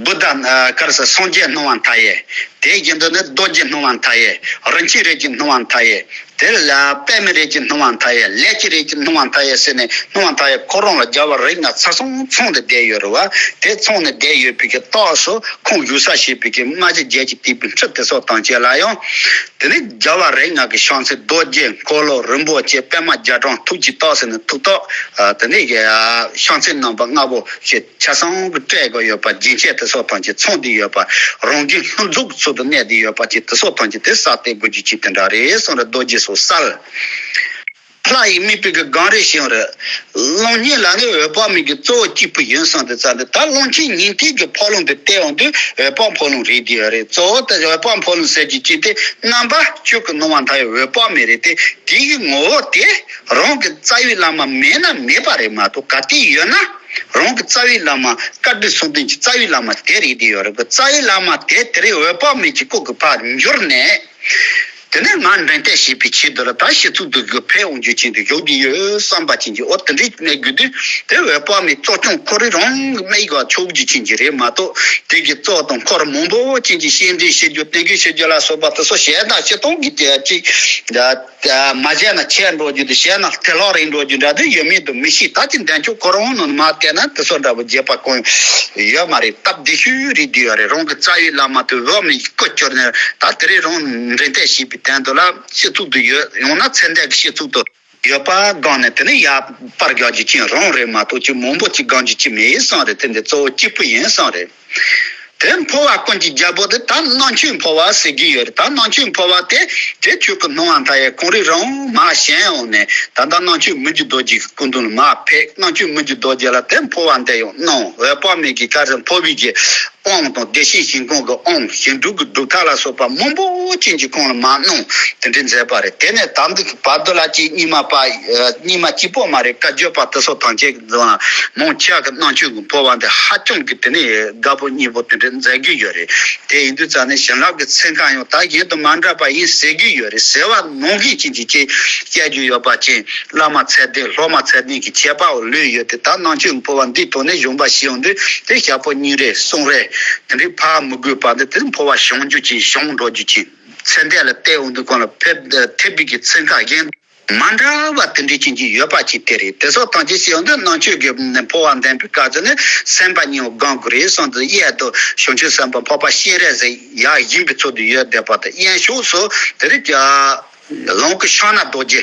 བུདྡྷ་ཨ་ག་རེ་ཟེར་སངས་རྒྱས་སྣང་བ་མཐའ་ཡས། དེ་བཞིན་དུ་ནི་རྡོ་རྗེ་སྣང་བ་མཐའ་ཡས། རིན་ཆེན་རིགས་ཀྱི་སྣང་བ་མཐའ་ཡས། དེ་ལ་པདྨའི་རིགས་ཀྱི་སྣང་བ་མཐའ་ཡས། ལས་ཀྱི་རིགས་ཀྱི་སྣང་བ་མཐའ་ཡས་ཟེར་ནས་སྣང་བ་མཐའ་ཡས་ཁོ་རང་ལ་རྒྱལ་བ་རིགས་ལྔ་ཚང་ཚང་ཚང་དུ་བསྡད་ཡོད་རེད་བ། དེ་ཚང་ནས་བསྡད་ཡོད་པའི་གི་རྟགས་སུ་ཁོང་བཞུགས་ས་ཞེས་པའི་གི་རྨ་བྱ་བརྒྱད་ཀྱིས་བཏེགས་པའི་ཁྲི་དེ་ཚོ་དང་བཅས་ལ་ཡང་། དེ་ནས་རྒྱལ་བ་རིགས་ལྔ་གི་ཕྱག་མཚན་རྡོ་རྗེ་འཁོར་ལོ་རིན་པོ་ཆེ་པདྨ་རྒྱ་གྲམ་ཐུགས་ཀྱི་རྟགས་ཟེར་ནས་ཐུགས་རྟགས། དེ་ནས་ཕྱག་མཚན་རྣམ་པ་ལྔ་པོ་ཞེས་ཆ་ཚང་གི་སྤྲས་དགོས་ཡོད་པ་རྒྱན་ཆས་དེ་ཚོ་དང་བཅས་ཚང་བསྡད་ཡོད་པ། རང་གི་ལྷུན་གཟུགས་ཚུལ་དུ་གནས་བསྡད་ཡོད་པ་ཅིག་དེ་ཚོ་དང་བཅས་དེ་གསལ་བསྟན་དགོས་རྒྱུ་ཅིག་དེ་འདྲ་རེད་གསུངས་རེད། རྡོ་རྗེ་སོགས་གསལ། ལྷ་ཡི་དམིགས་པའི་གི་སྒང་རེ་ཞིག་རེད། གླང་ཆེན་ལ་ནི་འོད་དཔག་མེད་ཀྱི་གཙོ་བོ་གཅིག་པུ་ཡིན་གསུངས་ཏེ་ཙ་ནི་ད་གླང་ཆེན་ཉི་ཟླའི་གི་འཕོ་ལུང་དེ་བལྟས་འོང་དུས་འོད་དཔག་འཕོ་ལུང་རེད་དེ་ཡོད་རེད། གཙོ་བོ་དེ་འོད་དཔག་འཕོ་ལུང་ཟེར་གྱི་ཅི་སྟེ་རྣམ་པ་ཆོས་ཀྱི་སྣང་བ་མཐའ་ཡས་འོད་དཔག་མེད་རེད་དེ། དེ་ཡི་ངོ་བོ་དེ་རང་གི་རྩ་བའི་བླ་མ་མེད་ན་མེད་པ་རེད་མ་གཏོགས་ག་དུས་ཡོད་ན་རང་གི་རྩ་བའི་བླ་མ་བཀའ་དྲིན་གསུམ་ལྡན་གྱི་རྩ་བའི་བླ་མ་དེ་རེད་དེ་ཡོད་རེད། རྩ་བའི་བླ་མ་དེ་དེ་རིང་འོད་དཔག་མེད་ཀྱི་སྐུ་གི་ཕར་འགྱུར་ནས། དེ་ནས་ང་འདྲེན་ཐབས་བྱེད་པའི་ཆེད་དུ་ལ་ད་སྤྱི་གཙུག་ཏུ་གི་ཕེབས་འོང་རྒྱུ་ཅན་དུ་ཡོང་གི་ཡོད་བསམ་པ་ཅན་གྱི་འོ་དེ་འདྲའི་གནས་དགོས་དུས་དེ་འོད་དཔག་མེད་གཙོ་སྐྱོང་ཁོ་རང་རང་གི་མིག་ག་ཆོག་རྒྱུ་ཅན་གྱི་རེད་མ་གཏོགས་དེ་གི་གཙོ་དང་འཁོར་མང་པོ་ཅན་གྱི་སྤྱན་འདྲེན་བྱེད་རྒྱུ་བསྟན་རྒྱུ་བྱེད་རྒྱུ་ལ་སོགས་པ་དེ་ཚོ་ཞལ་དང་སྤྱི་གཏོང་གི་དེ་ཅིག་མ་བྱས་ན་ཆད་འགྲོ་རྒྱུ་དེ་བྱས་ན་དེ་ལྷག་རིང་འགྲོ་རྒྱུ་འདྲ་དེ་ཡོད་མེད་དུ་མི་ཤེས། ད་ཅི་འདན་ཆོག་ཁོ་རང་ནང་མ་བལྟས་ན་དེ་ཚོ་འདྲ་པོ་བརྗེད་པ་གང་ཡོད་མ་རེད། སྟབས་བདེ་ཤོས་རེད་དེ་ཡོད་རེད། རང་གི་རྩ་བའི་བླ་མ་དེ་འོད་དཔག་མེད་ཀྱི་སྐུ་གྱུར་ནས་ད་དེ་རིང་རང་འདྲེན་ཐབས་བྱེད་པའི་དོན་དུ་ལ་སྤྱི་གཙུག་ཏུ་ཡོད་ཡོང་ན་ཚེ་འདས་ཀྱི་སྤྱི་གཙུག་ཏུ་ཡོད་པ་སྒང་ནས་དེ་ནི་ཡར་སྤར་རྒྱག་རྒྱུ་ཅན་རང་རེད་མ་གཏོགས་ཅི་མང་པོ་ཅིག་སྒང་རྒྱུ་ཅི་མེད་བསམ་རེད། དེ་འདི་གཙོ་བོ་གཅིག་པུ་ཡིན་བསམ་རེད། དེ་འཕོ་བ་ཀུན་གྱི་རྒྱལ་པོ་དེ་ད་རྣམ་འཕྲུལ་འཕོ་བ་ཟེར་གྱི་ཡོད་རེད། ད་རྣམ་འཕྲུལ་འཕོ་བ་དེ་དེ་ཆོས་སྐུ་སྣང་བ་མཐའ་ཡས་ཁོང་རང་རང་མར་བཞེངས་འོང་ནས་ད་ལྟ་རྣམ་འཕྲུལ་མི་འགྱུར་རྡོ་རྗེ་གི་སྐུ་མདུན་ལ་མར་ཕེབས། རྣམ་འཕྲུལ་མི་འགྱུར་རྡོ་རྗེ་ལ་དེ་འཕོ་བ་འདི་ཡང་གནང་། འོད་དཔག་མེད་ཀྱི་ག་རེ་འཕོ་བའི་གི་ དབང་དང་བདེ་གཤེགས་ཞིང་ཁམས་ཀྱི་དབང་ཞིང་སྒྲུབ་ཀྱི་སྒྲུབ་ཐབས་ལ་སོགས་པ་མང་པོ་ཅན་གྱི་ཁོང་ལ་མ་གནང་དེ་འདྲའི་མཛད་པ་རེད། དེ་ནས་ད་འདི་གི་བར་དུ་ལ་ཅིག་རྙིང་མ་པ་རྙིང་མ་གཅིག་པོ་མ་རེད། བཀའ་བརྒྱུད་པ་དེ་སོགས་ཐམས་ཅད་ཀྱི་མང་ཆེ་བ་གི་རྣམ་དཔྱོད་ཀྱི་འཕོ་བ་འདི་ཧ་ཅང་གི་དེ་ནས་དགའ་པོ་སྙིང་པོ་དེ་འདྲ་མཛད་ཀྱི་ཡོད་རེད། དེ་ཡིན་དུས་ཙང་ནས་བྱིན་རླབས་ཀྱི་ཚན་ཁ་ཡང་ད་གཞན་དང་མ་འདྲ་བ་ཡིན་ཟེར་གྱི་ཡོད་རེད། ཟེར་བ་ནང་བཞིན་ཅན་གྱི་ཅིག་བཤད་རྒྱུ་ཡོད་པ་ཅན། བླ་མ་ཚད་ལྡན་སློབ་མ་ཚད་ལྡན་གྱི་ཁྱད་པར་ལོས་ཡོད་དེ། ད་རྣམ་དཔྱོད་འཕོ་བ་འདིའི་ཐོག་ནས་གཞུང་པ་ཞིག་ཡོང་དུས་དེ་ཞག་པོ་གཉིས་རེ་གསུམ་རེ་དེ་འདྲའི་ཕར་མི་དགོས་པ་འདི་དེ་འཕོ་བ་བྱང་རྒྱུ་ཅིག་བྱང་འགྲོ་རྒྱུ་ཅིག་ཚད་ལྡན་ལ་བལྟས་འོང་དུས་གང་ལ་ཕེབས་ཐེབས་པའི་གི་ཚན་ཁ་གཞན་མ་འདྲ་བ་དེ་འདྲའི་ཅན་གྱི་ཡོད་པ་ཅིག་དེ་རེད། དེ་སོགས་ཐམས་ཅད་ཞིག་ཡོང་དུས་རྣམ་དཔྱོད་ཀྱི་འཕོ་བ་ལྡན་པའི་སྐབས་སུ་ནི་སེམས་པ་སྙིང་པོ་སྒོམ་དགོས་རེད་གསུངས་ཏེ། གཡས་དང་བྱང་ཆུབ་སེམས་དཔའ་འཕགས་པ་སྤྱན་རས་གཟིགས་ཡར་བཞེངས་པའི་ཚུལ་དུ་ཡོད་བསྡད་པ་དང་། གཡས་ཕྱོགས་སུ་དེ་རིང་ལམ་གྱི་ཕྱག་ན་རྡོ་རྗེ།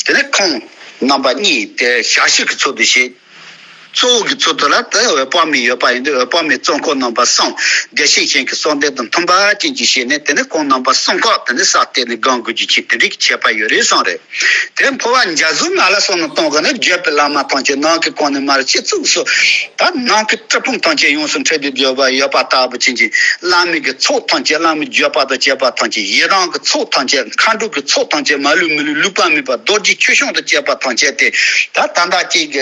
དེ་ནས་ཁོང་རྣམ་པ་གཉིས་དེ་ཞལ་བཞུགས་ཀྱི་ཚུལ་དུ་བཞེངས། གཙོ་བོ་གི་ཚུལ་དུ་ལ་དེ་འོད་དཔག་མེད་ཡོད་པ་ཡིན་དུས། འོད་དཔག་མེད་གཙོ་འཁོར་རྣམ་པ་གསུམ། བདེ་གཤེགས་ཞིང་གི་གསོལ་འདེབས་དང་མཐུན་པ་ཅན་གྱི་ཞལ་ནས། དེ་ནས་ཁོང་རྣམ་པ་གསུམ་ཀ་དེ་ནས་ས་སྟེང་ནས་སྒོམ་དགོས་རྒྱུ་ཅིག་དེ་འདྲའི་ཁྱད་པར་ཡོད་རེད་གསུངས་རེད། དེ་འཕོ་བ་འཇའ་ཟུམ་མ་ལ་སོགས་ནས་གཏོང་དགོས་ན། བརྒྱུད་པའི་བླ་མ་ཐམས་ཅད་ནང་གི་ཁོང་ནས་མར་ཕྱི་ཚུགས་སུ་ད་ནང་གི་གྲུབ་དཔུང་ཐམས་ཅད་ཡོངས་སུ་འཁྲིལ་ཏེ་བརྗོད་པ་ཡོད་པ་ལྟ་བུ་ཅན་གྱི་བླ་མའི་གི་ཚོགས་ཐམས་ཅད། བླ་མའི་བརྒྱུད་པ་དང་བཅས་པ་ཐམས་ཅད། ཡི་དམ་གྱི་ཚོགས་ཐམས་ཅད། མཁའ་འགྲོ་གི་ཚོགས་ཐམས་ཅད། མ་ལུས་མི་ལུས་ལུས་པ་མེད་པ་རྡོ་རྗེ་ཁྱུ་མཆོག་དང་བཅས་པ་ཐམས་ཅད་དེ། ད་ད་ལྟ་ཅིག་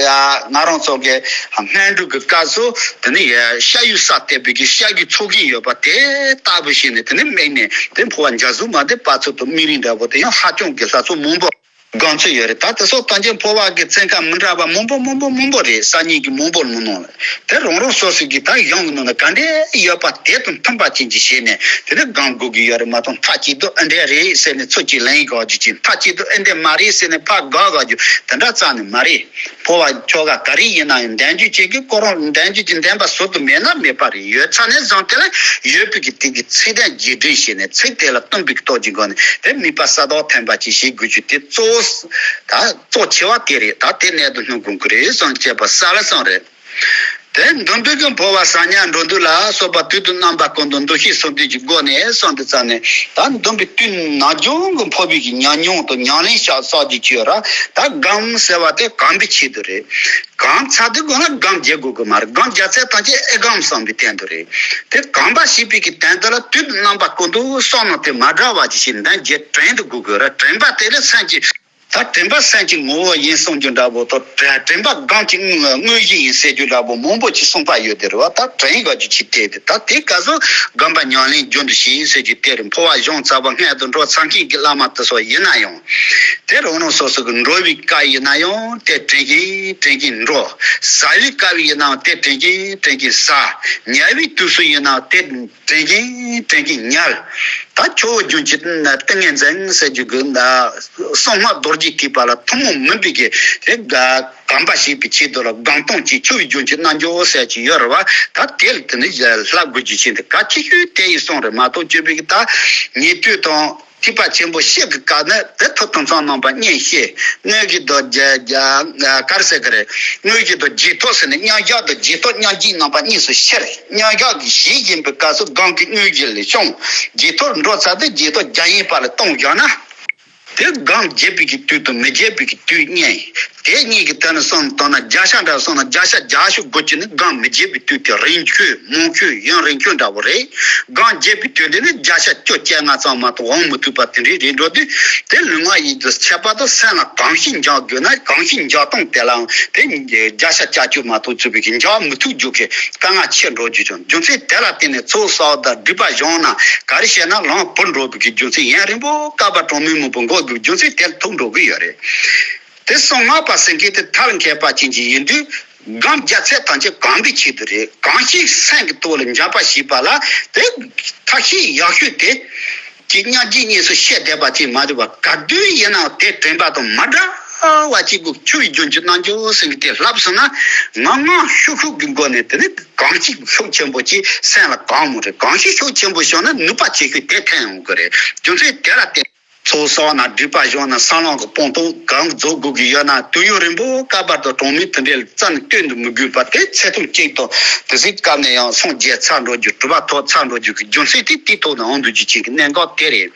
ང་རང་ཚོ་གི་སྔོན་འགྲོ་གི་སྐབས་སུ་དེ་ནི་ཤ་ཡུལ་ས་བལྟས་པའི་གི་ཤ་གི་ཚོགས་ཀྱི་ཡོད་པ་དེ་ལྟ་བུ་ཞིག་ནས། དེ་ནི་དམིགས་ནས་དེ་འཕོ་བ་འཇའ་ཟུམ་མ་དེ་བར་ཚུལ་དུ་དམིགས་རིམ་འདྲ་པོ་དེ་ཡང་ཧ་ཅང་གི་ལྷ་ཚོགས་མང་པོ་སྒོམ་ཚུལ་ཡོད་རེད། ད་དེ་སོགས་ཐམས་ཅད་འཕོ་བ་གི་ཚན་ཁ་མི་འདྲ་བ་མང་པོ་མང་པོ་མང་པོ་རེད། གསར་རྙིང་གི་མང་པོ་ལ་མི་སྣང་ལ། དེ་རང་རང་སོ་སོ་གི་ད་གཞུང་གི་ནང་ན་ག་འདྲས་ཡོད་པ་དེ་དང་མཐུན་པ་ཅན་གྱི་ཞལ་ནས་དེ་ནས་སྒོམ་དགོས་ཀྱི་ཡོད་རེད་མ་གཏོགས། མཐའ་གཅིག་ཏུ་ཨེ་འདྲས་རེད་ཟེར་ནས་ཚུར་གཅིག་ལན་དགག་རྒྱུ་ཅིག། མཐའ་གཅིག་ཏུ་ཨེ་འདྲས་མ་རེད་ཟེར་ནས་ཕར་དགག་དགག་རྒྱུ་དེ་འདྲ་རྩ་ནས་མ་རེད། འཕོ་བ་ཆོ་ག་ག་རེ་ཡིན་ན་ཡང་ལྡན་རྒྱུ་ཅན་གྱི་ཁོ་རང་ལྡན་རྒྱུ་ཅན་ལྡན་པ་ཟུར་དུ་མེད་ན་མེད་པ་རེད། ཡོད་ཚར་ནས་བཟུང་དེ་ལ་ཡོད་པའི་གི་དེ་གི་ཚིག་དོན་རྗེས་དྲན་བྱས་ནས་ཚིག་དེ་ལ་བསྟུན་པའི་གི་སྟོབས་ཀྱི་སྒོ་ནས་དེ་དམིགས་པ་གསལ་དག་ཐེམ་པ་ཅིག་བྱེད་དགོས་རྒྱུ་དེ་གཙོ་བོ་ད་གཙོ་ཆེ་བ་དེ་རེད། ད་དེ་གནད་དུ་སྣོན་དགོས་ཀྱི་རེད་བསམ་བྱས་པ་གསལ་ལ་གསུངས་རེད། དེ་འདུན་པའི་གི་འཕོ་བ་ཟབ་ཉམས་འགྲོ་འདུག་ལ་སོགས་པ་དུས་དང་རྣམ་པ་ཀུན་ཏུ་འདུ་ཤེས་གསུམ་ལྡན་གྱི་སྒོ་ནས་གསུངས་དུས་ཙམ་ནས། ད་འདུན་པའི་དུས་ནམ་རྒྱུན་གྱི་འཕོ་བའི་གི་ཉམས་མྱོང་དང་ཉམས་ལེན་བྱ་བསགས་ཀྱི་ཆོས་ར། ད་སྒོམ་ཟེར་བ་དེ་གོམས་པའི་ཆེད་དུ་རེད། གོམས་ཚར་དུས་སྒོམ་ལ་སྒོམ་བརྒྱབ་དགོས་ཀྱི་མ་རེད། སྒོམ་བརྒྱབ་ཚད་ཐམས་ཅད་ཨེ་སྒོམ་བསམ་པའི་སྟེང་དུ་རེད། དེ་གོམས་པ་བྱེད་པའི་གི་དོན་དུ་ལ་དུས་དང་རྣམ་པ་ཀུན་ཏུ་བསམ་མནོ་དེ་མ་བྲལ་བ་ཅིག་བྱས་ནས་རྗེས་དྲན་དུ་དགོས་དགོས་ར། དྲན་པ་དེ་ལས་སེམས་ཀྱི་ད་དྲན་པ་སེམས་ཀྱི་ངོ་བོ་ཡིན་གསུང་རྒྱུ་འདྲ་པོ་དང་། དྲན་དྲན་པ་སྒོམ་གྱི་དངོས་དངོས་གཞི་ཡིན་ཟེར་རྒྱུ་འདྲ་པོ་མང་པོ་ཅིག་གསུངས་པ་ཡོད་དེ་རེད་བ། ད་དྲན་དགོས་རྒྱུ་ཅིག་དེ་དེ་ད་དེ་སྐབས་སུ་སྒོམ་པ་ཉམས་ལེན་རྒྱུན་དུ་བྱེད་ཟེར་རྒྱུ་དེ་རེད། འཕོ་བ་བྱང་ཚར་བ་སྔོན་དུ་འགྲོ་ཚར་མཁན་གྱི་བླ་མ་དེ་སོགས་ཡིན་ན་ཡང་། དེ་རང་རང་སོ་སོ་གི་འགྲོ་བའི་སྐབས་ཡིན་ན་ཡང་དེ་དྲན་གྱིན་དྲན་གྱིན་འགྲོ། ཟ་བའི་སྐབས་ཡིན་ནའང་དེ་དྲན་གྱིན་དྲན་གྱིན་ཟ། ཉལ་བའི་དུས་སུ་ཡིན་ནའང་དེ་དྲན་གྱིན་དྲན་གྱིན་ཉལ། ད་ཆོས་རྒྱུན་གྱི་ཏིང་ངེ་འཛིན་ཟེར་རྒྱུ་གི་གསང་སྔགས་རྡོ་རྗེ་ཐེག་པ་ལ་ཐུན་མོང་མིན་པའི་གི་དེ་གོམས་པ་བྱེད་པའི་ཆེད་དུ་ལ་སྒོམ་སྟངས་ཀྱི་ཆོས་རྒྱུན་གྱི་རྣལ་འབྱོར་ཟེར་གྱི་ཡོད་རེད་བ། ད་དེ་ལ་དེ་ནི་བསླབ་དགོས་རྒྱུ་ཅན་དེ་གལ་ཆེ་ཤོས་དེ་ཡིན་གསུངས་རེད་མ་གཏོགས། སྤྱོད་པའི་གི་ད་ཉན་ཐོས་དང་ཐེག་པ་ཆེན་པོ་བཤད་ཀྱི་སྐབས་ནི་དེ་ཐོབ་ཐང་ཚང་རྣམ་པ་གཉིས་བཤད། དངོས་གཞི་དང་རྒྱ་རྒྱ་ག་རེ་ཟེར་གི་རེད། དངོས་གཞི་དང་རྗེས་ཐོབ་ཟེར་ནས་མཉམ་བཞག་དང་རྗེས་ཐོབ་མཉམ་བཞག་རྣམ་པ་གཉིས་སུ་ཕྱེ། མཉམ་བཞག་གི་བྱེད་བཞིན་པའི་སྐབས་སུ་སྒོམ་གྱི་དངོས་གཞི་ལས་བྱུང་། རྗེས་ཐོབ་འགྲོ་ཚར་དུས་རྗེས་ཐོབ་རྒྱ་ཡན་པ་ལ་གཏོང་བཞག་ན། དེ་སྒོམ་བརྒྱབ་པའི་གི་དུས་དང་མི་བརྒྱབ་པའི་གི་དུས་གཉིས། དེ་གཉིས་ཀྱི་དོན་ནི་བསམ་བཏང་ན་བརྒྱ་ཆ་འདྲ་བསམ་ན་བརྒྱ་ཆ་བརྒྱ་ཞིག་དགོས་ཀྱི་ནི་སྒོམ་མི་བརྒྱབ་པའི་དུས་དེ་རིང་ཁྱོད་མང་ཁྱོད་ཡུན་རིང་ཁྱོད་འདྲ་བོ་རེད། སྒོམ་བརྒྱབ་པའི་དུས་འདི་ནི་བརྒྱ་ཆ་བཅོ་བརྒྱད་ལྔ་ཙམ་མ་གཏོགས་འོང་མི་ཐུབ་པ་དེ་འདྲའི་རེད་འགྲོ་དུས། དེ་ལུས་ངག་ཡིད་དུ་ཆད་པ་དང་སེམས་ལ་གང་ཞིག་འཇགས་དགོས་ན་གང་ཞིག་འཇགས་སྟངས་དེ་ལའང་དེ་བརྒྱ་ཆ་བརྒྱད་ཅུ་མ་གཏོགས་ཚུད་པའི་གི་འཇགས་མི་ཐུབ་རྒྱུ་གི་དཀའ་ངལ་ཆེ་འགྲོ་རྒྱུ་བྱུང་། རྒྱུ་མཚན་དེ་ལ་བརྟེན་ནས་ཚོགས་བསགས་དང་སྒྲིབ་པ་སྦྱངས་ན་ག་རེ་བྱས་ན་ལམ་བུར་འགྲོ་བའི་གི་རྒྱུ་མཚན། ཡུན་རིང་པོ་བསྐལ་པ་གྲངས་མེད་མང་པོ་འགོར་དགོས་རྒྱུ་མཚན་དེ་ལ་ཐུག་འགྲོ་གི་ཡོད་རེད། དེ་གསང་སྔགས་པ་ཟེར་མཁན་དེ་ཐབས་མཁས་པ་ཅན་ཅིག་ཡིན་དུས། སྒོམ་བརྒྱབ་ཚད་ཐམས་ཅད་གོམས་པའི་ཆེད་དུ་རེད། གང་ཞིག་སེམས་ཀྱི་ཐོག་ལ་འཇགས་པ་ཞེས་པ་ལ་དེ་ཐབས་ཤེས་ཡག་ཤོས་དེ་ཀྱི་སྙིང་རྗེ་གཉིས་སུ་བཤད་བསྡད་པ་ཅིག་མ་རེད་པ། ག་དུས་ཡིན་ནའང་དེ་དྲན་པ་དང་མ་བྲལ་བ་ཅིག་གི་ཆུ་བའི་རྒྱུན་གྱི་རྣལ་འབྱོར་ཟེར་མཁན་དེ་ལྷབ་སོང་ན་ངང་ངང་ཤུགས་ཤུགས་ཀྱི་སྒོ་ནས་དེ་ནི་གང་ཞིག་ཤུགས་ཆེན་པོ་ཅིག་སེམས་ལ་གོམས་མོ་རེད། གང་ཞིག་ཤུགས་ཆེན་པོ་བྱུང་ན་ནུས་པ་ཆེ་ཤོས་དེ་ཐོན་ཡོང་གི་རེད། རྒྱུ་མཚན་དེ་ལ་བརྟེན། ཚོགས་བསགས་ན་སྒྲིབ་པ་སྦྱོང་ན་སེམས་ལམ་གྱི་སྤངས་རྟོགས་གང་རྫོགས་དགོས་ཀྱི་ཡོད་ན་དུས་ཡུན་རིང་པོ་སྐབས་བར་དུ་གྲངས་མེད་དེ་འདྲའི་རྩ་ནས་བསྟེན་དུ་མི་དགོས་པ་དེ་ཚེ་ཐུང་གཅིག་དང་དེ་ཚེ་སྐབས་ནས་ཡང་སངས་རྒྱས་ཚར་འགྲོ་རྒྱུ་གྲུབ་པ་ཐོབ་ཚར་འགྲོ་རྒྱུ་གི་རྒྱུ་མཚན་དེ་དེའི་ཐོག་ནས་འོང་འདུག་རྒྱུ་ཅན་གྱི་གནད་འགག་དེ་རེད།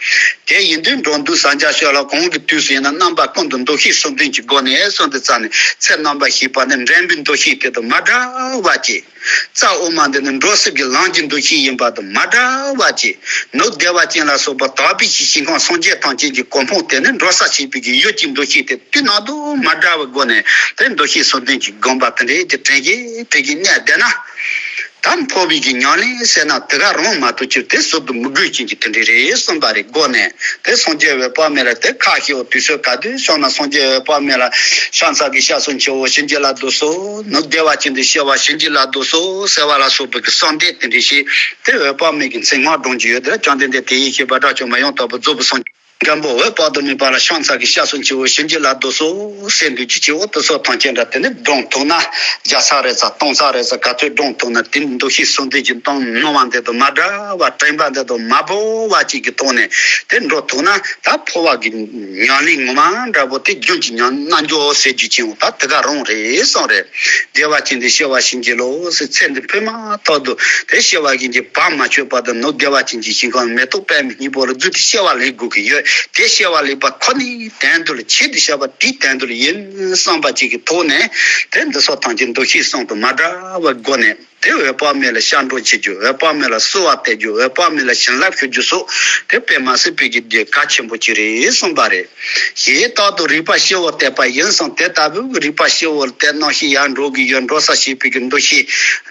དེ་ཡིན་དུས་འགྲོ་འདུག་ཟ་འཇག་ཤོར་ལ་གང་གི་དུས་སུ་ཡིན་ན་རྣམ་པ་ཀུན་ཏུ་འདུ་ཤེས་གསུམ་ལྡན་གྱི་སྒོ་ནས་གསུམ་དུ་རྩ་ནས་ཚེ་རྣམ་པར་ཤེས་པ་ནི་འགྲན་པའི་འདུ་ཤེས་དེ་དང་མ་འདྲ་བ་ཅིག་རྩ་དབུ་མ་འདི་ནི་འགྲོ་སྲིད་ཀྱི་ལམ་གྱི་འདུ་ཤེས་ཡིན་པ་དང་མ་འདྲ་བ་ཅིག་ནུབ་བདེ་བ་ཅན་ལ་སོགས་པ་དག་པའི་ཞིང་ཁམས་སངས་རྒྱས་ཐམས་ཅད་ཀྱི་གོ་འཕང་དེ་ནི་འགྲོ་ས་ཞེས་པའི་གི་ཡུལ་གྱི་འདུ་ཤེས་དེ་དུས་ནམ་དུ་མ་འདྲ་བའི་སྒོ་ནས་དེ་འདུ་ཤེས་གསུམ་ལྡན་གྱི་དགོངས་པ་དེ་འདྲའི་དེ་དྲན་གྱི་དྲན་གྱི་གནས་བསྡད་ན། ད་འཕོ་བའི་གི་ཉམས་ལེན་ཟེར་ན་དེ་ག་རང་མ་གཏོགས་ཅིག་དེ་ཟུར་དུ་མི་དགོས་ཀྱིན་གྱི་དེ་འདྲའི་རེད་གསུངས་པ་རེད། སྒོ་ནས་དེ་སངས་རྒྱས་འོད་དཔག་མེད་ལ་དེ་ཁ་ཤས་འོ་དུས་ཚོད་ག་དུས་བྱུང་ན་སངས་རྒྱས་འོད་དཔག་མེད་ལ་ཕྱག་འཚལ་གྱི་སྐྱབས་སུ་མཆིའོ་བྱིན་གྱིས་བརླབ་ཏུ་གསོལ། ནུབ་བདེ་བ་ཅན་དུ་སྐྱེ་བ་བྱིན་གྱིས་བརླབ་ཏུ་གསོལ་ཟེར་བ་ལ་སོགས་པའི་གི་གསོལ་འདེབས་དེ་འདྲ་ཞིག་དེ་འོད་དཔག་མེད་ཀྱི་མཚན་སྔགས་སྒྲུང་གི་ཡོད་དེ་ལ་བཅོམ་ལྡན་འདས་དེ་ཡི་ཤེས་པ་དགྲ་བཅོམ་པ་ཡང་དག་པར་རྫོགས་པའི་སངས་རྒྱས་མགོན་པོ་འོད་དཔག་ཏུ་མེད་པ་ལ་ཕྱག་འཚལ་གྱི་སྐྱབས་སུ་མཆིའོ་བྱིན་གྱིས་བརླབ་ཏུ་གསོལ་ཟེར་འདུག་ཅི་ཅིའོ་དེ་སོགས་ཐམས་ཅད་འདྲ་དེ་ནི་སྒྲུང་ཐུང་ན་བརྒྱ་ཚར་རེ་ཚར་སྟོང་ཚར་རེ་ཚར་ག་ཚོད་སྒྲུང་ཐུང་ན་དེ་ནི་འདུ་ཤེས་གསུམ་ལྡན་གྱི་སྟོང་སྣང་བ་འདི་དང་མ་འདྲ་བ་དྲན་པ་འདི་དང་མ་བོར་བ་ཅིག་གི་ཐོག་ནས་དེ་འགྲོ་ཐུབ་ན་ད་འཕོ་བ་གི་ཉམས་ལེན་ངོ་མ་འདྲ་པོ་དེ་རྒྱུན་གྱི་ཉམས་རྣལ་འབྱོར་ཟེར་རྒྱུ་ཅན་འོ་ད་དེ་ག་རང་རེད་གསུངས་རེད། བདེ་བ་ཅན་དུ་སྐྱེ་བ་བྱིན་གྱིས་རློབས་ཟེར་ཚེ་འདི་འཕོས་མ་ཐག་ཏུ་དེ་སྐྱེ་བ་བཞིན་གྱི་བར་མ་ཆོད་བར་དུ་ནུབ་བདེ་བ་ཅན་གྱི་ཞིང་ཁམས་མེ་ཏོག་པདྨའི་སྙིང་པོ་ལ་བརྫུས་ཏེ་སྐྱེ་བ་ལེན་དགོས་ཀྱི་ཡོད། དེ་སྐྱེ་བ་ལེན་པ་ཁོ་ནའི་དོན་དུ་ལ་ཆེད་དུ་བྱ་བ་དེའི་དོན་དུ་ལ་ཡིན་བསམ་པ་ཅིག་གི་ཐོག་ནས་དེ་འདི་སོགས་ཐམས་ཅད་འདུ་ཤེས་གསུམ་དུ་མ་འདྲ་བའི་སྒོ་ནས། དེ་འོད་དཔག་མེད་ལ་སྐྱབས་འགྲོ་བྱེད་རྒྱུ། འོད་དཔག་མེད་ལ་གསོལ་བ་འདེབས་རྒྱུ། འོད་དཔག་མེད་ལ་བྱིན་རླབས་ཞུ་རྒྱུ་སོགས་དེ་དཔེ་མ་སྲིད་པའི་གི་གལ་ཆེན་པོ་ཅིག་རེད་གསུངས་པ་རེད། ཞེས་རྟག་ཏུ་རིག་པ་སྐྱེ་བོ་དད་པ་ཡིན་གསུངས། དེ་ལྟ་བུའི་རིག་པ་སྐྱེ་བོ་ལ་དད་རྣམ་ཤེས་ཡར་འགྲོ་གི་ཡོད། འགྲོ་ས་ཞེས་པའི་གི་འདུ་ཤེས།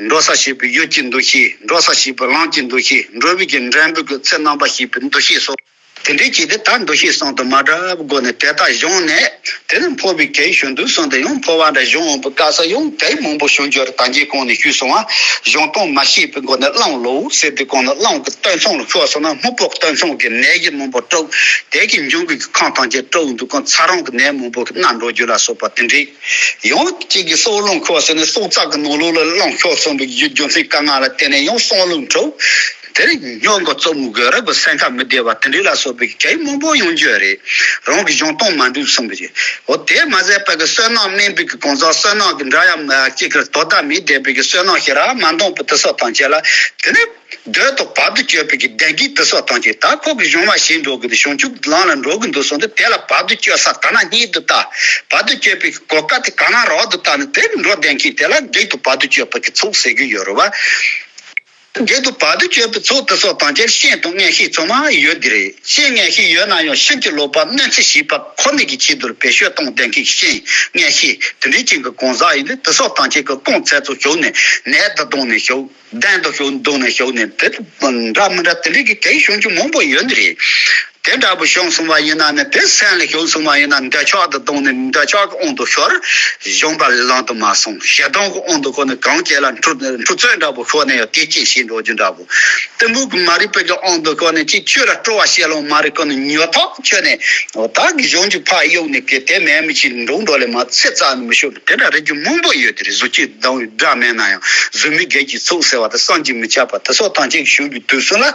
འགྲོ་ས་ཞེས་པའི་ཡུལ་གྱི་འདུ་ཤེས། འགྲོ་ས་ཞེས་པའི་ལམ་གྱི་འདུ་ཤེས། འགྲོ་བའི་གི་འགྲན་པའི་གི་ཚེ་རྣམ་པར་ཤེས་པའི་འདུ་ཤེས་སོགས། དེ་འདྲའི་ཅིག་དེ་ད་འདུ་ཤེས་གསུམ་དུ་མ་འདྲ་བའི་སྒོ་ནས་དེ་ལྟར་བྱུང་ནས་དེ་ནི་འཕོ་བའི་གེགས་བྱུང་དུས་གསུམ་དུ་ཡང་འཕོ་བ་འདྲ་བྱུང་འོང་བའི་སྐབས་སུ་ཡང་གེགས་མང་པོ་བྱུང་རྒྱུ་རེད། ད་གིན་གོང་ནས་ཞུས་སོང་བ། གཞུང་དོན་མ་ཤེས་པའི་སྒོ་ནས་གླང་ལོག་ཟེར་དུས་གོང་ནས་གླང་གི་སྟོད་འཚངས་ལ་ཤོར་སོང་ན་སྨུག་པོ་སྟོད་འཚངས་ཀྱི་ནད་གཞི་མང་པོ་དཀྲུགས། དེ་གི་འབྱུང་གི་ཁམས་ཐམས་ཅད་དཀྲུགས་འདུག་གམ། ཚ་རོང་གི་ནད་མང་པོ་གི་མནར་འགྲོ་རྒྱུ་ལ་སོགས་པ་དེ་འདྲའི་ཡང་གཅིག་གིས་སྲོག་རླུང་ཤོར་ཟེར་ནས་སྲོག་རྩ་གི་ནང་ལོགས་ལ་རླུང་ཤོར་སོང་བའི་རྒྱུ་རྒྱུ་མཚན་དཀའ་ངལ་ལ་བརྟེན་ནས་ཡང་སྲོག་རླུང་འཁྲུགས། དེར་སྨྱོ་འགོ་རྩུབ་མོ་དགོས་རབ་སེམས་ཁ་མི་བདེ་བ་དེ་འདྲ་ལ་སོགས་པའི་གེགས་མང་པོ་ཡོང་རྒྱུ་རེད། རང་གི་གཞུང་དོན་མ་འགྲུབ་གསུངས་པ་རེད། འོ་དེ་མ་ཟད་པ་གི་བསོད་ནམས་དམན་པའི་གི་གང་ཟག་བསོད་ནམས་ཀྱི་འདྲ་ཡང་གཅིག་གི་དོ་ཟླ་མེད་བསྡད་པའི་གི་བསོད་ནམས་ཞེ་དྲག་མ་འདང་པའི་དེ་སོགས་ཐམས་ཅད་ལ་དེ་ནི། འདོད་དང་བར་དུ་གཅོད་པའི་གི་བདེན་གྱི་དེ་སོགས་ཐམས་ཅད་ད་ཁོ་གི་གཞུང་མ་ཤེས་འགྲོ་གི་འདུག་བྱང་ཆུབ་ལམ་ལ་འགྲོ་གི་འདུག་གསུངས་ཏེ་དེ་ལ་བར་དུ་གཅོད་ས་ག་ན་རྙེད་དུ་ལྟ། བར་དུ་གཅོད་པའི་གོ་སྐབས་དེ་ག་ན་རག་ཏུ་ལྟ་ནི་དེ་འགྲོ་བདེན་གྱི་དེ་ལ་བགེགས་དང་བར་དུ་གཅོད་པ་གི་ཚོགས་ཟེར་གི་ཡོད་རེད་བ། བགེགས་དང་བར་དུ་གཅོད་པའི་ཚོགས་དེ་སོགས་ཐམས་ཅད་ཤེས་དང་མངོན་ཤེས་ཚང་མ་ཡོད་དེ་རེད། ཤེས་མངོན་ཤེས་ཡོད་ན་ཡང་ཕྱིན་ཅི་ལོག་པ་གནོད་འཚེ་བྱེད་པ་ཁོ་ནའི་གི་ཆེད་དུ་བེད་སྤྱོད་གཏོང་བདེན་གྱི་ཤེས་མངོན་ཤེས་དེ་འདྲའི་ཅན་གྱི་གང་ཟག་ཡིན་དུས་དེ་སོགས་ཐམས་ཅད་ཀྱི་རྐང་ཚད་ཚོ་ཞོག་ནས་ནད་དུ་གདོང་ནས་ཞོག་གདོན་དུ་ཞོག་གདོང་ནས་ཞོག་ནས་དེ་འདྲ་མི་འདྲ་དེ་འདྲའི་གི་གེགས་བྱུང་རྒྱུ་མང་པོ་ཡོད་ནི་རེད། དེ་འདྲ་པོ་བྱུང་སོང་བ་ཡིན་ན་ནི་དེ་སེམས་ལ་ཞོག་སོང་བ་ཡིན་ན་འདོད་ཆགས་དུ་གདོང་ནས་འདོད་ཆགས་ཀྱི་དབང་དུ་ཤོར། གཞོམ་པ་ལམ་དུ་མ་སོང་། ཞེ་སྡང་གི་དབང་དུ་ཁོ་ནས་གང་བྱས་ལ་འཁྲུག་འཁྲུག་རྩོད་འདྲ་པོ་ཤོར་ནས་ཡང་དེ་སྐྱེད་བྱེད་འགྲོ་རྒྱུ་འདྲ་པོ། གཏི་མུག་གི་མ་རིག་པའི་གི་དབང་དུ་ཁོ་ནས་ཅིག་ཆོས་ལ་སྤྲོ་བ་བྱེད་ལོང་མ་རེད། ཁོ་ནས་ཉོན་ཐག་ཆོད་ནས་ད་གི་གཞུང་གི་ཕར་གཡུག་ནས་གི་དེ་མེད་མི་ཅིག་འགྲོ་འགྲོ་ལས་མ་ཚེ་རྩ་ནས་མི་ཤོར་དེ་འདྲ་རེད་རྒྱུ་མང་པོ་ཡོད་དེ་རེད། གཟུགས་ཅན་སྡང་བའི་དགྲ་མེད་ན་ཡང་གཟུགས་མེད་བགེགས་ཀྱི་ཚོགས་ཟེར་བ་དེ་བསམ་གྱིས་མི་ཁྱབ་པ་དེ་སོགས་ཐམས་ཅད་བྱུང་གི་དུས་སུ་ལ་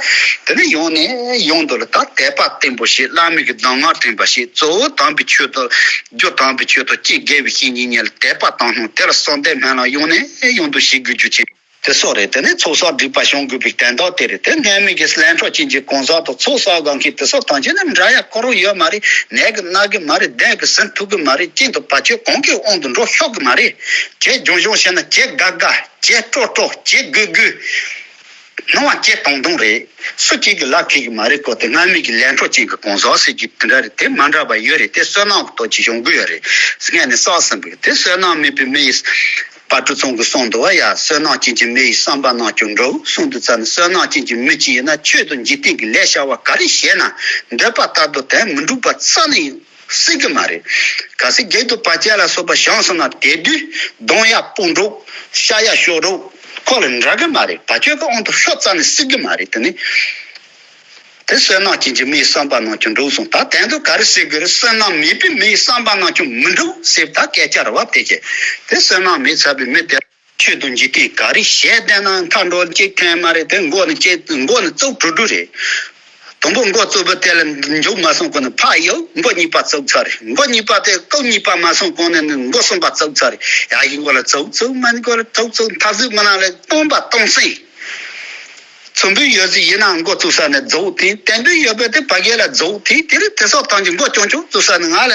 དེ་ནས་ཡོང་ནས་ཡོང་དུ་ལ་ད་དད་པ་བརྟན་པོ་བྱེད། བླ་མེད་ཀྱི་གདམས་ངག་དྲན་པ་བྱེད། གཙོ་བོ་དམ་པའི་ཆོས་དང་རྒྱུ་དམ་པའི་ཆོས་དང་སྐྱེ་དགེ་བའི་བཤེས་གཉེན་གཉིས་ལ་དད་པ་དང་སྣང་དེ་ལ་གསོལ་འདེབས་སྨོན་ལམ་ཡོང་ནས་ཡོང་དུ་བྱེད་དགོས་རྒྱུ་ཅན། དེ་སོགས་རེད། དེ་ནས་ཚོགས་བསགས་སྒྲིབ་པ་བྱང་དགོས་པའི་དོན་དག་དེ་རེད། དེ་སྔོན་མའི་གི་ལས་འཕྲོ་ཅན་གྱི་གང་ཟག་དང་ཚོགས་བསགས་གང་མཁན་དེ་སོགས་ཐམས་ཅད་ནི་འདྲ་ཡ་ཁོ་རང་ཡོད་མ་རེད། ནད་ཀྱིས་ན་གི་མ་རེད། གདོན་གྱིས་ཟིན་ཐུབ་གི་མ་རེད། རྐྱེན་དང་བར་ཆད་གང་གི་དབང་དུ་འགྲོ་ཤོག་གི་མ་རེད། ཇེ་རྒྱུན་བྱུང་བྱས་ན་ཇེ་དགའ་དགའ་ཇེ་སྤྲོ་སྤྲོ་ཇེ་སྒུག་སྒུག་སྣང་བ་ཇེ་དྭངས་དྭངས་རེད། སུ་གཅིག་གི་ལབ་ཁེལ་གི་མ་རེད་ཀོ། དེ་སྔ་མའི་གི་ལས་འཕྲོ་ཅན་གྱི་གང་ཟག་ཟེར་གྱི་དེ་འདྲ་རེད། དེ་མ་འདྲ་བ་ཡོད་རེད། དེ་བསོད་ནམས་ཀྱི་སྟོབས་ཀྱིས་བྱུང་གི་ཡོད་རེད། སྔོན་ནས་བསགས་ཟིན་པའི་དེ་བསོད་ནམས་མེད་པའི་མི་ཡིས། དཔལ་སྤྲུལ་ཚང་གིས་གསུངས་འདུག་བ་ཡ། བསོད་ནམས་ཅན་གྱི་མི་ཡིས་བསམ་པ་རྣམས་ཀྱང་འགྲུབ་གསུངས་འདུག་ཙ་ན། བསོད་ནམས་ཅན་གྱི་མི་གཅིག་ཡིན་ན་ཆོས་དང་འཇིག་རྟེན་གྱི་ལས་བྱ་བ་ག་རེ་བྱས་ན་འདོད་པ་ལྟར་དུ་དོན་མི་འགྲུབ་པ་རྩ་ནས་སྲིད་གི་མ་རེད། གལ་སྲིད་བགེགས་དང་བར་ཆད་ལ་སོགས་པ་བྱུང་སོང་ན་དེ་དུས་གདོང་ཡ་སྤུ་འགྲོ། ཤ་ཡ་ཤོར་འགྲོ། ཁོ་ལ་འདྲ་གི་མ་རེད། བར་ཆད་ཀྱི་དབང་དུ་ཤོར་རྩ་ནས་སྲིད་གི་མ་རེད། དེ་ནི། དེ་བསོད་ནམས་ཅན་གྱི་མིའི་བསམ་པ་རྣམས་ཀྱང་འགྲུབ་གསུངས། ད་དོན་དུ་ག་རེ་ཟེར་དགོས་རེད། བསོད་ནམས་མེད་པའི་མིའི་བསམ་པ་རྣམས་ཀྱང་མི་འགྲུབ་ཟེར་ད་སྐད་ཆ་རེད་བ། དེ་ཀྱི་དེ་བསོད་ནམས་མེད་ཚར་བའི་མི་དེ་ཆོས་དང་འཇིག་རྟེན་ག་རེ་བྱས་བསྡད་ན་མཐའ་འགྲོ་གཅིག་ཐོན་མ་རེད། དེ་མགོ་ནི་གཅིག་མགོ་ནི་བཙུགས་གྲུ་གྲུ་རེད། དང་པོ་མགོ་བཙུགས་པ་དེ་ལ་མཇུག་མ་སོང་གོང་ནས་ཕར་གཡུག་མགོ་གཉིས་པ་བཙུགས་ཚར་རེད། མགོ་གཉིས་པ་དེ་རྐང་གཉིས་པ་མ་སོང་གོང་ནས་ནི་མགོ་གསུམ་པ་བཙུགས་ཚར་རེད། ཡར་གཞུག་མགོ་ལ་བཙུགས་བཙུགས་མ་ནི་མགོ་ལ་བཙུགས་བཙུགས་མཐར་གཟུགས་མི་ནང་ལ་སྟོང་པ་སྟོང་སེང་། ཚོན་པོའི་ཡོད་ཚད་ཡིན་ན་མགོ་བཙུགས་ས་ནས་རྫོགས་ཐིག་དེ་འདྲའི་ཡོད་པ་དེ་ཕ་གི་ལ་རྫོགས་ཐིག་དེ་ལ་དེ་སོགས་ཐམས་ཅད་མགོ་ཆུང་ཆུང་བཙུགས་ས་ནས་ང་ལ་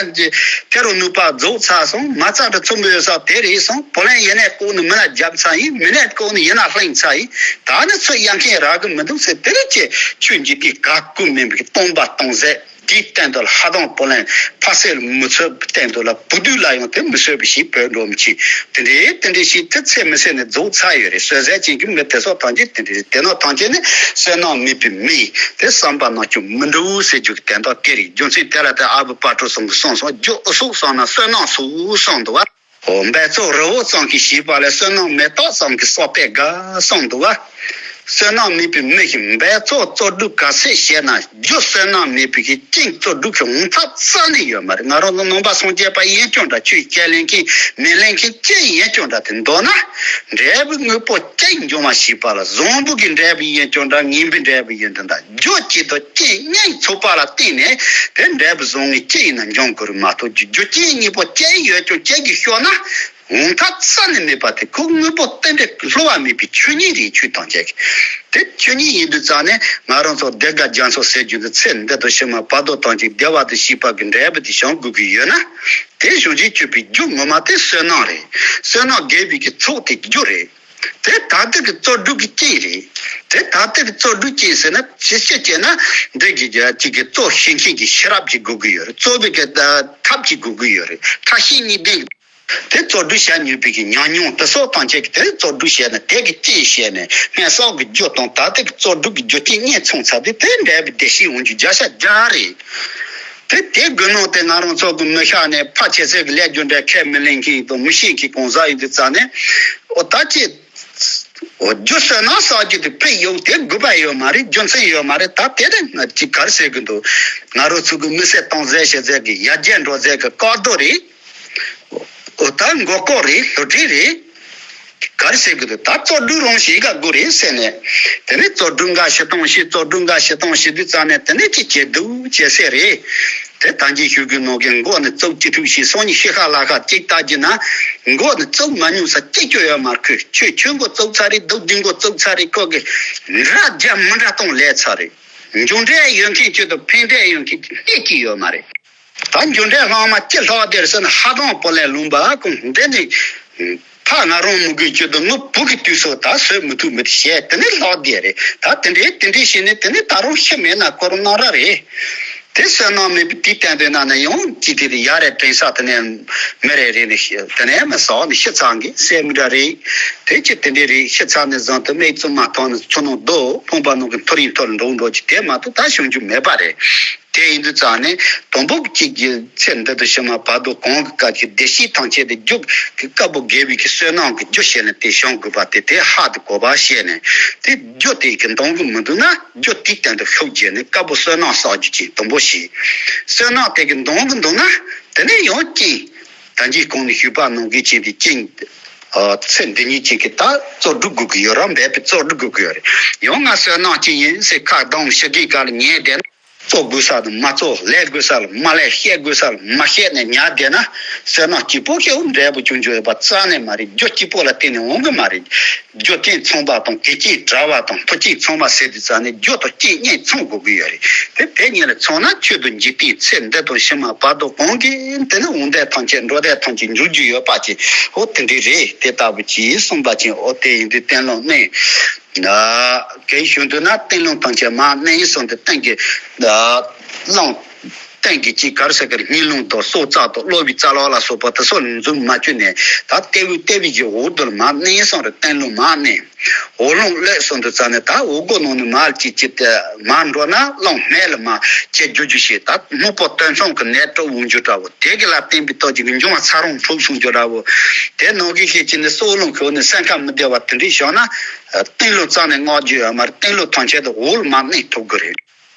ཐེ་རུ་ནུས་པ་རྫོགས་ཚར་སོང་། མ་རྩ་དྲི་ཚོན་པོ་ཡོད་ས་དེ་རེད་སོང་། བུ་ལོན་ཡིན་ནས་ལྐོག་ནས་མི་ལ་རྒྱབ་ཚར་ཡིན། མི་ནས་ལྐོག་ནས་ཡིན་ན་ལྷིང་ཚར་ཡིན། ད་ནི་ཚོད་ཡ་མཁན་རག་གི་མི་འདུག་ཟེར་དེ་ལ་ཅེ་ཆོས་འཇིག་རྟེན་ག་ཀུན་མིན་པའི་སྟོང་པ་སྟོང་ཟད། དེའི་སྟེང་དུ་ལ་ཧ་དང་པོ་ལན་ཕ་སེ་ལ་མི་ཚོད་པའི་སྟེང་དུ་ལ་བུ་དུས་ལ་ཡང་དེ་མི་བཟོད་པ་ཞིག་བོད་འགྲོ་མི་ཆེ། དེ་འདྲའི་དེ་འདྲའི་ཞིག་དེ་ཚེ་མི་ཟད་ནས་རྫོགས་ཚར་ཡོད་རེད། བསོད་ཟད་ཅན་གྱི་མི་དེ་སོགས་ཐམས་ཅད་དེ་འདྲའི་དེ་ནོ་ཐམས་ཅད་ནི་བསོད་ནམས་མེད་པའི་མི་ཡིས་དེ་བསམ་པ་ནང་ཅུང་མི་འགྲུབ་ཟེར་རྒྱུ་གི་དོན་དག་དེ་རེད། རྒྱུ་མཚན་དེ་ལ་དེ་ཨ་བུ་དཔལ་སྤྲུལ་ཚང་གིས་གསུངས་སོང་། རྒྱུ་ཨུ་སུག་སོང་ན་བསོད་ནམས་སུ་སོང་འདུག་བ། འོ་འབད་རྩོལ་རི་བོ་ཙམ་གྱིས་ཤེས་པ་ལས་བསོད་ནམས་མེ་ཏོག་ཙམ་གྱིས་སོགས་པས་དགའ་གསུངས་འདུག་བ། བསོད་ནམས་མེད་པའི་མི་ཞིག་འབད་རྩོལ་རྩོལ་སྒྲུབ་ག་ཚད་བྱས་ན་རྒྱུ་བསོད་ནམས་མེད་པའི་གི་རྐྱེན་རྩོལ་སྒྲུབ་ཀྱི་འོང་ཐབས་རྩ་ནས་ཡོད་མ་རེད། ང་རང་ཚོ་ནང་པ་སངས་རྒྱས་པ་ཡིན་ཀྱང་འདྲ། ཆོས་ཁས་ལེན་མཁན་མི་ལེན་མཁན་ཅི་ཡིན་ཀྱང་འདྲ། དེ་མདོར་ན་འབྲས་བུ་དངོས་པོ་ཅི་འབྱུང་བ་ཤེས་པ་ལ་བཟང་པོ་གི་འབྲས་བུ་ཡིན་ཀྱང་འདྲ། ངན་པའི་འབྲས་བུ་ཡིན་ཀྱང་འདྲ། རྒྱུ་གཅིག་དང་རྐྱེན་གཉིས་ཚོགས་པ་ལ་བརྟེན་ནས་དེ་འབྲས་བུ་བཟང་ངན་ཅི་ཡིན་ན་འབྱུང་དགོས་རེད་མ་གཏོགས། རྒྱུ་རྐྱེན་གཉིས་པོ་ཅི་ཡོད་ཀྱང་ཅི་གིས་ཤོག་ན་འོང་ཐབས་རྩ་ནས་མེད་པ་དེ་ཁོ་དངོས་པོ་རྟེན་འབྲེལ་བསླུ་བ་མེད་པའི་ཆོས་ཉིད་རེད། ཆོས་དང་བཅས་ཀྱི་དེ་ཆོས་ཉིད་ཡིན་དུས་ཙང་ནས་ང་རང་ཚོ་བདེ་དགའ་རྒྱ་མཚོ་ཟེར་རྒྱུ་དེ་ཚེ་འདི་དང་ཕྱི་མ་བར་དོ་ཐམས་ཅད་བདེ་བ་དང་སྐྱིད་པ་གི་འབྲས་བུ་དེ་བྱུང་དགོས་ཀྱི་ཡོད་ན། དེ་བྱུང་བྱེད་གཅོད་པའི་རྒྱུ་ངོ་མ་དེ་བསོད་ནམས་རེད། བསོད་ནམས་དགེ་བའི་གི་ཚོགས་དེ་རྒྱུ་རེད། དེ་ད་ལྟ་གི་རྩོལ་སྒྲུབ་ཀྱི་རྐྱེན་རེད། དེ་ད་ལྟ་གི་རྩོལ་སྒྲུབ་རྐྱེན་ཟེར་ན་ཅི་ཕྱིར་བྱས་ན་འདི་གི་རྒྱ་གཅིག་གི་རྩོལ་ཤེས་མཁན་གྱི་ཤེས་རབ་ཅིག་དགོས་ཀྱི་ཡོད་རེད། རྩོལ་བའི་གི་ཐབས་ཅིག་དགོས་ཀྱི་ཡོད་རེད། ཐབས་ཤེས་གཉིས་ལྡན་གྱི་དེ་རྩོལ་སྒྲུབ་བྱ་ནུས་པའི་གི་ཉམས་མྱོང་དེ་སོགས་དང་བཅས་ཀྱི་དེ་རྩོལ་སྒྲུབ་བྱས་ནས་དེ་གི་རྐྱེན་བྱས་ནས་སྔོན་བསགས་ཀྱི་རྒྱུ་དང་ད་ལྟ་གི་རྩོལ་སྒྲུབ་ཀྱི་རྒྱུ་རྐྱེན་གཉིས་ཚང་ཚར་དུས་དེ་འབྲས་བུ་བདེ་གཤེགས་འོང་རྒྱུ་བརྒྱ་ཆ་བརྒྱ་རེད། དེ་དེ་དགོས་ནོ་དེ་ང་རང་ཚོ་གི་མི་ཤ་ནས་ཕ་ཆེ་ཚད་ཀྱི་ལས་རྒྱུ་འབྲས་ཁས་མི་ལེན་མཁན་དང་མི་ཤེས་མཁན་གང་ཟག་ཡིན་དུས་ཙང་ནས་ཨོ་ད་ཅི། འོ་རྒྱུ་བསོད་ནམས་བསགས་རྒྱུ་དེ་དཔེ་ཡོད་དེ་དགོས་པ་ཡོད་མ་རེད། རྒྱུ་མཚན་ཡོད་མ་རེད། ད་དེ་རིང་ང་ཅིག་ག་རེ་ཟེར་གི་འདུག་ང་རང་ཚོ་གི་མི་སེར་གཏོང་ཟས་བྱེད་ཟས་ཀྱི་ཡར་རྒྱས་འགྲོ་ཟས་ཀྱི་བཀག་རྡོ་རེད། འོ་ད་མགོ་སྐོར་རེད། བསླུ་བྲིད་རེད། ག་རེ་ཟེར་གི་འདུག་ད་རྩོལ་སྒྲུབ་རང་བྱེད་ག་དགོས་རེད་ཟེར་ནས། དེ་ནས་རྩོལ་སྒྲུབ་འགའ་ཞིག་གཏོང་ཞིག་རྩོལ་སྒྲུབ་འགའ་ཞིག་གཏོང་ཞིག་དུས་ཙང་ནས་དེ་ནས་ཅི་བྱེད་འདུག་བྱེད་སྲིད་རེད། དེ་ད་གིན་ཞུ་གི་ནོ་གི་མགོ་ནས་བཙུགས་ཅི་ཐུབ་ཞིག་སང་ཉིན་ཤི་ཁ་ལ་ཁ་གཅིག་ལྟ་རྒྱུ་ན། མགོ་ནས་བཙུགས་མ་མྱོང་ས་གཅིག་ཀྱང་ཡོད་མ་རེད། ཁོས་ཁྱོད་ཁྱོད་མགོ་བཙུགས་ཚར་རེད། སྡུག་སྡུག་མགོ་བཙུགས་ཚར་རེད། ཁོ་གི་འདྲ་རྒྱ་མི་འདྲ་གཏོང་ལས་ཚར་རེད། མཇུག་འབྲས་ཡོད་མཁན་ཁྱོད་དང་ཕན་འབྲས་ཡོད་མཁན་གཅིག་ཀྱང་ཡོད་མ་རེད། ད་མཇུག་འབྲས་ལྷག་མ་ཅི་ལྷག་དེར་ཟེར་ན་ཧ་དང་པོ་ལས་ལུང་པ་ཀུན་འདི་ནི། ཕ་ང་རང་མི་དགོས་ཀྱི་དུ་ངུ་བུ་གི་དུས་སུ་ད་བཟོད་མི་ཐུབ་མི་ཐུབ་བཤད་དེ་ནི་ལྷག་བསྡད་རེད། ད་དེ་འདྲའི་དེ་འདྲའི་བྱས་ནས་དེ་ནི་ད་རུང་ཤི་མེད་ན་ཁོ་རང་ནང་ར་རེད། དེ་བསོད་ནམས་མེད་པའི་དུས་གཏན་དུ་ན་ནི་ཡང་ཅི་དེ་དེ་ཡ་རེ་དྲན་ས་དེ་ནས་མི་རེ་རེ་ནི་ཤི་དེ་ནས་མི་ཟ་ནི་ཤི་ཚང་གི་སེམས་འདྲ་རེད། དེ་ཅི་དེ་འདྲའི་རེད། ཤི་ཚང་ནི་བཟང་དུ་མེད་བཙུན་མ་ཐང་ནི་ཆུ་ནང་རྡོ་ཕོངས་པ་ནང་གི་མཐོ་རིང་མཐོ་ལ་འགྲོ་འགྲོ་ཅི་དེ་མ་གཏོགས་ད་བྱུང་རྒྱུ་མེད་པ་རེད། དེ་ཡིན་དུས་ཙང་ནས་དང་པོ་གཅིག་གི་ཚེ་འདི་དང་ཕྱི་མ་བར་དོ་གང་གི་སྐབས་ཀྱི་བདེ་སྐྱིད་ཐམས་ཅད་དེ་རྒྱུ་གི་དཀར་པོ་དགེ་བའི་གི་བསོད་ནམས་ཀྱི་རྒྱུ་བྱས་ནས་དེ་བྱུང་དགོས་པ་དེ་དེ་ཧ་དེ་གོ་བ་བྱས་ནས་དེ་རྒྱུ་དེ་གི་འདང་གི་མི་འདུག་ན་རྒྱུ་དེ་སྟེང་དུ་ཤུགས་རྒྱས་ནས་དཀར་པོ་བསོད་ནམས་བསགས་རྒྱུ་ཅིག་དང་པོ་བྱས། བསོད་ནམས་དེ་གི་འདང་གི་འདུག་ན་དེ་ནས་ཡང་རྐྱེན་ད་གིན་གོང་ནས་ཞུས་པ་ནང་བཞིན་བྱས་ཏེ་རྐྱེན་ཚེ་འདི་ཉིད་ཅིག་གི་ད་རྩོལ་སྒྲུབ་དགོས་ཀྱི་ཡོད་ར། འབད་པའི་རྩོལ་སྒྲུབ་དགོས་ཀྱི་ཡོད་རེད། ཡང་ང་བསོད་ནམས་ཅན་ཡིན་ཟེར་ཁ་གདངས་ཞི་རྒྱས་ག་ལ་ཉལ་བསྡད་ན། རྩོལ་དགོས་ས་ལ་མ་རྩོལ། ལས་དགོས་ས་ལ་མ་ལས། བཤད་དགོས་ས་ལ་མ་བཤད་ནས་ཉལ་བསྡད་ན་བསོད་ནམས་སྐྱིད་པོ་ཞིག་འབྲས་བུ་ཅུང་ཆུང་ཡོད་པ་རྩ་ནས་མ་རེད། རྒྱུ་སྐྱིད་པོ་ལ་བརྟེན་ནས་འོང་གི་མ་རེད། རྒྱུ་རྐྱེན་ཚང་བ་དང་དེ་རྐྱེན་བྲལ་བ་དང་ཐུགས་རྐྱེན་ཚང་བ་ཟེར་དུས་ཙང་ནས་རྒྱུ་དང་རྐྱེན་གཉིས་ཚང་དགོས་ཀྱི་ཡོད་རེད། དེ་དེ་གཉིས་ལ་ཚང་ན་ཆོས་དང་འཇིག་རྟེན་ཚེ་འདི་དང་ཕྱི་མ་བར་དོ་གང་གི་དེ་ནི་འོང་འདས་ཐམས་ཅད་འགྲོ་འདས་ཐམས་ཅད་འགྲུབ་རྒྱུ་ཡོད་པ་ཅིག་འོ་དེ་འདྲ་རེད། དེ་ལྟ་བུ་ཅིག་གསུངས་པ་ཅིག་འོ་དེ་ཡིན་དུས་རྟེན་ལུང་གནས། གལ་ཞུ་འདོད་ན་རྟེན་ལུང་ཐམས་ཅད་མར་གནས་སོང་དུས་རྟེན་གྱི་ལུང་རྟེན་གྱི་ཅིག་ག་རེ་ཟེར་གི་རེད། སྙིང་ལུང་དང་སྲོག་རྩ་དང་སློབ་པའི་རྩ་ལག་ལ་སོགས་པ་དེ་སོགས་ལ་འཛུལ་མ་བཅུག་ནས་ད་ལྟེ་བའི་ལྟེ་བའི་གི་འོག་ཏུ་ལ་མར་གནས་སོང་རེད། རྟེན་ལུང་མར་གནས། འོག་ལུང་གློད་སོང་དུས་ཙང་ནས་ད་འོག་སྒོ་ནང་ནས་མར་ཅིག་ཅིག་དེ་མར་འགྲོ་ན་རླུང་སྨད་ལ་མར་ཆེ་རྒྱུ་རྒྱུ་ཞིག་ད་སྨུག་པོ་སྟོད་འཚངས་ཀྱི་ནད་དཀྲུག་འོང་རྒྱུ་འདྲ་བོ། དེ་གི་ལ་བརྟེན་པའི་སྟོབས་ཀྱིས་འབྱུང་བ་ཚ་རོང་འཁྲུགས་སོང་རྒྱུ་འདྲ་བོ། དེ་ནང་གི་ཤེས་ཀྱི་ནི་སྲོག་རླུང་ཁོ་ནི་སེམས་ཁམས་མི་བདེ་བ་དེ་འདྲ་བྱུང་ན་རྟེན་ལུང་རྩ་ནས་སྔགས་རྒྱུ་ཡོད་མ་རེད། རྟེན་ལུང་ཐམས་ཅད་དུ་འོག་ལ་མར་གནས་ཐུབ་ཀྱི་རེད།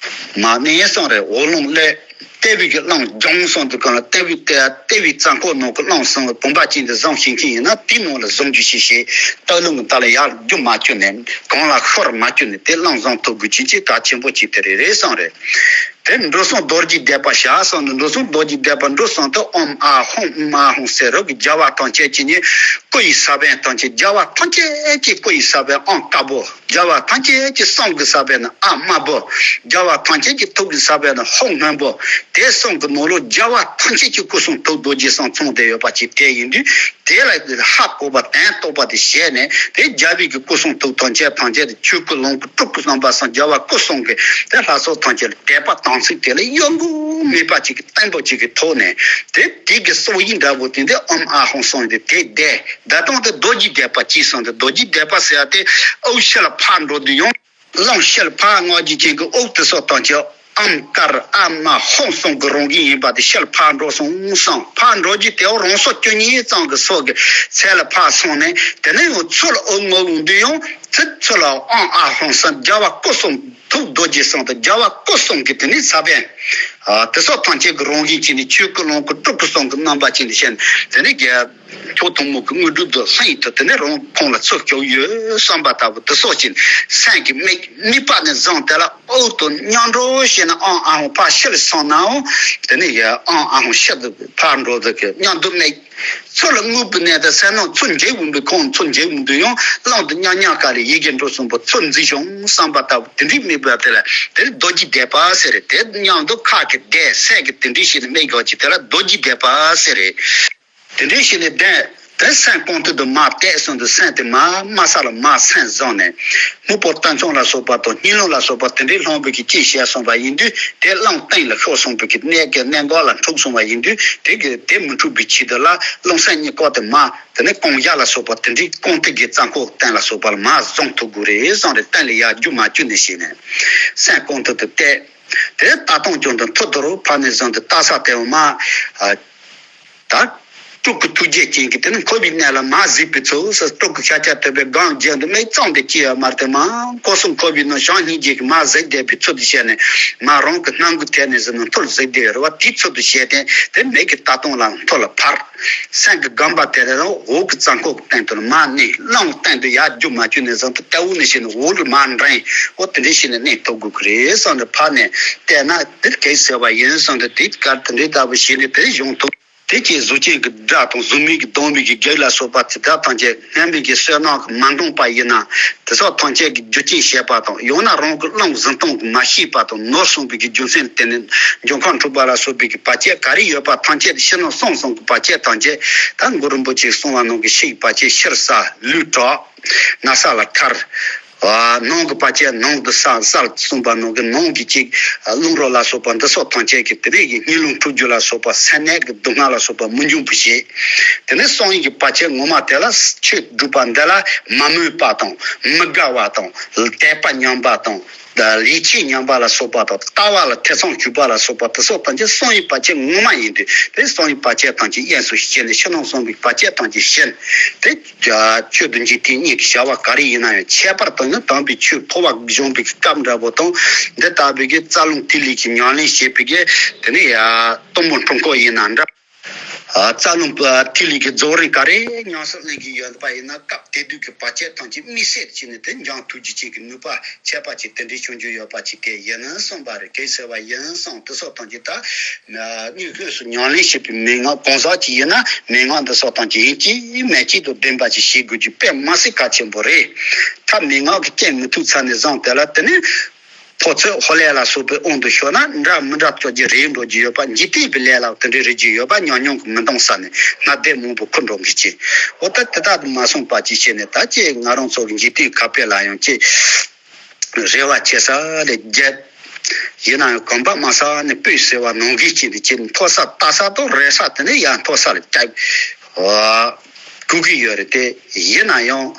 མར་གནས་སོང་རེད། འོག་ལུང་གློད། ལྟེ་བའི་གི་གླང་སྦྱོང་སོང་དུས་གང་ལ་ལྟེ་བའི་ལྟེ་ལྟེ་བའི་རྩ་འཁོར་ནང་གི་གླང་སོང་བའི་བུམ་པ་ཅན་དེ་བཟུང་ཤེས་མཁན་ཡིན་ན། དེའི་ནང་ལ་བཟུང་རྒྱུ་ཞིག་བྱས། སྟག་ལུང་གི་མཐའ་ལ་ཡར་རྒྱུ་མ་བཅུག་ནས། གང་ལ་ཤོར་མ་བཅུག་ནས་དེ་གླང་བཟུང་ཐུབ་དགོས་ཀྱི་ཅིག་ད་ཆེན་པོ་ཅིག་དེ་རེད་རེད་བསམ་རེད། དེ་འགྲོ་སོང་རྡོ་རྗེ་བཟླས་པ་བྱ་བསམ་ནས། འགྲོ་སོང་རྡོ་རྗེ་བཟླས་པ་འགྲོ་སོང་དུ་ཨོཾ་ཨཱཿཧཱུྃ་ཨུཾ་ཨཱཿཧཱུྃ་ཟེར་རོ་གི་རྒྱལ་བ་ཐམས་ཅད་ཀྱི་ནི་སྐུ་ཡི་ས་བོན་ཐམས་ཅད། རྒྱལ་བ་ཐམས་ཅད་ཀྱི་སྐུ་ཡི་ས་བོན་ཨོཾ་དཀར་པོ། རྒྱལ་བ་ཐམས་ཅད་ཀྱི་གསུང་གི་ས་བོན་ཨཱཿདམར་པོ། རྒྱལ་བ་ཐམས་ཅད་ཀྱི་ཐུགས་ཀྱི་ས་བོན་ཧཱུྃ་སྔོན་པོ། དེ་གསུང་གི་ནང་ལོགས་རྒྱལ་བ་ཐམས་ཅད་ཀྱི་སྐུ་གསུང་ཐུགས་རྡོ་རྗེ་གསུམ་ཚང་བསྡད་ཡོད་པ་ཅིག་དེ་ཡིན་དུས། དེ་ལ་ཧ་གོ་བ་དོན་རྟོགས་པ་དེ་བྱས་ནས། དེ་རྒྱལ་བའི་གི་སྐུ་གསུང་ཐུགས་ཐམས་ཅད་ཐམས་ཅད་དེ་ཆོས་སྐུ་ལོངས་སྐུ་སྤྲུལ་སྐུ་རྣམ་པ་གསུམ། རྒྱལ་བ་སྐུ་གསུམ་གྱི་དེ་ལྷ་ཚོགས་ཐམས་ཅད་ལ་དད་པ་དམ་ཚིག་དེ་ལ་གཡོ་འགུལ་མེད་པ་ཅིག་གི་བརྟན་པོ་ཅིག་གི་ཐོག་ནས། དེ་དེ་གི་སྲོག་ཡིག་འདྲ་པོ་དེ་འདི་ཨོཾ་ཨཱཿཧཱུྃ་གསུམ་དེ་དེ་བཟླས། བཟླས་སྟངས་དེ་རྡོ་རྗེ་བཟླས་པ་གཅིག་སོང་དུས། རྡོ་རྗེ་བཟླས་པ་ཟེར་ཡ་དེ་དབུགས་ཕྱི་ལ་ཕར་འགྲོ་དུས་ཡང་། རླུང་ཕྱི་ལ་ཕར་རྔུབ་རྒྱུ་ཅན་གྱི་དབུགས་དེ་ཚོ་ཐམས་ཅད་ཨོཾ་ཀར་ཨཱཿདམར་ཧཱུྃ་གསུམ་གྱི་རང་བཞིན་ཡིན་པ་དེ་ཕྱི་ལ་ཕར་འགྲོ་སོང་བསམ། ཕར་འགྲོ་རྒྱུ་དེ་རང་སོ་བཅུ་གཉིས་ཙམ་གྱི་སོ་གི་ཚད་ལ་ཕར་སོང་ནས། དེ་ནས་ཡང་ཚུར་ལ་དབུགས་རྔུབ་འོང་དུས་ཡང་ཚུར་ཚུར་ལ་ཨོཾ་ཨཱཿཧཱུྃ་གསུམ། རྒྱལ་བ་སྐུ་གསུང་ཐུགས་རྡོ་རྗེ་གསུམ་དང་། རྒྱལ་བ་སྐུ་གསུམ་གྱི་དེ་ནས་ས་བོན། ཨ། དེ་སོགས་ཐམས་ཅད་ཀྱི་རང་བཞིན་ཅན་ནི་ཆོས་སྐུ་ལོངས་སྐུ་སྤྲུལ་སྐུ་གསུམ་གྱི་རྣམ་པ་ཅན་དུ་བྱས་ནས། དེ་ནས་རྒྱལ་ཁྱོད་ཐུན་མོང་གི་དངོས་གྲུབ་དུ་ལྷུན་གྱིས་གྲུབ། དེ་ནས་རང་ཁོང་ལ་ཚུར་སྐྱོབ་ཡོད་བསམ་པ་ལྟ་བུ། དེ་སོགས་ཀྱི་སེམས་ཀྱི་དམིགས་དམིགས་པ་ནས་བཟུང་། དེ་ལ་དབུགས་དང་མཉམ་འགྲོ་བྱས་ནས་ཨོཾ་ཨཱཿཧཱུྃ་ཕར་ཕྱི་ལ་སོང་ནའང་། དེ་ནས་ཡ་ཨོཾ་ཨཱཿཧཱུྃ་ཕྱི་དུ་ཕར་འགྲོ་དུས་ཀྱི་མཉམ་དུ་དམིགས། ཚུར་ལ་རྔུབ་པའི་གནས་དེ་སེམས་ནང་ཚུར་འཇུག་འོང་བའི་ཁོང་ཚུར་འཇུག་འོང་དུས་ཡང་རླུང་དེ་མཉམ་མཉམ་ག་ལས་ཡི་གེ་འགྲོ་གསུམ་པོ་ཚུར་འཛིན་བྱུང་བསམ་པ་ལྟ་བུ། དེ་འདྲའི་དམིགས་པ་དེ་ལ་དེ་རྡོ་རྗེ་བཟླས་པ་ཟེར་རེད། དེ་མཉམ་དུ་ཁ་གིས་བཟླས། སེམས་ཀྱིས་དེ་འདྲའི་བྱས་ནས་དམིགས་དགོས་ཀྱི་དེ་ལ་རྡོ་རྗེ་བཟླས་པ་ཟེར་རེད། དེ་འདྲའི་བྱས་ནས་བཟླས། དེ་སེམས་གང་དུ་དུ་མར་གཏད་སོང་དུས། སེམས་དེ་མར་དམའ་ས་ལ་མར་སེམས་བཟུང་ནས། སྨུག་པོ་སྟོད་འཚངས་ལ་སོགས་པ་དང་། སྙིང་རླུང་ལ་སོགས་པ་དེ་འདྲའི་སློང་བའི་གི་ཅིག་བྱས་སོང་བ་ཡིན་དུས། དེ་རླུང་སྟེང་ལ་ཤོར་སོང་བའི་གི་གནས་ཀྱི་གནས་འགག་ལ་འཁྲུག་སོང་བ་ཡིན་དུས། དེ་གི་དེ་མི་འཁྲུག་པའི་ཆེད་དུ་ལ་རླུང་སེམས་གཉིས་ཀ་དེ་མར་དེ་ནས་རྐང་གཡས་ལ་སོགས་པ་དེ་འདྲའི་རྐང་མཐིལ་གྱི་རྩ་འཁོར་སྟེང་ལ་སོགས་པ་ལ་མར་བཟུང་ཐུབ་དགོས་རེད་བསམ་རེད། སྟེང་ལ་ཡར་རྒྱུ་མ་བཅུག་ནས་བྱས་ནས་སེམས་གང་དུ་དུ་གཏད། དེ་ལྟ་སྟངས་ཀྱང་དུ་མཐུ་དུ་རུ་ཕར་ནས་བཟུང་སྟེ་ལྟ་ས་དེ་བ་མ། ཨ། ད་སྤྲུལ་སྐུ་ཐུགས་རྗེ་ཅན་གྱི་དེ་ནི་འཁོར་བའི་གནས་ལ་མར་གཟིགས་པའི་ཚུལ་ཟེར། སྤྲུལ་སྐུ་ཤཱཀྱ་ཐུབ་པའི་སྒང་རྒྱབ་དུ་མིག་བཙུམས་ཏེ་བྱས་ཡོད་མ་རེད་དེ། མར་འཁོར་གསུམ་འཁོར་བའི་ནང་བྱང་སྙིང་རྗེ་གི་མར་གཟིགས་བསྡད་པའི་ཚུལ་དུ་བྱས་ནས། མར་རང་གི་སྣང་གི་ཐད་ནས་ཟེར་ན་མཐུར་གཟིགས་བསྡད་ཡོད་རེད་བ། དེའི་ཚུལ་དུ་བྱས་ཏེ་དེ་མིག་གི་ལྟ་སྟངས་ལ་མཐོ་ལ་འཕར། སེམས་ཀྱི་སྒོམ་པ་དེ་ལ་འོག་གི་རྩ་འཁོར་གྱི་སྟེང་དུ་མར་གནས། རླུང་སྟེང་དུ་ཡར་རྒྱུ་མ་བཅུག་ནས་བཟུང་སྟེ་ལྟ་བུ་ནས་བྱས་ནས་འོག་ལ་མར་འདྲེན། འོ་དེ་འདྲའི་བྱས་ནས་གནས་ཐུབ་དགོས་ཀྱི་རེད་བསམ་ནས་ཕར་ནས་བལྟས་ན་དེ་གལ་ཟེར་བ་ཡིན་བསམ་སྟེ། དེ་གར་དེ་འདྲའི་ལྟ་བུ་བྱས་ནས་དེ་ཡོང་ཐུབ། དེ་ཀྱི་གཟུགས་ཅན་གྱི་དགྲ་དང་གཟུགས་མེད་ཀྱི་སྡང་བའི་གི་བགེགས་ལ་སོགས་པ་དེ་དག་ཐམས་ཅད་སྔོན་མའི་གི་བསོད་ནམས་ཀྱིས་མ་འདང་པ་ཡིན་ན། དེ་སོགས་ཐམས་ཅད་ཀྱི་རྒྱུ་རྐྱེན་བྱས་པ་དང་། ཡང་ན་རང་གི་རླུང་གཟིམ་སྟངས་ཀྱིས་མ་ཤེས་པ་དང་། ནོར་སོང་བའི་གི་རྒྱུ་མཚན་ལ་བརྟེན་ནས་འབྱུང་ཁམས་འཁྲུགས་པ་ལ་སོགས་པའི་གི་བར་ཆད་ག་རེ་ཡོད་པ་ཐམས་ཅད། ཕྱི་ནང་གསང་གསུམ་གྱི་བར་ཆད་ཐམས་ཅད། ད་གུ་རུ་རིན་པོ་ཆེས་གསུངས་པ་ནང་གི་ཕྱི་ཡི་བར་ཆད་ཕྱིར་བསལ། ལུས་དྲག། ན་ཚ་ལ་ཐར། ནང་གི་བར་ཆད་ནང་དུ་བསལ། བསལ་གསུངས་པ་ནང་གི་ནང་གི་ཅིག་རླུང་རོ་ལ་སོགས་པ་འདི་སོགས་ཐམས་ཅད་ཀྱི་དེ་རིགས་ཀྱི་གཉིད་རླུང་འཁྲུག་རྒྱུ་ལ་སོགས་པ། སེམས་ནད་ཀྱི་སྡུག་བསྔལ་ལ་སོགས་པ་མི་འབྱུང་བར་བྱེད། དེ་ནས་གསང་བའི་གི་བར་ཆད་ངོ་མ་དེ་ལ་ཆོས་སྒྲུབ་པ་འདི་ལ་མ་མོས་པ་དང་། མི་དགའ་བ་དང་། དད་པ་ཉམས་པ་དང་། ལས་ཆེས་ཉམས་པ་ལ་སོགས་པ་དང་། ལྟ་བ་ལ་ཐེ་ཚོམ་སྐྱེས་པ་ལ་སོགས་པ་དེ་སོགས་ཐམས་ཅད་གསང་བའི་བར་ཆད་ངོ་མ་ཡིན་དུས། དེ་གསང་བའི་བར་ཆད་ཐམས་ཅད་དབྱིངས་སུ་བསྐྱེད་ནས་ཕྱི་ནང་གསང་བའི་བར་ཆད་ཐམས་ཅད་ཞི། དེ་ཆོས་དང་འཇིག་རྟེན་གཉིས་ཀྱི་བྱ་བ་ག་རེ་ཡིན་ན་ཡང་། ཁྱད་པར་དུ་ནི་དམ་པའི་ཆོས་འཕོ་བ་བཞེངས་པའི་སྐབས་འདྲ་པོ་དང་། འདི་ལྟ་བུའི་གི་རྩ་རླུང་ཐིག་ལེ་གི་ཉམས་ལེན་བྱེད་པའི་གི་དེ་ནས་ཡ་གཏུམ་མོ་འཁྲུག་འཁོར་ཡིན་ན་འདྲ། རྩ་རླུང་ཐིག་ལེ་གི་རྫོགས་རིམ་ག་རེ་ཉམས་སུ་ལེན་གྱི་ཡོད་པ་ཡིན་ན། སྐབས་དེ་དུས་ཀྱི་བར་ཆད་ཐམས་ཅད་དམིགས་བསལ་བྱས་ནས་དེ་འཇོམས་ཐུབ་རྒྱུ་ཅིག་གི་ནུས་པ་ཁྱད་པར་ཅིག་དེ་འདྲའི་བྱུང་རྒྱུ་ཡོད་པ་ཅིག་གི་ཡིན་གསུངས་པ་རེད། གལ་ཟེར་བ་ཡིན་གསུངས། དེ་སོགས་ཐམས་ཅད་ད་དངོས་དངོས་སུ་ཉམས་ལེན་བྱེད་པའི་མན་ངག་གང་ཟག་ཅིག་ཡིན་ན། མན་ངག་འདི་སོགས་ཐམས་ཅད་ཡིན་གཅིག་མིན་གཅིག་ཏུ་ལྡན་པ་ཅིག་བྱེད་དགོས་རྒྱུ་དཔེ་མི་སྲིད་གལ་ཆེན་པོ་རེད། ད་མན་ངག་གི་རྐྱེན་མི་ཐུབ་ཚར་ནས་བཟུང་སྟེ་ལ། དེ་ནས་ཕོ་ཚོད་ཧོ་ལས་ལ་སོགས་པའི་དབང་དུ་ཤོར་ན་འདྲ་མི་འདྲ་ཐོག་གི་རེད་འགྲོ་རྒྱུ་ཡོད་པ། འཇིག་རྟེན་པའི་ལས་ལ་དེ་འདྲའི་རེ་རྒྱུ་ཡོད་པ། ཉམས་མྱོང་གིས་མི་འདང་ས་ནས་སྣ་བདེ་མང་པོ་ཁུར་འགྲོ་གི་ཅིག་འོ་ད་དེ་དག་ཏུ་མ་སོང་པ་ཅིག་བྱས་ནས། ད་ཅིག་ང་རང་ཚོ་གི་འཇིག་རྟེན་ཁ་དཔེ་ལ་ཡང་ཅིག་རེ་བ་ཆེ་ས་ལས་བརྒྱད། ཡིན་ན་ཡང་གོམ་པ་དམའ་ས་ནས་སྤོས་ཟེར་བ་ནང་གི་ཅིག་འདི་ཅིག་མཐོ་ས་ལྟ་ས་དང་རེ་ས་དེ་ནས་ཡར་མཐོ་ས་ལ་བཀྱག་དགོས་ཀྱི་ཡོད་རེད་དེ། ཡིན་ན་ཡང་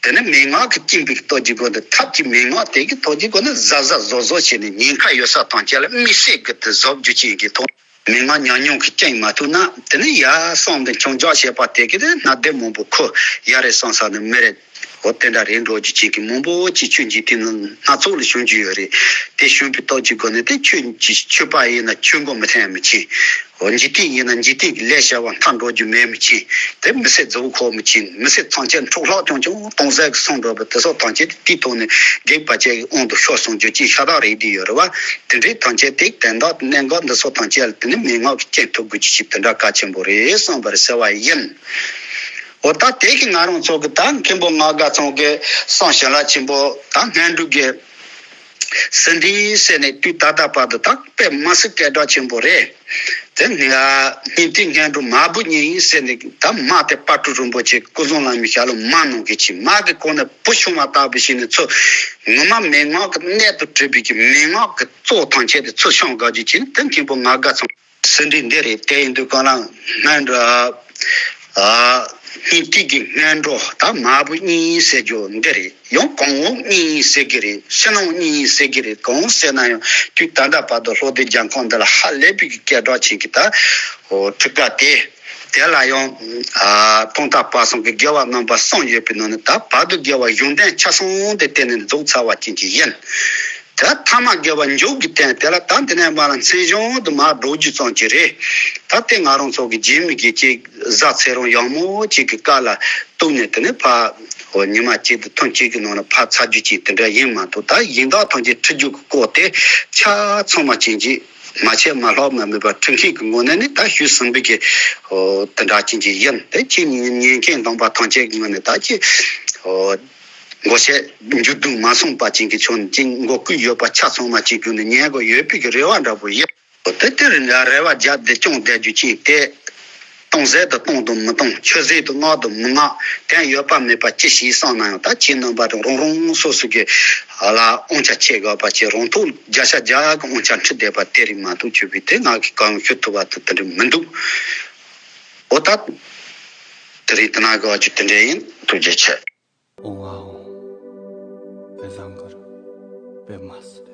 དེ་ནི་མན་ངག་གི་རྐྱེན་པས་ལྟོ་གྱི་སྒོ་ནས། ཐབས་ཀྱི་མན་ངག་དེ་གི་ལྟོ་གྱི་སྒོ་ནས་གཟབ་གཟབ་བཟོ་བཟོ་བྱས་ནས། ཉེན་ཁ་ཡོད་ས་ཐམས་ཅད་ལ་དམིགས་བསལ་གྱི་དེ་བཟོ་རྒྱུ་ཅན་གྱི་ཐོག་མན་ངག་ཉམས་མྱོང་གི་རྐྱེན་མ་ཐུབ་ན། དེ་ནི་ཡར་གསང་དང་ཆང་འཇོག་བྱས་པ་དེ་གི་དེ་སྣ་བདེ་མང་པོ་ཁུར་ཡ་རེད་བསམ་ས་ནི་མི་རེད། འོ་དེ་འདྲ་རེད། འགྲོ་རྒྱུ་ཅན་གྱི་མང་པོ་ཅིག་ཆོས་འཇིག་རྟེན་ནང་སྣ་ཚོགས་ལ་བྱུང་རྒྱུ་ཡོད་རེད། དེ་བྱུང་བའི་སྟོབས་ཀྱི་སྒོ་ནས་དེ་ཆོས་ཀྱི་ཆོས་པ་ཡིན་ན་ཆོས་མགོ་མི་ཐོན་མི་ཕྱིན། འོ་འཇིག་རྟེན་ཡིན་ན་འཇིག་རྟེན་གྱི་ལས་བྱ་བ་མཐའ་འགྲོ་རྒྱུ་མེད་མི་ཕྱིན། དེ་མི་སེར་རྫི་བོ་ཁོག་མི་ཕྱིན། མི་སེར་ཐམས་ཅད་འཕྲོ་བརླག་ཀྱང་ཀྱང་གཏོང་ཟད་ཀྱི་སོང་འགྲོ་བ་དེ་སོགས་ཐམས་ཅད་དེའི་ཐོག་ནས་སྡིག་པ་ཅན་གྱི་དབང་དུ་ཤོར་སོང་རྒྱུ་ཅིག་ཤ་སྟག་རེད། དེ་ཡོད་རེད་བ། དེ་འདྲའི་ཐམས་ཅད་དེ་དོན་དག་གནད་འགག་འདི་སོགས་ཐམས་ཅད་ལ་དེ་ནི་མན་ངག་གི་རྐྱེན་ཐུབ་དགོས་ཀྱི་ཞིག་དེ་འདྲ་གལ་ཆེན་པོ་རེད་བསམ་པར་ཟེར་བ་ཡིན། འོ་ད་དེ་གི་ང་རང་ཚོ་གི་ད་མཁན་པོ་ང་དགའ་ཚང་གི་གསང་བྱིན་རླབས་ཆེན་པོ་ད་སྔོན་འགྲོ་གི་ཟིན་བྲིས་ཟེར་ནས་དུས་ད་ལྟ་བར་དུ་ད་དཔེ་མི་སྲིད་སྐད་གྲགས་ཆེན་པོ་རེད། དེ་ནི་སྙིང་ཐིག་སྔོན་འགྲོ་མ་བུ་གཉིས་ཟེར་ནས་ད་མ་དེ་དཔལ་སྤྲུལ་རིན་པོ་ཆེ་སྐུ་གཟུགས་ལ་མི་ཤ་ལོ་མ་ནང་གི་ཆེ་མ་གི་གོང་ནས་བུ་ཆུང་བ་ལྟ་བུ་ཞིག་ནས་ཚུར་ངོ་མ་མན་ངག་གི་གནད་དུ་གྲུབ་པའི་གི་མན་ངག་གི་གཙོ་ཐམས་ཅད་དེ་ཚུར་ཤོང་དགོས་རྒྱུ་ཅིག་དེ་མཁན་པོ་ང་དགའ་ཚང་ཟིན་བྲིས་འདི་རེད། དེ་ཡིན་དུས་གང་ལ་སྔོན་འགྲོ། ཨ། སྙིང་ཐིག་གི་སྔོན་འགྲོ་ད་མ་བུ་གཉིས་ཟེར་རྒྱུ་འདི་རེད། ཡང་གོང་འོག་གཉིས་ཟེར་གི་རེད། ཕྱི་ནང་གཉིས་ཟེར་གི་རེད། གང་ཟེར་ན་ཡང་དུས་ད་ལྟ་བར་དུ་ལྷོ་སྡེ་རྒྱལ་ཁབ་འདི་ལ་ཧ་ལས་པའི་གི་སྐད་གྲགས་ཆེན་གི་ད་འོ་ཁྲི་ཀ་དེ་དེ་ལ་ཡང་ཨ་ཐོག་མཐའ་བར་གསུམ་གི་དགེ་བ་རྣམ་པ་གསུམ་ཡོད་པའི་ནང་ནས་ད་བར་དུ་དགེ་བ་གཞུང་དོན་ཆ་ཚང་དེ་དེ་ནས་རྫོགས་ཚར་བ་ཅན་གྱི་ཡིན། ད་ཐ་མ་དགེ་བ་མཇུག་གི་དོན་དེ་ལ་ད་འདི་ནས་མར་ལ་མཚན་གཞུང་དུ་མར་འགྲོ་རྒྱུ་ཙམ་གྱི་རེད། ད་དེ་ང་རང་ཚོ་གི་རྗེ་མི་དགེ་གཅིག་གཟའ་ཚེ་རིང་ཡག་མོ་གཅིག་གི་བཀའ་ལ་གཏུགས་ནས་དེ་ནས་ཕ་འོ་ཉི་མ་གཅིག་དང་ཐུན་གཅིག་གི་ནང་ལ་ཕ་ཚར་རྒྱུ་ཅིག་དེ་འདྲ་ཡིན་མ་གཏོགས། ད་ཡིན་དག་ཐམས་ཅད་ཁྲིད་རྒྱུ་གི་སྐོར་དེ་ཆ་ཚང་མ་ཅན་གྱི་མ་ཆད་མ་ལྷག་མ་མེད་པ་ཁྲིད་མཁན་གྱི་ངོས་ནས་ནི་ད་ཞུས་ཟིན་པའི་གི་འོ་དེ་འདྲ་ཅན་གྱི་ཡིན། དེ་ཁྱེད་ཉན་མཁན་གདོང་པ་ཐམས་ཅད་ཀྱི་ངོས་ནས་ད་ཁྱེད་འོ། མགོ་བཤད་མཇུག་བསྡུ་མ་སོང་བ་ཅན་གྱི་ཆོ་ནས་ཅིག་མགོ་བསྐུལ་ཡོད་པ་ཆ་ཚང་མ་ཅིག་བརྒྱུད་ནས་ཉན་དགོས་ཡོད་པའི་གི་རེ་བ་འདྲ་པོ་ཡོད། དེ་ལྟར་རེ་བ་རྒྱབ་དེ་སྐྱོང་བསྡད་རྒྱུ་ཅིག་དེ་གཏོང་ཟད་དུ་གཏོང་དང་མི་གཏོང་ཆོད་ཟད་དུ་མངགས་དང་མི་མངགས་དོན་ཡོད་པ་མེད་པ་ཅི་ཞིག་བསམ་ན་ཡང་ད་ཁྱེད་རྣམ་པ་རང་རང་སོ་སོ་གི་ལ་དབང་ཆ་ཆེ་དགོས་པ་ཅིག་རང་ཐོག་བརྒྱ་ཆ་བརྒྱ་གི་དབང་ཆ་འཁྲི་བསྡད་པ་དེ་རིགས་མ་གཏོགས་ཆོད་པའི་དེ་ང་གི་གང་ཞུ་ཐུབ་པ་དེ་དེ་འདྲ་མི་འདུག་འོ་ད་དེ་རིགས་དེ་ན་གི་བ་ཅིག་དེ་འདྲ་ཡིན། ཐུགས་རྗེ་ཆེ། ཨོ་ཨ་ཨོ། དཔེ་བཟང་གི་རེད། དཔེ་མ་སྲིད།